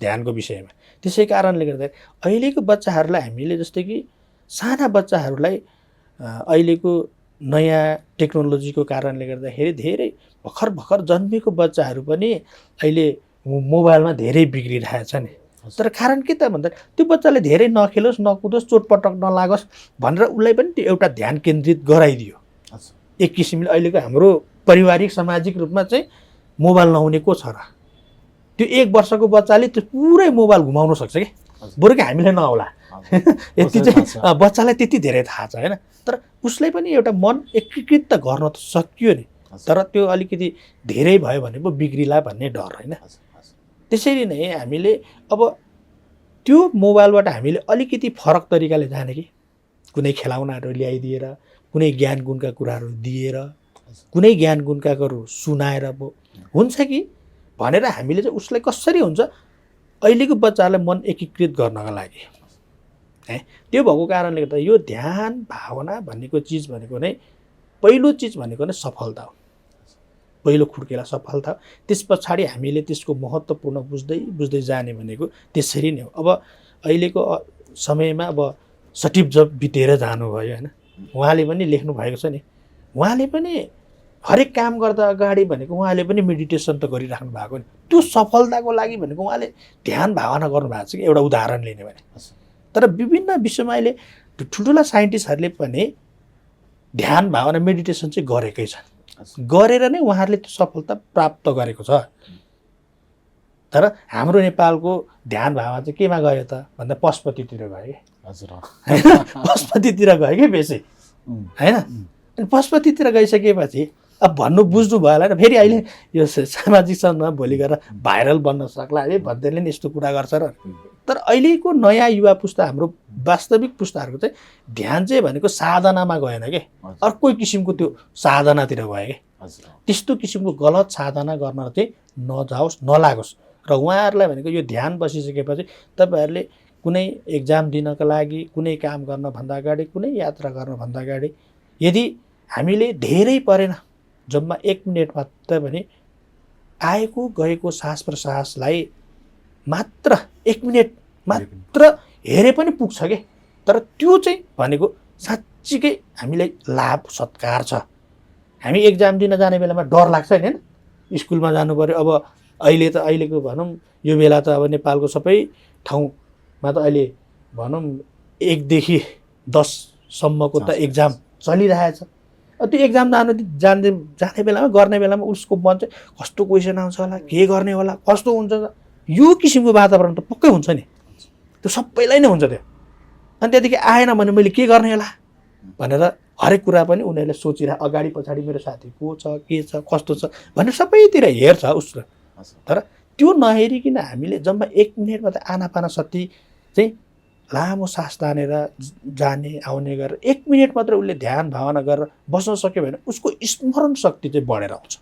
ध्यानको विषयमा। त्यसै कारणले गर्दा अहिलेको बच्चाहरूलाई हामीले जस्तै कि साना बच्चाहरूलाई अहिलेको नयाँ टेक्नोलोजीको कारणले गर्दाखेरि धेरै भर्खर जन्मेको बच्चाहरू पनि अहिले मोबाइलमा धेरै बिग्रिरहेछ नि। तर कारण के त भन्दा त्यो बच्चाले धेरै नखेलोस् नकुदोस् चोटपटक नलागोस् भनेर उसलाई पनि त्यो एउटा ध्यान केन्द्रित गराइदियो। एक किसिमले अहिलेको हाम्रो पारिवारिक सामाजिक रूपमा चाहिँ मोबाइल नहुने को छ र? त्यो 1 वर्षको बच्चाले त्यो पुरै मोबाइल घुमाउन सक्छ कि बरु कि हामीले नहोला यति चाहिँ बच्चालाई त्यति धेरै थाहा छ होइन। तर उसलाई पनि एउटा मन एकीकृत त गर्न त सकियो नि। तर त्यो अलिकति धेरै भयो भने पो बिग्रिला भन्ने डर होइन। त्यसरी नै हामीले अब त्यो मोबाइलबाट हामीले अलिकति फरक तरिकाले जाने कि कुनै खेलाउनाहरू ल्याइदिएर कुनै ज्ञान गुणका कुराहरू दिएर कुनै ज्ञान गुणका कुराहरू सुनाएर पो हुन्छ कि भनेर हामीले चाहिँ उसलाई कसरी हुन्छ अहिलेको बच्चाहरूलाई मन एकीकृत गर्नका लागि त्यो भएको कारणले गर्दा यो ध्यान भावना भनेको चिज भनेको नै पहिलो चिज भनेको नै सफलता हो। पहिलो खुड्केला सफलता हो। त्यस पछाडि हामीले त्यसको महत्त्वपूर्ण बुझ्दै जाने भनेको त्यसरी नै हो। अब अहिलेको समयमा अब सटिभ जब बितेर जानुभयो होइन उहाँले पनि लेख्नु भएको छ नि। उहाँले पनि हरेक काम गर्दा अगाडि भनेको उहाँले पनि मेडिटेसन त गरिराख्नु भएको नि। त्यो सफलताको लागि भनेको उहाँले ध्यान भावना गर्नुभएको छ कि एउटा उदाहरण लिने भने। तर विभिन्न विश्वमा अहिले ठुल्ठुला साइन्टिस्टहरूले पनि ध्यान भावना मेडिटेसन चाहिँ गरेकै छन्। गरेर नै उहाँहरूले त्यो सफलता प्राप्त गरेको छ। तर हाम्रो नेपालको ध्यान भावना चाहिँ केमा गयो त भन्दा पशुपतितिर गयो कि पशुपतितिर गयो कि बेसी होइन। अनि पशुपतितिर गइसकेपछि अब भन्नु बुझ्नु भयो होला फेरि अहिले यो सामाजिक सञ्जालमा भोलि गएर भाइरल बन्न सक्ला है भन्दैले नि यस्तो कुरा गर्छ र। तर अहिलेको नयाँ युवा पुस्ता हाम्रो वास्तविक पुस्ताहरूको चाहिँ ध्यान चाहिँ भनेको साधनामा गएन कि अर्कै किसिमको त्यो साधनातिर गयो कि। त्यस्तो किसिमको गलत साधना गर्न चाहिँ नजाओस् नलागोस्। र उहाँहरूलाई भनेको यो ध्यान बसिसकेपछि तपाईँहरूले कुनै एक्जाम दिनको लागि कुनै काम गर्नभन्दा अगाडि कुनै यात्रा गर्नभन्दा अगाडि यदि हामीले धेरै परेन जम्मा 1 मिनट मात्र भने आएको गएको सास प्रश्वासलाई मात्र 1 मिनट मात्र हेरे पनि पुग्छ कि। तर त्यो चाहिँ भनेको साँच्चीकै हामीलाई लाभ सत्कार छ। हामी एक्जाम दिन जाने बेलामा डर लाग्छ नि होइन। स्कुलमा जानु पऱ्यो अब अहिलेको भनौँ यो बेला त अब नेपालको सबै ठाउँमा त अहिले भनौँ 1 देखि 10 सम्मको त एक्जाम चलिरहेछ। त्यो एक्जाम जाने बेलामा गर्ने बेलामा उसको मन चाहिँ कस्तो क्वेसन आउँछ होला के गर्ने होला कस्तो हुन्छ यो किसिमको वातावरण त पक्कै हुन्छ नि। त्यो सबैलाई नै हुन्छ त्यो। अनि त्यहाँदेखि आएन भने मैले के गर्ने होला भनेर हरेक कुरा पनि उनीहरूले सोचिरह अगाडि पछाडि मेरो साथी को छ के छ कस्तो छ भनेर सबैतिर हेर्छ उसले। तर त्यो नहेरिकन हामीले जम्मा 1 मिनट मात्रै आनापाना सती चाहिँ लामो सास तानेर जाने आउने गरेर 1 मिनट मात्र उसले ध्यान भावना गरेर बस्न सक्यो भने उसको स्मरण शक्ति चाहिँ बढेर आउँछ।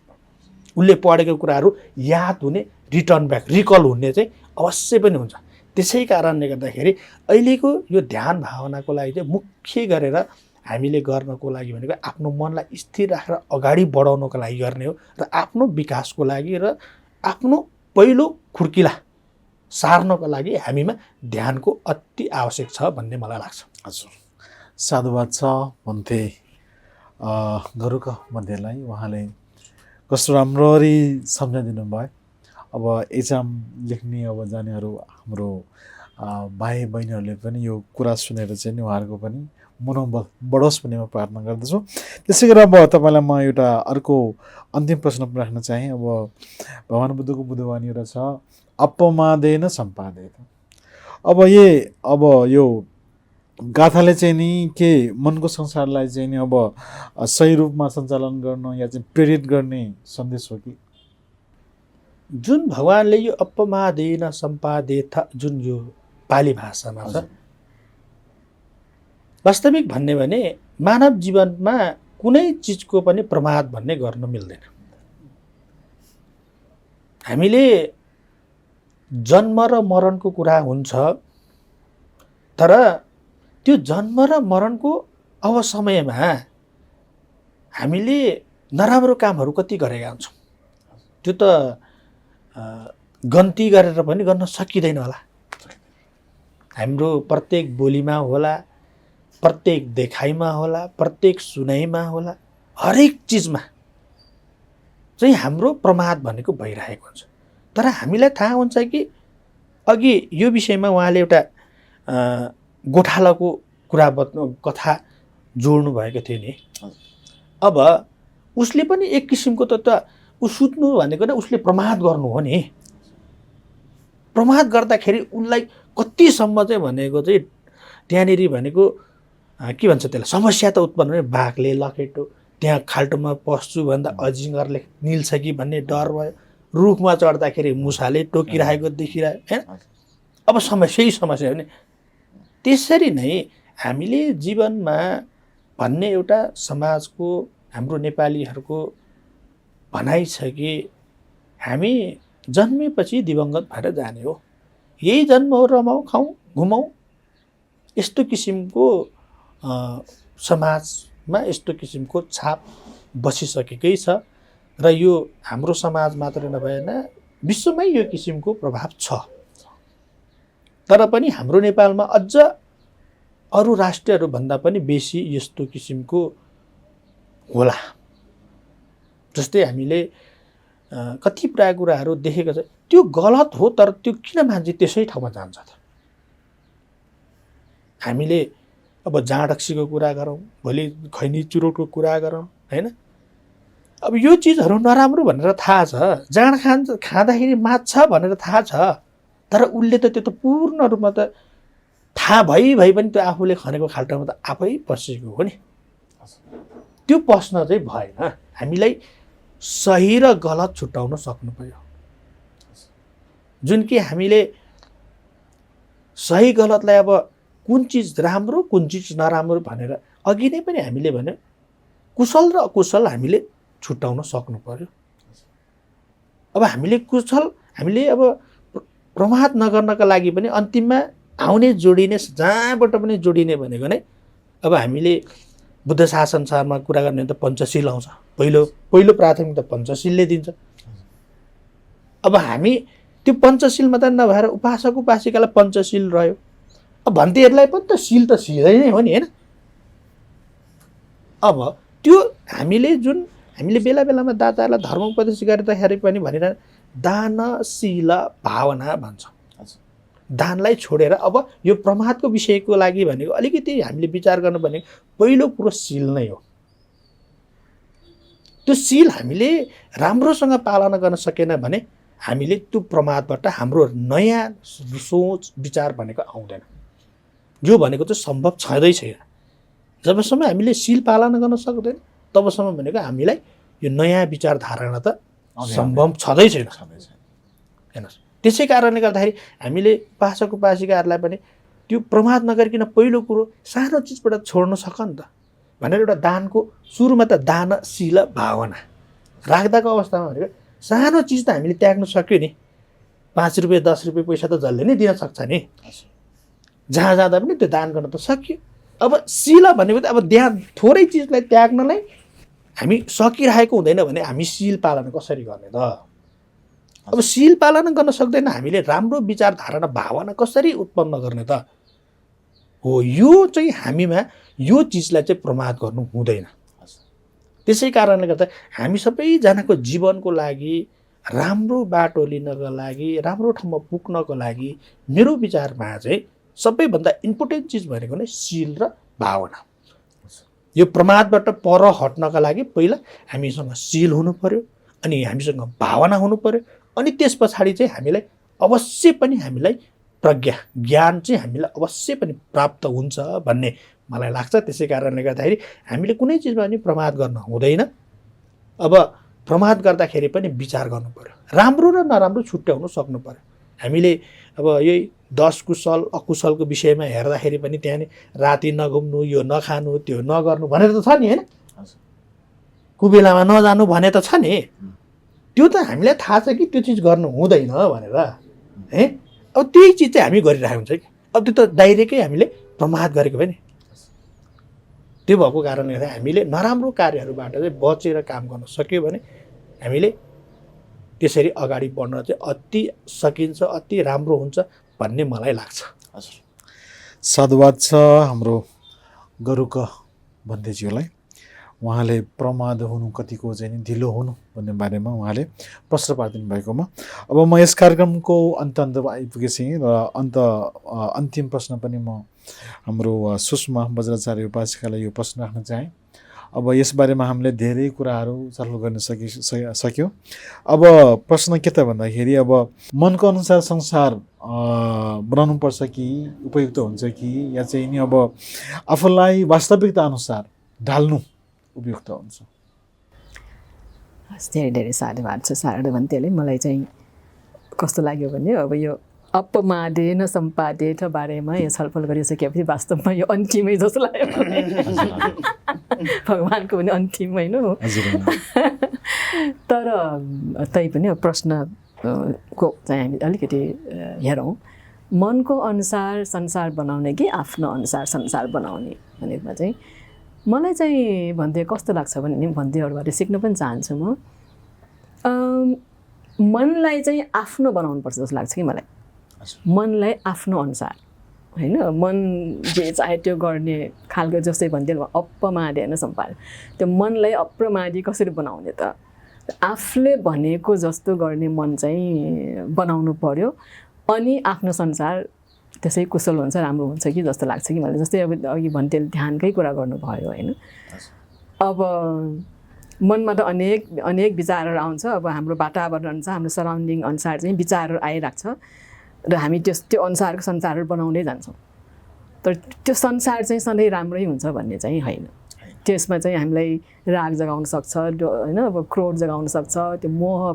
उसले पढेको कुराहरू याद हुने रिटर्न ब्याक रिकल हुने चाहिँ अवश्य पनि हुन्छ। त्यसै कारणले गर्दाखेरि अहिलेको यो ध्यान भावनाको लागि चाहिँ मुख्य गरेर हामीले गर्नको लागि भनेको आफ्नो मनलाई स्थिर राखेर अगाडि बढाउनको लागि गर्ने हो र आफ्नो विकासको लागि र आफ्नो पहिलो खुड्किला सार्नको लागि हामीमा ध्यानको अति आवश्यक छ भन्ने मलाई लाग्छ। हजुर साधुवाद छ भन्थे। गरुका मध्येलाई उहाँले कस्तो राम्ररी सम्झाइदिनु भयो। अब एक्जाम लेख्ने अब जानेहरू हाम्रो भाइ बहिनीहरूले पनि यो कुरा सुनेर चाहिँ नि उहाँहरूको पनि मनोबल बढोस् भन्ने म प्रार्थना गर्दछु। त्यसै गरेर अब तपाईँलाई म एउटा अर्को अन्तिम प्रश्न पनि राख्न चाहेँ। अब भगवान् बुद्धको बुद्धवाणी एउटा छ, अपमादेन सम्पादेन। अब यो गाथाले चाहिँ नि के मनको संसारलाई चाहिँ नि अब सही रूपमा सञ्चालन गर्न या चाहिँ प्रेरित गर्ने सन्देश हो कि? जुन भगवान्ले यो अपमादेन सम्पादेथ जुन यो पाली भाषामा छ, वास्तविक भन्ने भने मानव जीवनमा कुनै चिजको पनि प्रमाद भन्ने गर्न मिल्दैन। हामीले जन्म र मरणको कुरा हुन्छ, तर त्यो जन्म र मरणको अवसमयमा हामीले नराम्रो कामहरू कति गरेका हुन्छौँ, त्यो त गन्ती गरेर पनि गर्न सकिँदैन होला। हाम्रो प्रत्येक बोलीमा होला, प्रत्येक देखाइमा होला, प्रत्येक सुनाइमा होला, हरेक चिजमा चाहिँ हाम्रो प्रमाद भनेको भइरहेको हुन्छ। तर हामीलाई थाहा हुन्छ कि अघि यो विषयमा उहाँले एउटा गोठालाको कथा जोड्नु भएको थियो नि। अब उसले पनि एक किसिमको त ऊ सुत्नु भनेको नै उसले प्रमाद गर्नु हो नि। प्रमाद गर्दाखेरि उनलाई कतिसम्म चाहिँ भनेको चाहिँ त्यहाँनिर भनेको के भन्छ त्यसलाई समस्या त उत्पन्न हुने। बाघले लखेटो त्यहाँ खाल्टोमा पस्छु भन्दा अजिङ्गरले निल्छ कि भन्ने डर भयो। रुखमा चढ्दाखेरि मुसाले टोकिरहेको देखिरह्यो होइन। अब यही समस्या हो नि। त्यसरी नै हामीले जीवनमा भन्ने एउटा समाजको हाम्रो नेपालीहरूको भनाइ छ कि हामी जन्मेपछि दिवंगत भएर जाने हो, यही जन्म हो, रमाऊ खाउँ घुमाउँ। यस्तो किसिमको समाजमा यस्तो किसिमको छाप बसिसकेकै छ र यो हाम्रो समाज मात्र नभएन विश्वमै यो किसिमको प्रभाव छ। तर पनि हाम्रो नेपालमा अझ अरू राष्ट्रहरूभन्दा पनि बेसी यस्तो किसिमको होला। जस्तै हामीले कतिपय कुराहरू देखेको छ, त्यो गलत हो, तर त्यो किन मान्छे त्यसै ठाउँमा जान्छ त? हामीले अब जाँडक्सीको कुरा गरौँ, भोलि खैनी चुरोटको कुरा गरौँ होइन। अब यो चिजहरू नराम्रो भनेर थाहा छ, जाँड खाँदाखेरि मात्छ भनेर थाहा छ, तर उसले त त्यो त पूर्ण रूपमा त थाहा भइ पनि त्यो आफूले खनेको खाल्टोमा त आफै पसेको हो नि। त्यो पस्न चाहिँ भएन। हामीलाई सही र गलत छुट्याउन सक्नु पर्यो। जुन कि हामीले सही गलतलाई अब कुन चिज राम्रो कुन चिज नराम्रो भनेर अघि नै पनि हामीले भन्यो, कुशल र अकुशल हामीले छुट्याउन सक्नु पर्यो। अब हामीले अब प्रमाद नगर्नका लागि पनि अन्तिममा आउने जोडिने जहाँबाट पनि जोडिने भनेको नै अब हामीले बुद्ध शासन सारमा कुरा गर्ने त पञ्चशील आउँछ। पहिलो प्राथमिकता पञ्चशीलले दिन्छ। अब हामी त्यो पञ्चशील मात्र नभएर उपासक उपासिकालाई पञ्चशील रह्यो। अब भन्तीहरूलाई पनि त सिधै नै हो नि होइन। अब त्यो हामीले बेला बेलामा दाताहरूलाई धर्म उपदेश गर्दाखेरि पनि भनेर दानशील भावना भन्छ। दानलाई छोडेर अब यो प्रमादको विषयको लागि भनेको अलिकति हामीले विचार गर्नु भनेको पहिलो कुरो शील नै हो। त्यो शील हामीले राम्रोसँग पालना गर्न सकेन भने हामीले त्यो प्रमादबाट हाम्रो नयाँ सोच विचार भनेको आउँदैन। यो भनेको चाहिँ सम्भव छँदै छैन। जबसम्म हामीले शील पालना गर्न सक्दैन तबसम्म भनेको हामीलाई यो नयाँ विचारधारणा त सम्भव छँदै छैन। हेर्नुहोस्, त्यसै कारणले गर्दाखेरि हामीले उपासक उपासिकाहरूलाई पनि त्यो प्रमाद नगरिकन पहिलो कुरो सानो चिजबाट छोड्न सक नि त भनेर एउटा दानको सुरुमा त दानशील भावना राख्दाको अवस्थामा भनेको सानो चिज त हामीले त्याग्न सक्यो नि। 5 रुपियाँ 10 रुपियाँ पैसा त जसले नै दिन सक्छ नि। जहाँ जाँदा पनि त्यो दान गर्न त सकियो। अब शील भनेको त अब थोरै चिजलाई त्याग्नलाई हामी सकिरहेको हुँदैन भने हामी शील पालना कसरी गर्ने त? अब शील पालना गर्न सक्दैन हामीले राम्रो विचारधारणा भावना कसरी उत्पन्न गर्ने त? हो, यो चाहिँ हामीमा यो चिजलाई चाहिँ प्रमाद गर्नु हुँदैन। त्यसै कारणले गर्दा हामी सबैजनाको जीवनको लागि राम्रो बाटो लिनको लागि राम्रो ठाउँमा पुग्नको लागि मेरो विचारमा चाहिँ सबैभन्दा इम्पोर्टेन्ट चिज भनेको नै शील र भावना। यो प्रमादबाट पर हट्नका लागि पहिला हामीसँग शील हुनु पर्यो, अनि हामीसँग भावना हुनु पर्यो, अनि त्यस पछाडि चाहिँ हामीलाई अवश्य पनि हामीलाई प्रज्ञा ज्ञान चाहिँ हामीलाई अवश्य पनि प्राप्त हुन्छ भन्ने मलाई लाग्छ। त्यसै कारणले गर्दाखेरि हामीले कुनै चिजमा पनि प्रमाद गर्न हुँदैन। अब प्रमाद गर्दाखेरि पनि विचार गर्नु पर्यो, राम्रो र नराम्रो छुट्याउनु सक्नु पर्यो। हामीले अब यही 10 कुशल अकुशलको विषयमा हेर्दाखेरि पनि त्यहाँ राति नघुम्नु, यो नखानु, त्यो नगर्नु भनेर त छ नि, होइन? कुबेलामा नजानु भने त छ नि। त्यो त हामीलाई थाहा छ कि त्यो चिज गर्नु हुँदैन भनेर, है? अब त्यही चिज चाहिँ हामी गरिरहेको हुन्छ कि। अब त्यो त डाइरेक्टै हामीले प्रमाद गरेको भयो नि। त्यो भएको कारणले गर्दा हामीले नराम्रो कार्यहरूबाट चाहिँ बचेर काम गर्न सक्यो भने हामीले त्यसरी अगाडि बढ्न चाहिँ अति सकिन्छ, अति राम्रो हुन्छ भन्ने मलाई लाग्छ। हजुर, साधुवाद छ हाम्रो गरुक भन्देज्यूलाई। उहाँले प्रमाद हुनु कतिको चाहिँ नि ढिलो हुनु भन्ने बारेमा उहाँले प्रश्न पारिदिनु भएकोमा अब म यस कार्यक्रमको अन्त्यमा आइपुगेछु र अन्तिम प्रश्न पनि म हाम्रो सुषमा बज्राचार्य उपासिकालाई यो प्रश्न राख्न चाहेँ। अब यसबारेमा हामीले धेरै कुराहरू छलफल गर्न सक्यो। अब प्रश्न के त भन्दाखेरि अब मनको अनुसार संसार बनाउनुपर्छ कि उपयुक्त हुन्छ कि या चाहिँ नि अब आफूलाई वास्तविकता अनुसार ढाल्नु उपयुक्त हुन्छ? धेरै धेरै साधुवाद छ सारले भन्थ्योले। मलाई चाहिँ कस्तो लाग्यो भने अब यो अपमादेन सम्पादेन बारेमा यो छलफल गरिसकेपछि वास्तवमा यो अन्तिमै जस्तो लाग्यो भगवानको पनि अन्तिम होइन हो। तर तैपनि प्रश्नको चाहिँ हामी अलिकति हेरौँ, मनको अनुसार संसार बनाउने कि आफ्नो अनुसार संसार बनाउने भनेमा चाहिँ मलाई चाहिँ भन्थे कस्तो लाग्छ भने नि भन्थेहरूबाट सिक्न पनि चाहन्छु म। मनलाई चाहिँ आफ्नो बनाउनुपर्छ जस्तो लाग्छ कि मलाई। मनलाई आफ्नो अनुसार होइन, मन जे चाहे त्यो गर्ने खालको जस्तै भन्थ्यो अपमादेन सम्पादेन, त्यो मनलाई अप्रमादी कसरी बनाउने त? आफूले भनेको जस्तो गर्ने मन चाहिँ बनाउनु पर्यो, अनि आफ्नो संसार त्यसै कुशल हुन्छ, राम्रो हुन्छ कि जस्तो लाग्छ कि मलाई। जस्तै अब अघि भन्थे ध्यानकै कुरा गर्नुभयो होइन। अब मनमा त अनेक विचारहरू आउँछ। अब हाम्रो वातावरण छ, हाम्रो सराउन्डिङ अनुसार चाहिँ विचारहरू आइरहेको छ र हामी त्यो अनुसारको संसारहरू बनाउँदै जान्छौँ। तर त्यो संसार चाहिँ सधैँ राम्रै हुन्छ भन्ने चाहिँ होइन। त्यसमा चाहिँ हामीलाई राग जगाउन सक्छ होइन, अब क्रोध जगाउन सक्छ, त्यो मोह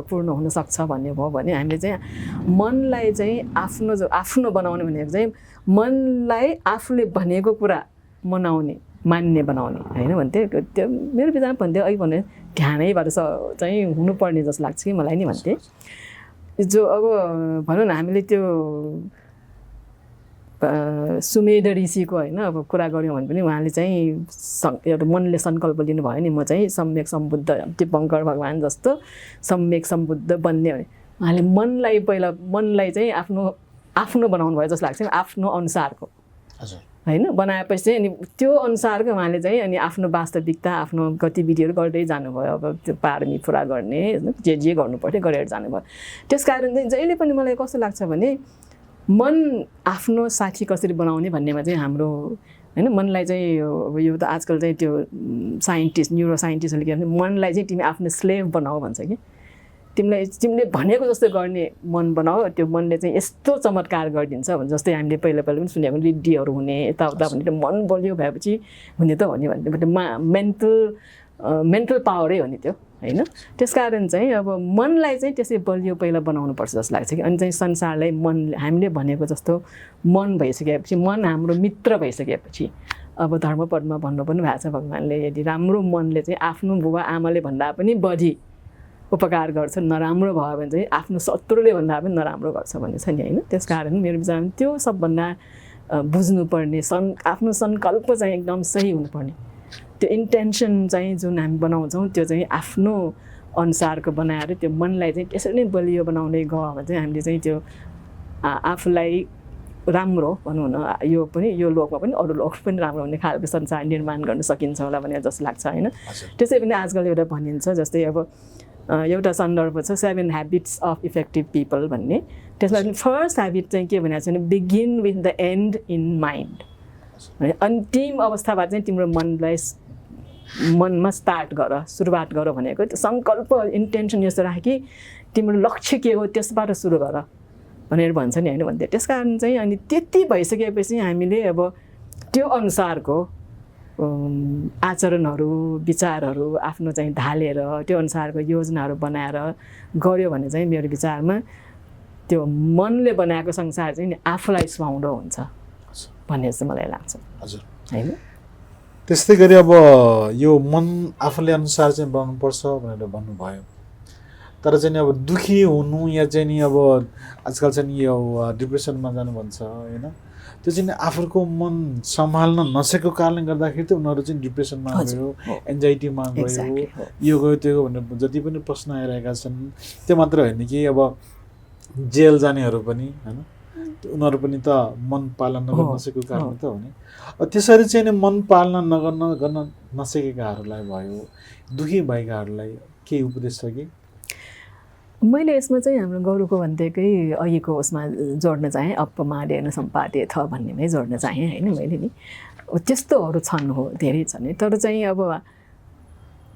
पूर्ण हुनसक्छ भन्ने भयो भने हामीले चाहिँ मनलाई चाहिँ आफ्नो बनाउने भनेको चाहिँ मनलाई आफूले भनेको कुरा मनाउने मान्ने बनाउने होइन भन्थ्यो। त्यो मेरो विचारमा भन्थ्यो अघि भने ध्यानैबाट चाहिँ हुनुपर्ने जस्तो लाग्छ कि मलाई नि भन्थेँ। जो अब भनौँ न हामीले त्यो सुमेध ऋषिको होइन अब कुरा गऱ्यौँ भने पनि उहाँले चाहिँ एउटा मनले सङ्कल्प लिनुभयो नि म चाहिँ सम्यक सम्बुद्ध तीर्थङ्कर भगवान् जस्तो सम्यक सम्बुद्ध बन्ने भने उहाँले मनलाई चाहिँ आफ्नो बनाउनु भयो जस्तो लाग्छ आफ्नो अनुसारको होइन। बनाएपछि चाहिँ अनि त्यो अनुसारको उहाँले चाहिँ अनि आफ्नो वास्तविकता आफ्नो गतिविधिहरू गर्दै जानुभयो। अब त्यो पारमी पुरा गर्ने जे गर्नुपर्थ्यो गरेर जानुभयो। त्यस कारण चाहिँ जहिले पनि मलाई कस्तो लाग्छ भने मन आफ्नो साथी कसरी बनाउने भन्नेमा चाहिँ हाम्रो होइन मनलाई चाहिँ अब यो त आजकल चाहिँ त्यो न्युरो साइन्टिस्टहरूले के भन्छ मनलाई चाहिँ तिमी आफ्नो स्लेभ बनाऊ भन्छ कि। तिमीले भनेको जस्तो गर्ने मन बनाऊ, त्यो मनले चाहिँ यस्तो चमत्कार गरिदिन्छ भन्छ। जस्तै हामीले पहिला पनि सुनेको रिड्डीहरू हुने यताउता भन्ने त्यो मन बलियो भएपछि हुने त हो नि भन्ने मेन्टल पावरै हो नि त्यो होइन। त्यस कारण चाहिँ अब मनलाई चाहिँ त्यसै बलियो पहिला बनाउनुपर्छ जस्तो लाग्छ कि। अनि चाहिँ संसारलाई हामीले भनेको जस्तो मन भइसकेपछि, मन हाम्रो मित्र भइसकेपछि, अब धर्मपदमा भन्नु पनि भएको छ भगवान्ले यदि राम्रो मनले चाहिँ आफ्नो बुबा आमाले भन्दा पनि बढी उपकार गर्छ, नराम्रो भयो भने चाहिँ आफ्नो शत्रुले भन्दा पनि नराम्रो गर्छ भन्ने छ नि होइन। त्यस कारण मेरो विचारमा त्यो सबभन्दा बुझ्नुपर्ने आफ्नो सङ्कल्प चाहिँ एकदम सही हुनुपर्ने, त्यो इन्टेन्सन चाहिँ जुन हामी बनाउँछौँ त्यो चाहिँ आफ्नो अनुसारको बनाएर त्यो मनलाई चाहिँ त्यसरी नै बलियो बनाउँदै गयो भने चाहिँ हामीले चाहिँ त्यो आफूलाई राम्रो भनौँ न यो पनि यो लोकमा पनि अरू लोक पनि राम्रो हुने खालको संसार निर्माण गर्न सकिन्छ होला भनेर जस्तो लाग्छ होइन त्यसै पनि आजकल एउटा भनिन्छ जस्तै अब एउटा सन्दर्भ छ 7 ह्याबिट्स अफ इफेक्टिभ पिपल भन्ने त्यसमा पनि फर्स्ट ह्याबिट चाहिँ के भनेको छ भने begin with the and in mind भने अन्तिम अवस्थाबाट चाहिँ तिम्रो मनमा स्टार्ट गर सुरुवात गर भनेको त्यो सङ्कल्प इन्टेन्सन यस्तो राख कि तिम्रो लक्ष्य के हो त्यसबाट सुरु गर भनेर भन्छ नि होइन भन्दै त्यस कारण चाहिँ अनि त्यति भइसकेपछि हामीले अब त्यो अनुसारको आचरणहरू विचारहरू आफ्नो चाहिँ ढालेर त्यो अनुसारको योजनाहरू बनाएर गऱ्यो भने चाहिँ मेरो विचारमा त्यो मनले बनाएको संसार चाहिँ आफूलाई सुहाउँदो हुन्छ भन्ने चाहिँ मलाई लाग्छ हजुर होइन त्यस्तै गरी अब यो मन आफूले अनुसार चाहिँ बनाउनुपर्छ भनेर भन्नुभयो तर चाहिँ अब दुखी हुनु या चाहिँ नि अब आजकल चाहिँ यो डिप्रेसनमा जानु भन्छ होइन त्यो चाहिँ आफूको मन सम्हाल्न नसकेको कारणले गर्दाखेरि त उनीहरू चाहिँ डिप्रेसनमा गयो एन्जाइटीमा गयो यो गयो त्यो गयो भनेर जति पनि प्रश्न आइरहेका छन् त्यो मात्र होइन कि अब जेल जानेहरू पनि होइन उनीहरू पनि त मन पालन नगर्न नसकेको कारण त हो नि त्यसरी चाहिँ नि मन पालन गर्न नसकेकाहरूलाई भयो दुखी भएकाहरूलाई केही उपदेश छ कि मैले यसमा चाहिँ हाम्रो गौरवको भन्दैकै अघिको उसमा जोड्न चाहेँ अपमाडेन सम्पादे थ भन्नेमै जोड्न चाहेँ होइन मैले नि त्यस्तोहरू छन् हो धेरै छन् तर चाहिँ अब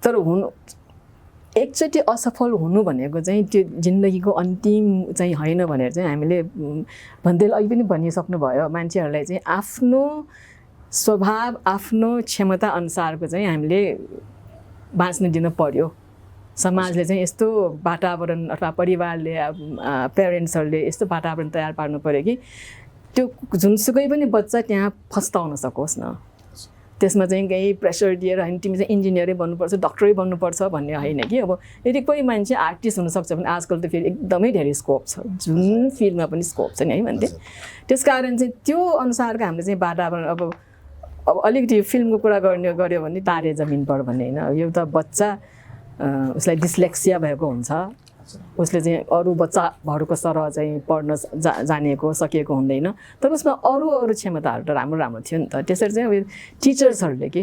तर हुनु एकचोटि असफल हुनु भनेको चाहिँ त्यो जिन्दगीको अन्तिम चाहिँ होइन भनेर चाहिँ हामीले भन्दै अघि पनि भनिसक्नुभयो मान्छेहरूलाई चाहिँ आफ्नो स्वभाव आफ्नो क्षमता अनुसारको चाहिँ हामीले बाँच्न दिन पर्यो समाजले चाहिँ यस्तो वातावरण अथवा परिवारले प्यारेन्ट्सहरूले यस्तो वातावरण तयार पार्नु पर्यो कि त्यो जुनसुकै पनि बच्चा त्यहाँ फस्टाउन सकोस् न त्यसमा चाहिँ केही प्रेसर दिएर होइन तिमी चाहिँ इन्जिनियरै बन्नुपर्छ डक्टरै बन्नुपर्छ भन्ने होइन कि अब यदि कोही मान्छे आर्टिस्ट हुनसक्छ भने आजकल त फेरि एकदमै धेरै स्कोप छ जुन फिल्डमा पनि स्कोप छ नि है भन्थे त्यस कारण चाहिँ त्यो अनुसारको हामीले चाहिँ वातावरण अब अलिकति फिल्मको कुरा गऱ्यो भने तारे जमिन पर भन्ने होइन एउटा बच्चा उसलाई डिस्लेक्सिया भएको हुन्छ उसले चाहिँ अरू बच्चाहरूको सरह चाहिँ पढ्न जानेको सकेको हुँदैन तर उसमा अरू क्षमताहरू त राम्रो थियो नि त त्यसरी चाहिँ अब टिचर्सहरूले कि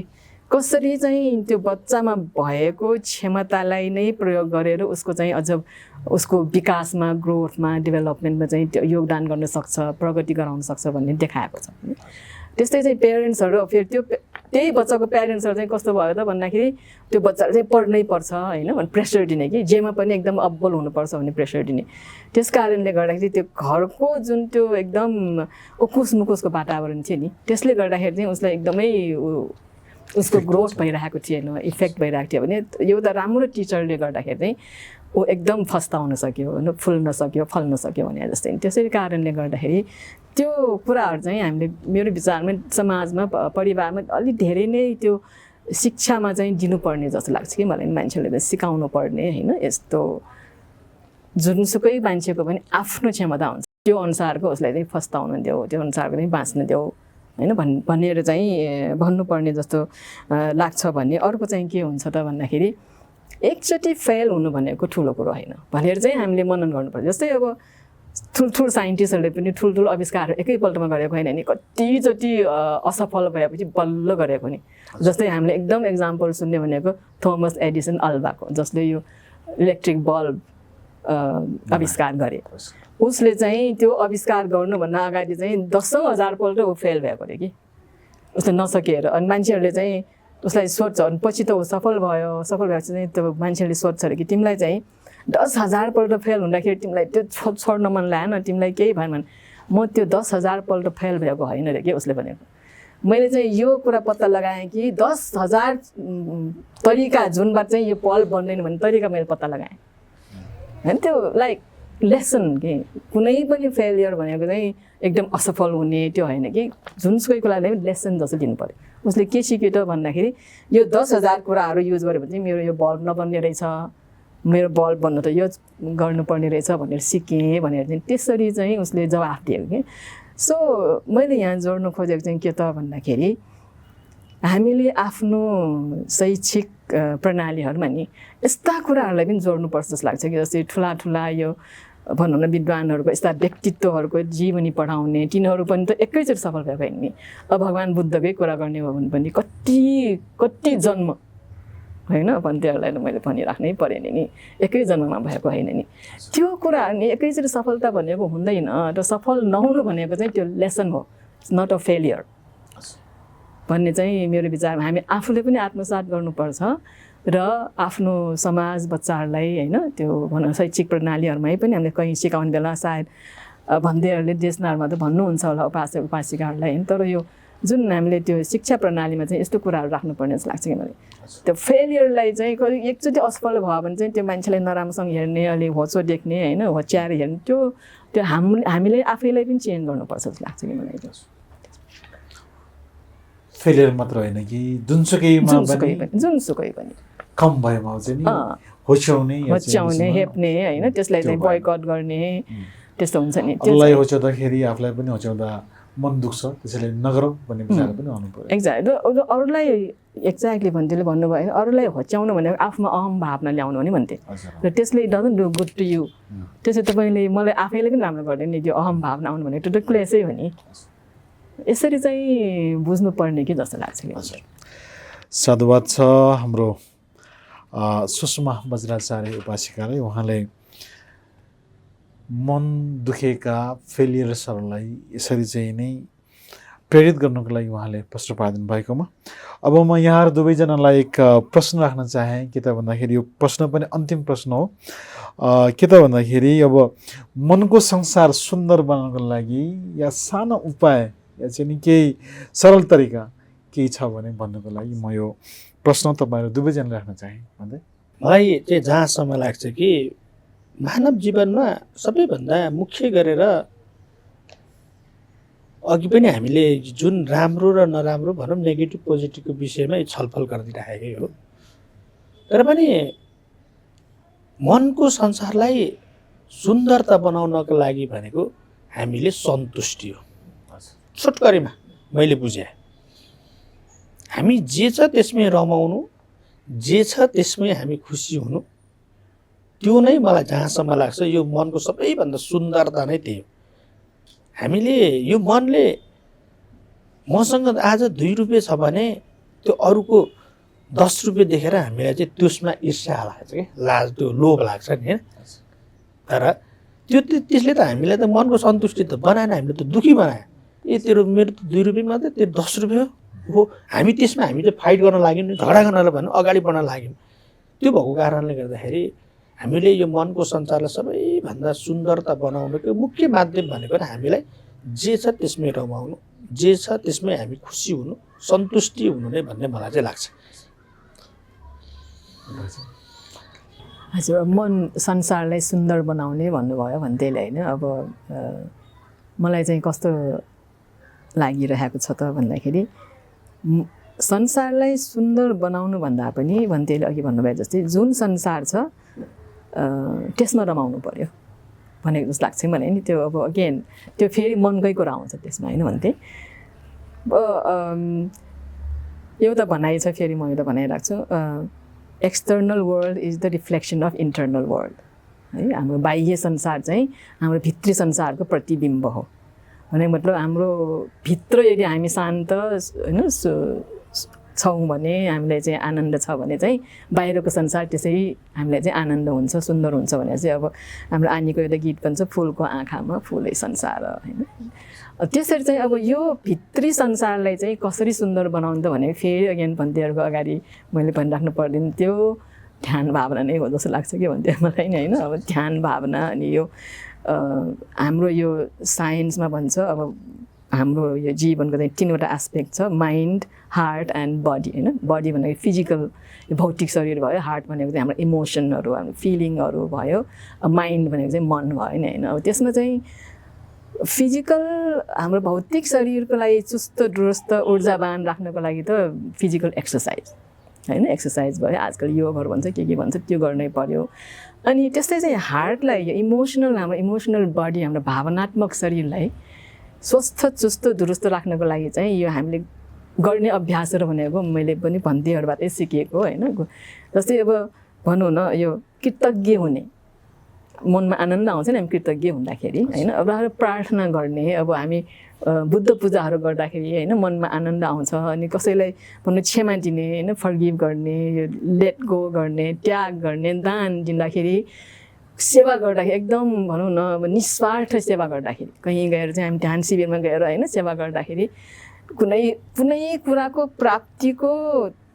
कसरी चाहिँ त्यो बच्चामा भएको क्षमतालाई नै प्रयोग गरेर उसको चाहिँ अझ उसको विकासमा ग्रोथमा डेभलपमेन्टमा चाहिँ त्यो योगदान गर्न सक्छ प्रगति गराउन सक्छ भन्ने देखाएको छ त्यस्तै चाहिँ पेरेन्ट्सहरू फेरि त्यही बच्चाको पेरेन्ट्सहरू चाहिँ कस्तो भयो त भन्दाखेरि त्यो बच्चाले चाहिँ पढ्नै पर्छ होइन प्रेसर दिने कि जेमा पनि एकदम अब्बल हुनुपर्छ भन्ने प्रेसर दिने त्यस कारणले गर्दाखेरि त्यो घरको जुन त्यो एकदम उकुस मुकुसको वातावरण थियो नि त्यसले गर्दाखेरि चाहिँ उसलाई एकदमै उसको ग्रोथ भइरहेको थिएन इफेक्ट भइरहेको थियो भने एउटा राम्रो टिचरले गर्दाखेरि चाहिँ ऊ एकदम फस्टाउन सक्यो होइन फुल्न सक्यो फल्न सक्यो भने जस्तै त्यसै कारणले गर्दाखेरि त्यो कुराहरू चाहिँ हामीले मेरो विचारमा समाजमा परिवारमा अलिक धेरै नै त्यो शिक्षामा चाहिँ दिनुपर्ने जस्तो लाग्छ कि मलाई मान्छेले त सिकाउनु पर्ने होइन यस्तो जुनसुकै मान्छेको पनि आफ्नो क्षमता हुन्छ त्यो अनुसारको उसलाई चाहिँ फस्टाउन देऊ त्यो अनुसारको चाहिँ बाँच्न देऊ होइन भनेर चाहिँ भन्नुपर्ने जस्तो लाग्छ भन्ने अर्को चाहिँ के हुन्छ त भन्दाखेरि एकचोटि फेल हुनु भनेको ठुलो कुरो होइन भनेर चाहिँ हामीले मनन गर्नुपर्छ जस्तै अब ठुल्ठुलो साइन्टिस्टहरूले पनि ठुल्ठुलो आविष्कारहरू एकैपल्टमा गरेको होइन नि कतिचोटि असफल भएपछि बल्ल गरेको नि जस्तै हामीले एकदम एक्जाम्पल सुन्ने भनेको थोमस एडिसन अल्भाको जसले यो इलेक्ट्रिक बल्ब आविष्कार गरे उसले चाहिँ त्यो आविष्कार गर्नुभन्दा अगाडि चाहिँ 10,000 पल्ट ऊ फेल भएको अरे कि उसले नसकेर अनि मान्छेहरूले चाहिँ उसलाई सोध्छ अनि पछि त ऊ सफल भएपछि चाहिँ त्यो मान्छेले सोध्छ अरे कि तिमीलाई चाहिँ 10,000 पल्ट फेल हुँदाखेरि तिमीलाई त्यो छोड्न मन लागेन तिमीलाई केही भएन भने म त्यो 10,000 पल्ट फेल भएको होइन अरे के उसले भनेको मैले चाहिँ यो कुरा पत्ता लगाएँ कि 10,000 तरिका जुनबाट चाहिँ यो बल्ब बन्दैन भन्ने तरिका मैले पत्ता लगाएँ होइन त्यो लाइक लेसन के कुनै पनि फेलियर भनेको चाहिँ एकदम असफल हुने त्यो होइन कि जुनसुकै कुरालाई लेसन जस्तो दिनु पर्यो उसले के सिक्यो त भन्दाखेरि यो 10,000 कुराहरू युज गर्यो भने चाहिँ मेरो यो बल्ब नबन्ने रहेछ मेरो बल्ब बन्नु त यो गर्नुपर्ने रहेछ भनेर सिकेँ भनेर चाहिँ त्यसरी चाहिँ उसले जवाफ दियो कि सो मैले यहाँ जोड्नु खोजेको चाहिँ के त भन्दाखेरि हामीले आफ्नो शैक्षिक प्रणालीहरूमा नि यस्ता कुराहरूलाई पनि जोड्नुपर्छ जस्तो लाग्छ कि जस्तै ठुला यो भनौँ न विद्वानहरूको यस्ता व्यक्तित्वहरूको जीवनी पढाउने तिनीहरू पनि त एकैचोटि सफल भएको होइन नि। अब भगवान् बुद्धकै कुरा गर्ने हो भने पनि कति जन्म होइन भन्तेहरूलाई त मैले भनिराख्नै परेन नि, एकै जन्ममा भएको होइन नि त्यो कुरा। अनि एकैचोटि सफलता भनेको हुँदैन, र सफल नहुनु भनेको चाहिँ त्यो लेसन हो, इट्स नट अ फेलियर भन्ने चाहिँ मेरो विचारमा हामी आफूले पनि आत्मसात गर्नुपर्छ र आफ्नो समाज बच्चाहरूलाई होइन त्यो भनौँ शैक्षिक प्रणालीहरूमै पनि हामीले कहीँ सिकाउने बेला सायद भन्दैहरूले देशनारमा त भन्नुहुन्छ होला उपासक उपासिकाहरूलाई होइन, तर यो जुन हामीले त्यो शिक्षा प्रणालीमा चाहिँ यस्तो कुराहरू राख्नुपर्ने जस्तो लाग्छ कि मलाई। त्यो फेलियरलाई चाहिँ एकचोटि असफल भयो भने चाहिँ त्यो मान्छेलाई नराम्रोसँग हेर्ने, अलि होचो देख्ने होइन, होच्याएर हेर्ने, त्यो हामीले आफैलाई पनि चेन्ज गर्नुपर्छ जस्तो लाग्छ कि मलाई। फेलियर मात्र होइन कि जुनसुकै पनि कम भएमा चाहिँ होच्याउने हेप्ने होइन, त्यसलाई चाहिँ बोयकट गर्ने त्यस्तो हुन्छ नि। अरूलाई होच्याउँदाखेरि आफूलाई पनि होच्याउँदा मन दुख्छ, त्यसैले नगरौँ भन्ने विचार पनि आउनु पर्यो। एक्ज्याक्ट अरूलाई एक्ज्याक्टली भन्थ्यो भन्नुभयो होइन, अरूलाई होच्याउनु भनेको आफूमा अहम भावना ल्याउनु हो नि भन्थे, र त्यसले doesn't do good to you. त्यसै तपाईँले मलाई आफैले पनि राम्रो गर्दैन नि, त्यो अहम भावना आउनु भनेको त्यो क्लेसै हो नि। यसरी चाहिँ बुझ्नुपर्ने कि जस्तो लाग्छ कि। साधुवाद छ हाम्रो सुषमा वज्राचार्य उपासिकालाई। उहाँले मन दुखेका फेलियर्सहरूलाई यसरी चाहिँ नै प्रेरित गर्नको लागि उहाँले प्रश्न पार्नु भएकोमा अब म यहाँहरू दुवैजनालाई एक प्रश्न राख्न चाहेँ। के त भन्दाखेरि यो प्रश्न पनि अन्तिम प्रश्न हो। के त भन्दाखेरि अब मनको संसार सुन्दर बनाउनको लागि या सानो उपाय या चाहिँ नि केही सरल तरिका केही छ भने भन्नुको लागि म यो प्रश्न तपाईँहरू दुवैजनाले राख्न चाहेँ। भन्दै मलाई चाहिँ जहाँसम्म लाग्छ कि मानव जीवनमा सबैभन्दा मुख्य गरेर अघि पनि हामीले जुन राम्रो र नराम्रो भनौँ नेगेटिभ पोजिटिभको विषयमा छलफल गरिदिइराखेकै हो, तर पनि मनको संसारलाई सुन्दरता बनाउनको लागि भनेको हामीले सन्तुष्टि हो। छोटकरीमा मैले बुझेँ, हामी जे छ त्यसमै रमाउनु, जे छ त्यसमै हामी खुसी हुनु, त्यो नै मलाई जहाँसम्म लाग्छ यो मनको सबैभन्दा सुन्दरता नै त्यही हो। हामीले यो मनले मसँग आज 2 रुपियाँ छ भने त्यो अरूको 10 रुपियाँ देखेर हामीलाई चाहिँ त्यसमा ईर्ष्या लाग्छ कि लाज, त्यो लोभ लाग्छ नि होइन। तर त्यसले त हामीलाई त मनको सन्तुष्टि त बनाएन, हामीले त दुःखी बनायो। तेरो मेरो त 2 रुपियाँ मात्रै, तेरो 10 रुपियाँ हो। हामी त्यसमा हामी चाहिँ फाइट गर्न लाग्यौँ, झगडा गर्न भन्नु अगाडि बढ्न लाग्यौँ। त्यो भएको कारणले गर्दाखेरि हामीले यो मनको संसारलाई सबैभन्दा सुन्दरता बनाउनुको मुख्य माध्यम भनेको हामीलाई जे छ त्यसमै रमाउनु, जे छ त्यसमै हामी खुसी हुनु, सन्तुष्टि हुनु नै भन्ने मलाई चाहिँ लाग्छ। हजुर, मन संसारलाई सुन्दर बनाउने भन्नुभयो भन्दैले होइन। अब मलाई चाहिँ कस्तो लागिरहेको छ त भन्दाखेरि संसारलाई सुन्दर बनाउनु भन्दा पनि भन्दैले अघि भन्नुभयो जस्तै जुन संसार छ त्यसमा रमाउनु पर्यो भनेको जस्तो लाग्छ मलाई नि। त्यो अब अगेन त्यो फेरि मनकै कुरा आउँछ त्यसमा होइन भन्थे। एउटा भनाइ छ, फेरि म एउटा भनाइराख्छु, external world is the reflection of internal world है। हाम्रो बाह्य संसार चाहिँ हाम्रो भित्री संसारको प्रतिबिम्ब हो। भने मतलब हाम्रो भित्र यदि हामी शान्त होइन छौँ भने, हामीलाई चाहिँ आनन्द छ भने चाहिँ बाहिरको संसार त्यसै हामीलाई चाहिँ आनन्द हुन्छ, सुन्दर हुन्छ भने चाहिँ अब हाम्रो आनीको एउटा गीत पनि छ, फुलको आँखामा फुलै संसार होइन। त्यसरी चाहिँ अब यो भित्री संसारलाई चाहिँ कसरी सुन्दर बनाउनु त भने फेरि अगेन भन्तेहरूको अगाडि मैले भनिराख्नु पर्दैन, त्यो ध्यान भावना नै हो जस्तो लाग्छ कि भन्थे मलाई नि होइन। अब ध्यान भावना अनि यो हाम्रो यो साइन्समा भन्छ अब हाम्रो यो जीवनको चाहिँ 3वटा एस्पेक्ट छ, माइन्ड, हार्ट एन्ड बडी होइन। बडी भनेको फिजिकल भौतिक शरीर भयो, हार्ट भनेको चाहिँ हाम्रो इमोसनहरू, हाम्रो फिलिङहरू भयो, माइन्ड भनेको चाहिँ मन भयो नि होइन। अब त्यसमा चाहिँ फिजिकल हाम्रो भौतिक शरीरको लागि चुस्त दुरुस्त ऊर्जावान राख्नको लागि त फिजिकल एक्सर्साइज होइन, एक्सर्साइज भयो, आजकल योगहरू भन्छ के भन्छ त्यो गर्नै पर्यो। अनि त्यस्तै चाहिँ हार्टलाई यो इमोसनल, हाम्रो इमोसनल बडी, हाम्रो भावनात्मक शरीरलाई स्वस्थ चुस्त दुरुस्त राख्नको लागि चाहिँ यो हामीले गर्ने अभ्यासहरू भनेको मैले पनि भन्तीहरूबाटै सिकेको होइन। जस्तै अब भनौँ न यो कृतज्ञ हुने, मनमा आनन्द आउँछ नि हामी कृतज्ञ हुँदाखेरि होइन। अब प्रार्थना गर्ने, अब हामी बुद्ध पूजाहरू गर्दाखेरि होइन मनमा आनन्द आउँछ। अनि कसैलाई भन्नु क्षमा दिने होइन, फर्गिभ गर्ने, लेट गो गर्ने, त्याग गर्ने, दान दिँदाखेरि, सेवा गर्दाखेरि एकदम भनौँ न अब निस्वार्थ सेवा गर्दाखेरि, कहीँ गएर चाहिँ हामी ध्यान शिविरमा गएर होइन सेवा गर्दाखेरि कुनै कुराको प्राप्तिको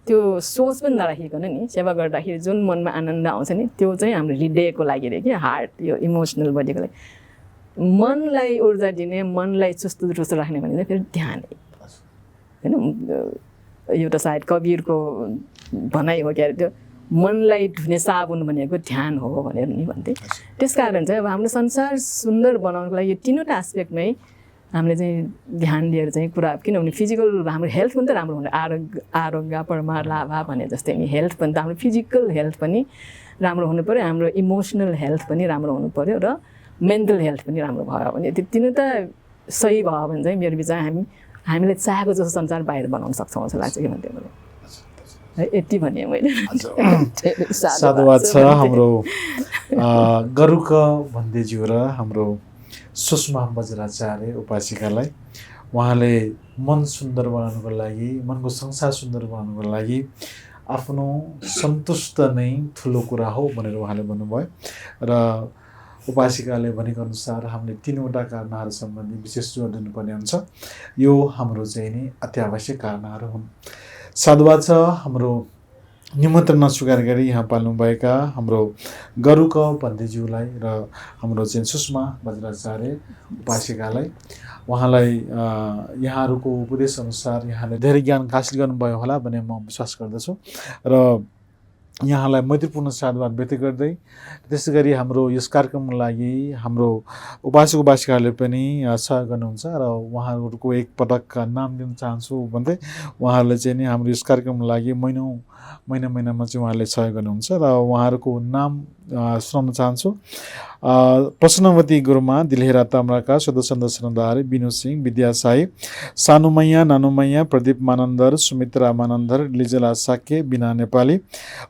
त्यो सोच पनि नराखिकन नि सेवा गर्दाखेरि जुन मनमा आनन्द आउँछ नि त्यो चाहिँ हाम्रो हृदयको लागि रे कि हार्ट, यो इमोसनल बडीको लागि। मनलाई ऊर्जा दिने, मनलाई चुस्त दुरुस्त राख्ने भने फेरि ध्यान होइन। एउटा सायद कवीरको भनाइ हो क्या त्यो मनलाई धुने साबुन भनेको ध्यान हो भनेर नि भन्थे। त्यसकारण चाहिँ अब हाम्रो संसार सुन्दर बनाउनको लागि यो तीनवटा एस्पेक्टमै हामीले चाहिँ ध्यान दिएर चाहिँ कुरा, किनभने फिजिकल हाम्रो हेल्थ पनि त राम्रो हुनु, आरोग्य परमा लाभा भने जस्तै नि हेल्थ पनि त हाम्रो फिजिकल हेल्थ पनि राम्रो हुनु पऱ्यो, हाम्रो इमोसनल हेल्थ पनि राम्रो हुनु पऱ्यो र मेन्टल हेल्थ पनि राम्रो भयो भने त्यो तीनवटा सही भयो भने चाहिँ मेरो विचार हामीले चाहेको जस्तो संसार बाहिर बनाउन सक्छौँ जस्तो लाग्छ कि भन्थ्यो मलाई। यति भने मैले साधुवाद छ हाम्रो गरुक भन्देज्यू र हाम्रो सुषमा बज्राचार्य उपासिकालाई। उहाँले मन सुन्दर बनाउनको लागि, मनको संसार सुन्दर बनाउनको लागि आफ्नो सन्तुष्ट नै ठुलो कुरा हो भनेर उहाँले भन्नुभयो र उपासिकाले भनेको अनुसार हामीले तीनवटा कारणहरू सम्बन्धी विशेष जोड दिनुपर्ने हुन्छ। यो हाम्रो चाहिँ नि अत्यावश्यक कारणहरू हुन्। साधुवाद छ हाम्रो निमन्त्रण स्वीकार गरी यहाँ पाल्नुभएका हाम्रो गरुक भन्देज्यूलाई र हाम्रो चाहिँ सुषमा बज्राचार्य उपासिकालाई। उहाँलाई यहाँहरूको उपदेश अनुसार यहाँले धेरै ज्ञान हासिल गर्नुभयो होला भन्ने म विश्वास गर्दछु र यहाँलाई मैत्रीपूर्ण साधुवाद व्यक्त गर्दै त्यसै गरी हाम्रो यस कार्यक्रमको लागि हाम्रो उपासक उपासिकाहरूले पनि सहयोग गर्नुहुन्छ र उहाँहरूको एकपटक नाम दिन चाहन्छु भन्दै उहाँहरूले चाहिँ नि हाम्रो यस कार्यक्रमको लागि महिनामा चाहिँ उहाँहरूले सहयोग गर्नुहुन्छ र उहाँहरूको नाम सुनाउन चाहन्छु। प्रसन्नवती गुरुमा, दिलहेरा ताम्राका, सदस्यन्द सरदार, बिनु सिंह, विद्या साई, सानुमैया, नानुमैया, प्रदीप मानन्दर, सुमित्रा मानन्दर, लिजला साके, बिना नेपाली,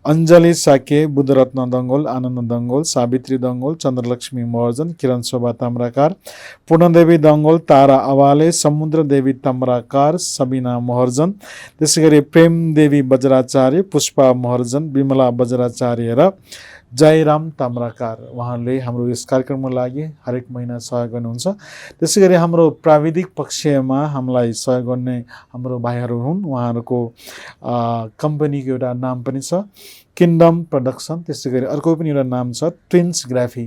अञ्जली साके, बुद्धरत्न दङ्गोल, आनन्द दङ्गोल, सावित्री दङ्गोल, चन्द्रलक्ष्मी महर्जन, किरण शोभा ताम्राकार, पूर्णदेवी दङ्गोल, तारा अवाले, समुद्र देवी ताम्राकार, सबिना महर्जन, त्यसै गरी प्रेम देवी बज्राचार्य, पुष्पा महर्जन, विमला बज्राचार्य र जयराम ताम्राकार। उहाँहरूले हाम्रो यस कार्यक्रमको लागि हरेक महिना सहयोग गर्नुहुन्छ। त्यसै गरी हाम्रो प्राविधिक पक्षमा हामीलाई सहयोग गर्ने हाम्रो भाइहरू हुन्। उहाँहरूको कम्पनीको एउटा नाम पनि छ किन्डम प्रोडक्सन, त्यसै गरी अर्को पनि एउटा नाम छ ट्विन्स ग्राफी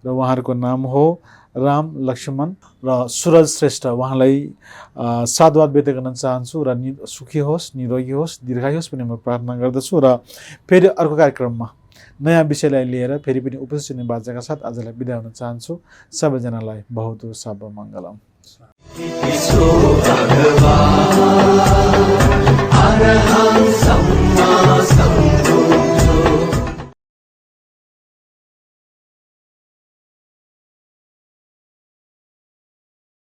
र उहाँहरूको नाम हो राम लक्ष्मण र सुरज श्रेष्ठ। उहाँलाई साधुवाद व्यक्त गर्न चाहन्छु र सुखी होस्, निरोगी होस्, दीर्घायु होस् पनि म प्रार्थना गर्दछु र फेरि अर्को कार्यक्रममा नयाँ विषयलाई लिएर फेरि पनि उपस्थित हुने बाचाका साथ आजलाई बिदा हुन चाहन्छु। सबैजनालाई बहुत शुभ मङ्गलम।